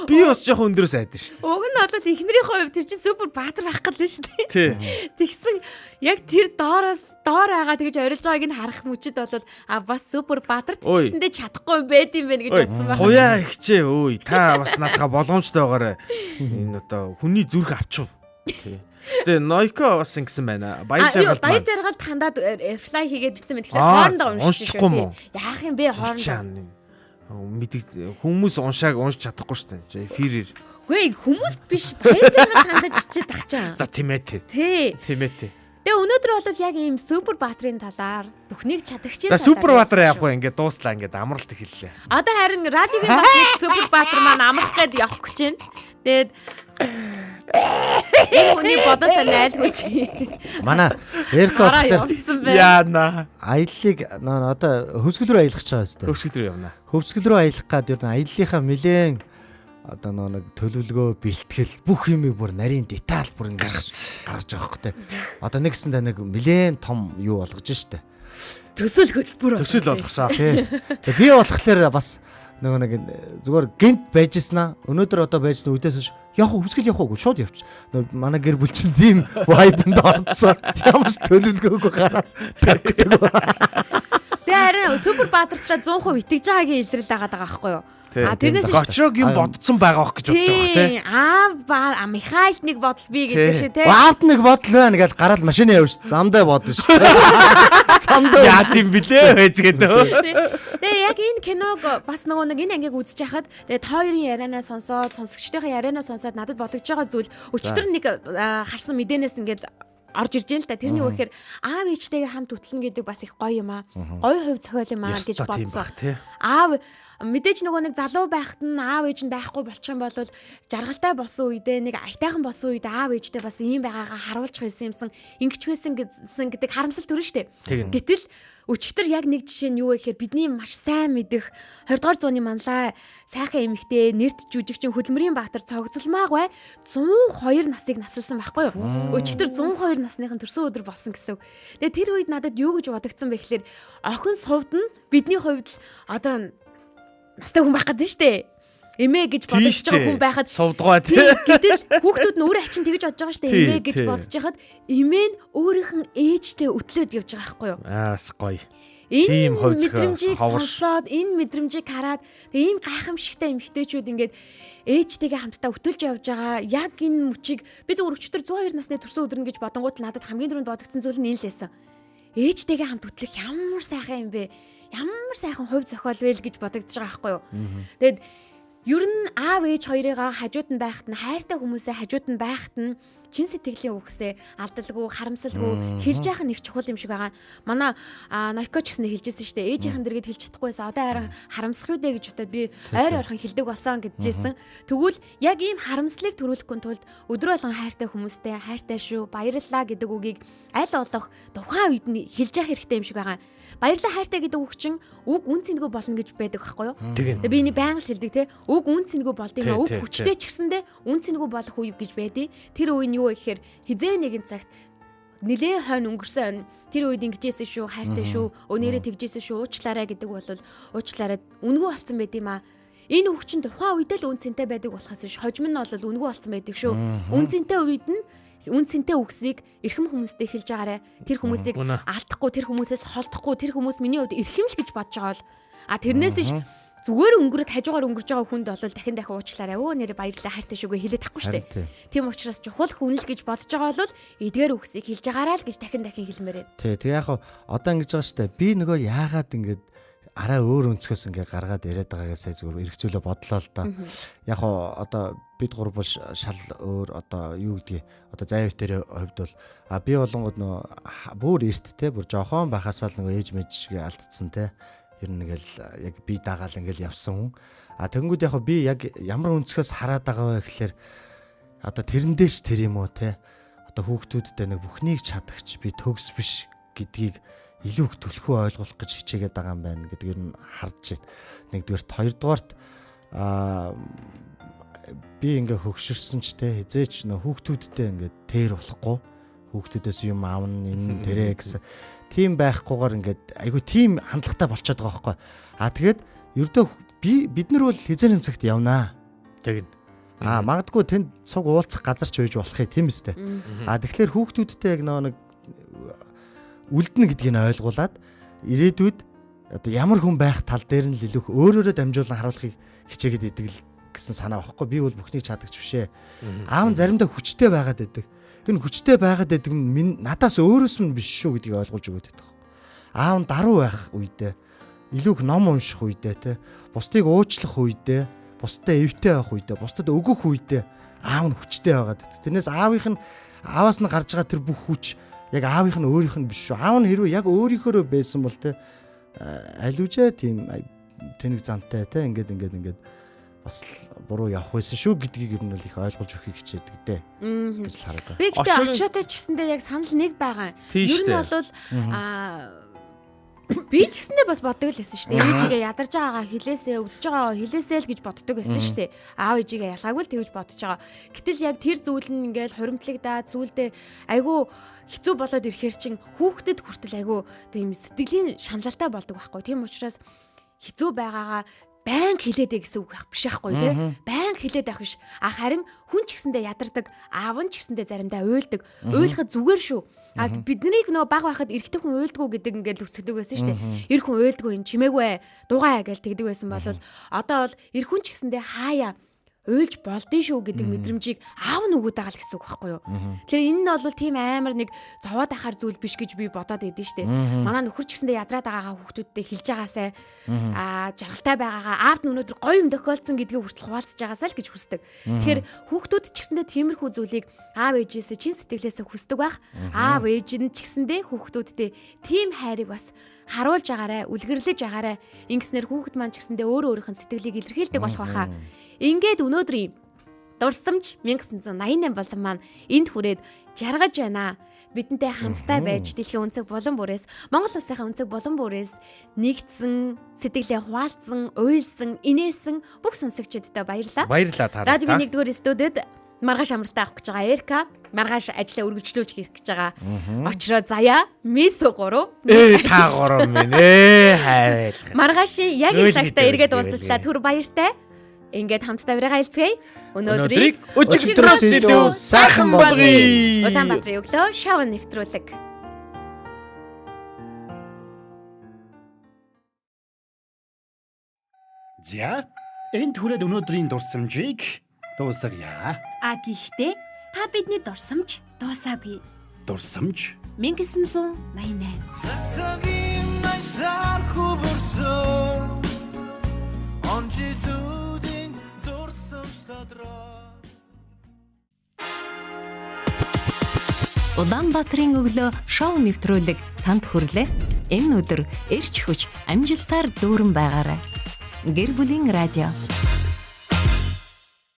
Би бас жоохон өндрөөс айдсан шүү дээ. Уг нь бол эхнэрийн хувьд тэр чинь супер баатар байх гал нь шүү дээ. Тий. Тэгсэн яг тэр доороос доор байгаа тэгж орилж байгааг нь харах мөчид бол а бас супер баатарт ч гэсэндээ чадахгүй байд юм байна гэж бодсон байна. Туяа ихчээ өөй та бас наадгаа боломжтой байгаарэ. Энэ одоо хүний зүрх авчих. Тий. Тэгээ Нойко бас ингэсэн байна. Баяр жаргал. Баяр жаргалд хандаад reply хийгээд бичсэн байна. Тэгэхээр хоорондоо уншиж шүү. Яах юм бэ хоорондоо? Мэддэг хүмүүс уншааг уншиж чадахгүй шүү дээ. Эфирээр. Үгүй хүмүүс биш баяр жаргал хандаж чичээд ах чаа. За тийм ээ тий. Тий. Тийм ээ тий. Тэгээ өнөөдөр Өнөөдөр бол яг ийм супер баатрын талаар бүхнийг чадагчийн За талаар. супер баатар ярьсан явах вэ? Ингээд дууслаа ингээд амралт эхэллээ. Одоо харин радиогийн бас нэг супер баатар маань амрах гээд явах гэж байна. Тэгээд энэ хүний бодол санаа айлгүйч. Манай Эрко Хараа болохоор явцсан байна. Яана. аяллыг нөө одоо хөвсгөл рүү аялах гэж байгаа юм. Хөвсгөл рүү явна. Хөвсгөл рүү аялах гад ер нь аяллахаа нэлээн одоо нөө нэг төлөвлөгөө, бэлтгэл бүх юмыг бүр нарийн деталь бүр ингэж гаргаж байгаа хөх тэ. Одоо нэгсэндээ нэг нэлээн том юу болгож штэ. Төсөл хөтөлбөр. Төсөл болгосон. Тий. Тэгээ би болохоор бас нөгөө нэг зүгээр гинт байжсэн аа. Өнөөдөр одоо байжсан үдээс хойш явах уу хөвсгөл явах уу шууд явчих. Нөгөө манай гэр бүл чинь тийм vibe-нд орцсон. Ямар ч төлөвлөгөөгүй гараа тавьдаг. Тэгээ харин супер баатартаа 100% итгэж байгаагийн илрэл агаад байгаа байхгүй юу? А тэрнээс Гочрог юм бодсон байгаа ох гэж бодож байгаа тий. Тийм. Аа ба Михаил нэг бодол би гэдэг шиг тий. Аавд нэг бодол байна гэж гараал машины явж замдаа бодно шүү дээ. Замдаа Яа тийм блэ байж гэдэг. Тэгээ яг энэ киног бас нөгөө нэг энэ ангийг үзэж хахад тэгээ та хоёрын ярианаа сонсоод сонсогчдынхаа ярианаа сонсоод надад бодогдож байгаа зүйл өчтөр нэг харсан мэдээнээс ингээд орж ирж байна л да. Тэрний юу гэхээр аав ээжтэйгээ хамт хөтлөнө гэдэг бас их гоё юм аа. Гоё хувь зохиол юм аа гэж бодсон. Аав мэдээж нөгөө нэг залуу байхад нь аав ээж нь байхгүй болчих юм бол жаргалтай болсон үедээ нэг аятайхан болсон үед аав ээжтэй бас ийм байгаагаа харуулж байсан юмсан ингэж байсан гэсэн гэдэг харамсал төрнө штэ. Гэтэл өчигдөр яг нэг жишээ нь юу вэ гэхээр бидний маш сайн мэдэх 20 дугаар зууны манлай сайхан эмэгтэй нэрт жүжигчин хөдөлмөрийн баатар цогцолмаагүй 102 насыг насалсан байхгүй юу? Өчигдөр 102 насныхан төрсөн өдөр болсон гэсэн үг. Тэгээ тэр үед надад юу гэж бодогдсон бэ гэхээр охин сувд нь бидний хувьд л одоо настай хүн байх гэдэг нь штэ. Эмээ гэж бодож байгаа хүн байхад сувдгаа тий. Гэтэл хүүхдүүд нь өөрөө хачин тэгж бодож байгаа штэ. Эмээ гэж бодож байхад эмээ нь өөрийнх нь ээжтэй өтлөөд явж байгаа байхгүй юу? Аа бас гоё. Энэ мэдрэмжийг сонсоод энэ мэдрэмжийг хараад тэгээ ийм гайхамшигтай эмэгтэйчүүд ингээд ээжтэйгээ хамтдаа хөтөлж явж байгаа яг энэ мөчийг би зөвхөн өчтөр 102 насны төрсөн өдөр нь гэж бодонгууд надад хамгийн түрүүнд бодогдсон зүйл нь энэ л байсан. Ээжтэйгээ хамт хөтлөх ямар сайхан юм бэ? Ямар сайхан хувь зохиол вэ л гэж бодогдож байгаа байхгүй юу? Тэгээд ер нь аав ээж хоёрыгаа хажууд нь байхад нь хайртай хүмүүсээ хажууд нь байхад нь чин сэтгэлийн үгсээ алдалгүй, харамсалгүй хэлж яах нь их чухал юм шиг байгаа. Манай Ноко ч гэсэн хэлжсэн шүү дээ. Ээжийнхэн дэргэд хэлж чадахгүйсэн. Одоо харин харамсах юу дээ гэж бодоод би ойр ойрхон хэлдэг болсон гэжсэн. Тэгвэл яг ийм харамслыг төрүүлэхгүй тулд өдрө болгон хайртай хүмүүстэй хайртай шүү, баярлалаа гэдэг үгийг аль болох тухайн үед нь хэлж яах хэрэгтэй юм шиг байгаа. Баярлалаа хайртай гэдэг үг чинь үг үн цэнгүй болно гэж байдаг байхгүй юу? Тэгээ би энийг байнга л хэлдэг те. Үг үн цэнгүй болд юм аа. Үг хүчтэй ч гэсэндээ үн цэнгүй болох үе гэж байдیں۔ Тэр үе нь юу вэ гэхээр хизээ нэгэн цагт нилээн хойно өнгөрсөн хойно тэр үед ингэжсэн шүү, хайртай шүү, өнөөрөө тэгжсэн шүү, уучлаарай гэдэг бол уучлаарай үнгүй болсон байд юм аа. Энэ үг чинь тухайн үедээ л үн цэнтэй байдаг болохоос биш хожим нь бол үнгүй болсон байдаг шүү. Үн цэнтэй үед нь үн цэнтэй үгсийг эрхэм хүмүүстэй хэлж байгаарэ. Тэр хүмүүсийг алдахгүй, тэр хүмүүсээс холдохгүй, тэр хүмүүс миний хувьд эрхэм л гэж бодож байгаа бол а тэрнээс ш зүгээр өнгөрөд хажуугаар өнгөрж байгаа хүнд бол дахин дахин уучлаарай. Өө нэрээ баярлалаа хайртай шүүгээ хэлээд тахгүй шүү дээ. Тийм учраас чухал хүн л гэж бодож байгаа бол эдгээр үгсийг хэлж байгаарай л гэж дахин дахин хэлмээр байна. Тий, тэг яг одоо ингэж байгаа шүү дээ. Би нөгөө яагаад ингэж арай өөр өнцгөөс ингээ гаргаад яриад байгаагаа сая зүгээр эргцүүлээ бодлоо л да. Яг одоо бид гур бол шал өөр одоо юу гэдгийг одоо зай үеийн хувьд бол а би болонгод нөө бүр эрт те бүр жохон байхасаа л нөгөө ээж мэжгээ алдцсан те. Ер нь ингээл яг би дагаал ингээл явсан хүн. А тэгэнгүүт яг би яг ямар өнцгөөс хараад байгаа вэ гэхлээр одоо тэрэндээ ч тэр юм уу те. Одоо хүүхдүүдтэй нэг бүхнийг чадагч би төгс биш гэдгийг илүү их түлхүү ойлгуулах гэж хичээгээд байгаа юм байна гэдгээр нь харж байна. Нэгдүгээрт, хоёрдугаарт би ингээ хөгшөрсөн ч те хизээч нөө хүүхдүүдтэй ингээ тэр болохгүй хүүхдүүдээс юм аавна энэ тэрэ гэсэн тийм байхгүйгээр ингээд айгу тийм хандлагатай болчиход байгаа байхгүй. А тэгээд ердөө бид нар бол хизээний цагт явнаа. Тэгнь. А магадгүй тэнд цуг уулзах газар ч байж болох юм тийм үстэй. А тэгэхээр хүүхдүүдтэй яг нөө нэг үлдэнэ гэдгийг нь ойлгуулад ирээдүйд одоо ямар хүн байх тал дээр нь л илүү өөрөөрөө дамжуулан харуулахыг хичээгээд идэг л гэсэн санаа багхгүй. Би бол бүхнийг чадагч бишээ. Аав нь заримдаа хүчтэй байгаад байдаг. Тэр хүчтэй байгаад байдаг нь надаас өөрөөс нь биш шүү гэдгийг ойлгуулж өгöd байдаг. Аав нь даруй байх үедээ, илүү их ном унших үедээ те, бусдыг уучлах үедээ, бусдад эвтэй байх үедээ, бусдад өгөх үедээ аав нь хүчтэй байгаад байдаг. Тэрнээс аавынх нь ааваас нь гарч байгаа тэр бүх хүч Яг аавынх нь өөрийнх нь биш шүү. Аав нь хэрвээ яг өөрийнхөөрөө байсан бол те алиужээ тийм тэнэг зантай те ингээд ингээд ингээд бас буруу явах байсан шүү гэдгийг ер нь бол их ойлгож өгөхийг хичээдэг дээ гэж л хараад байна. Би гэхдээ очроотой ч гэсэндээ яг санал нэг байгаа. Ер нь бол би ч гэсэндээ бас боддог л байсан шүү дээ. Ээжигээ ядарч байгаагаа хилээсээ, өвдөж байгаагаа хилээсээ л гэж боддог байсан шүү дээ. Аав ээжигээ ялгаагүй л тэгж бодож байгаа. Гэтэл яг тэр зүйл нь ингээл хуримтлагдаад зүйлдээ айгүй хэцүү болоод ирэхэр чин хүүхдэд хүртэл айгүй тийм сэтгэлийн шаналлтай болдог байхгүй. Тийм учраас хэцүү байгаагаа баян хилээдэй гэсэн үг байх биш байхгүй тий. Баян хилээд байх биш. А харин хүн ч гэсэндээ ядардаг, аав нь ч гэсэндээ заримдаа уйлдаг. Уйлахад зүгээр шүү. А биднийг нөгөө баг байхад эрэгтэй хүн уйлдгүү гэдэг ингээд л өсгдөг байсан шүү дээ. Эр хүн уйлдгүү юм чимээгүй дугаа гэж тэгдэг байсан бол одоо бол эр хүн ч гэсэндээ хаяа уйлж болдсон шүү гэдэг мэдрэмжийг аав нь өгöd байгаа л гэсэн үг байхгүй юу. Тэгэхээр энэ нь бол тийм амар нэг зовоод ахаар зүйл биш гэж би бодоод идэв штэ. Манай нөхөр ч гэсэндээ ядраад байгаагаа хүүхдүүдтэй хэлж байгаасай. Аа жаргалтай байгаагаа аавд нь өнөөдөр гоё юм тохиолдсон гэдгийг хүртэл хуваалцаж байгаасай л гэж хүсдэг. Тэгэхээр хүүхдүүд ч гэсэндээ тиймэрхүү зүйлийг аав ээжээсээ чин сэтгэлээсээ хүсдэг байх. Аав ээж нь ч гэсэндээ хүүхдүүдтэй тийм хайрыг бас харуулж агаарай, үлгэрлэж агаарай. Ингэснээр хүүхэд маань ч гэсэндээ өөрөө өөрийнх нь сэтгэлийг илэрхийлдэг болох байхаа. Ингээд өнөөдрийн дурсамж 1988 болон маань энд хүрээд жаргаж байна. Бидэнтэй хамтдаа байж дэлхийн өнцөг булан бүрээс Монгол улсынхаа өнцөг булан бүрээс нэгдсэн, сэтгэлээ хуваалцсан, уйлсан, инээсэн бүх сонсогчдод баярлалаа. Баярлалаа та. Радиогийн 1-р студид маргааш амралтаа авах гэж байгаа Эрка маргааш ажлаа үргэлжлүүлж хийх гэж байгаа. Очроо заяа мис 3. Та 3 минь. Хайрлах. Маргаашийн яг энэ цагтаа эргээд уулзлаа. Түр баяртай. Ингээд хамтдаа урайгаа хэлцгээе. Өнөөдрийг өчигдрөөс илүү сайхан болгоё. Улаанбаатарын өглөө шав нэвтрүүлэг. За, энд хүрээд өнөөдрийн дурсамжийг дуусгая. А гэхдээ та бидний дурсамж дуусаагүй. Дурсамж 1988. Цагийн найсаар хөвөрсөн он жилүүдийн дурсамж тадраа. Улаанбаатарын өглөө шоу нэвтрүүлэг танд хүрлээ. Энэ өдөр эрч хүч амжилтаар дүүрэн байгаарай. Гэр бүлийн радио.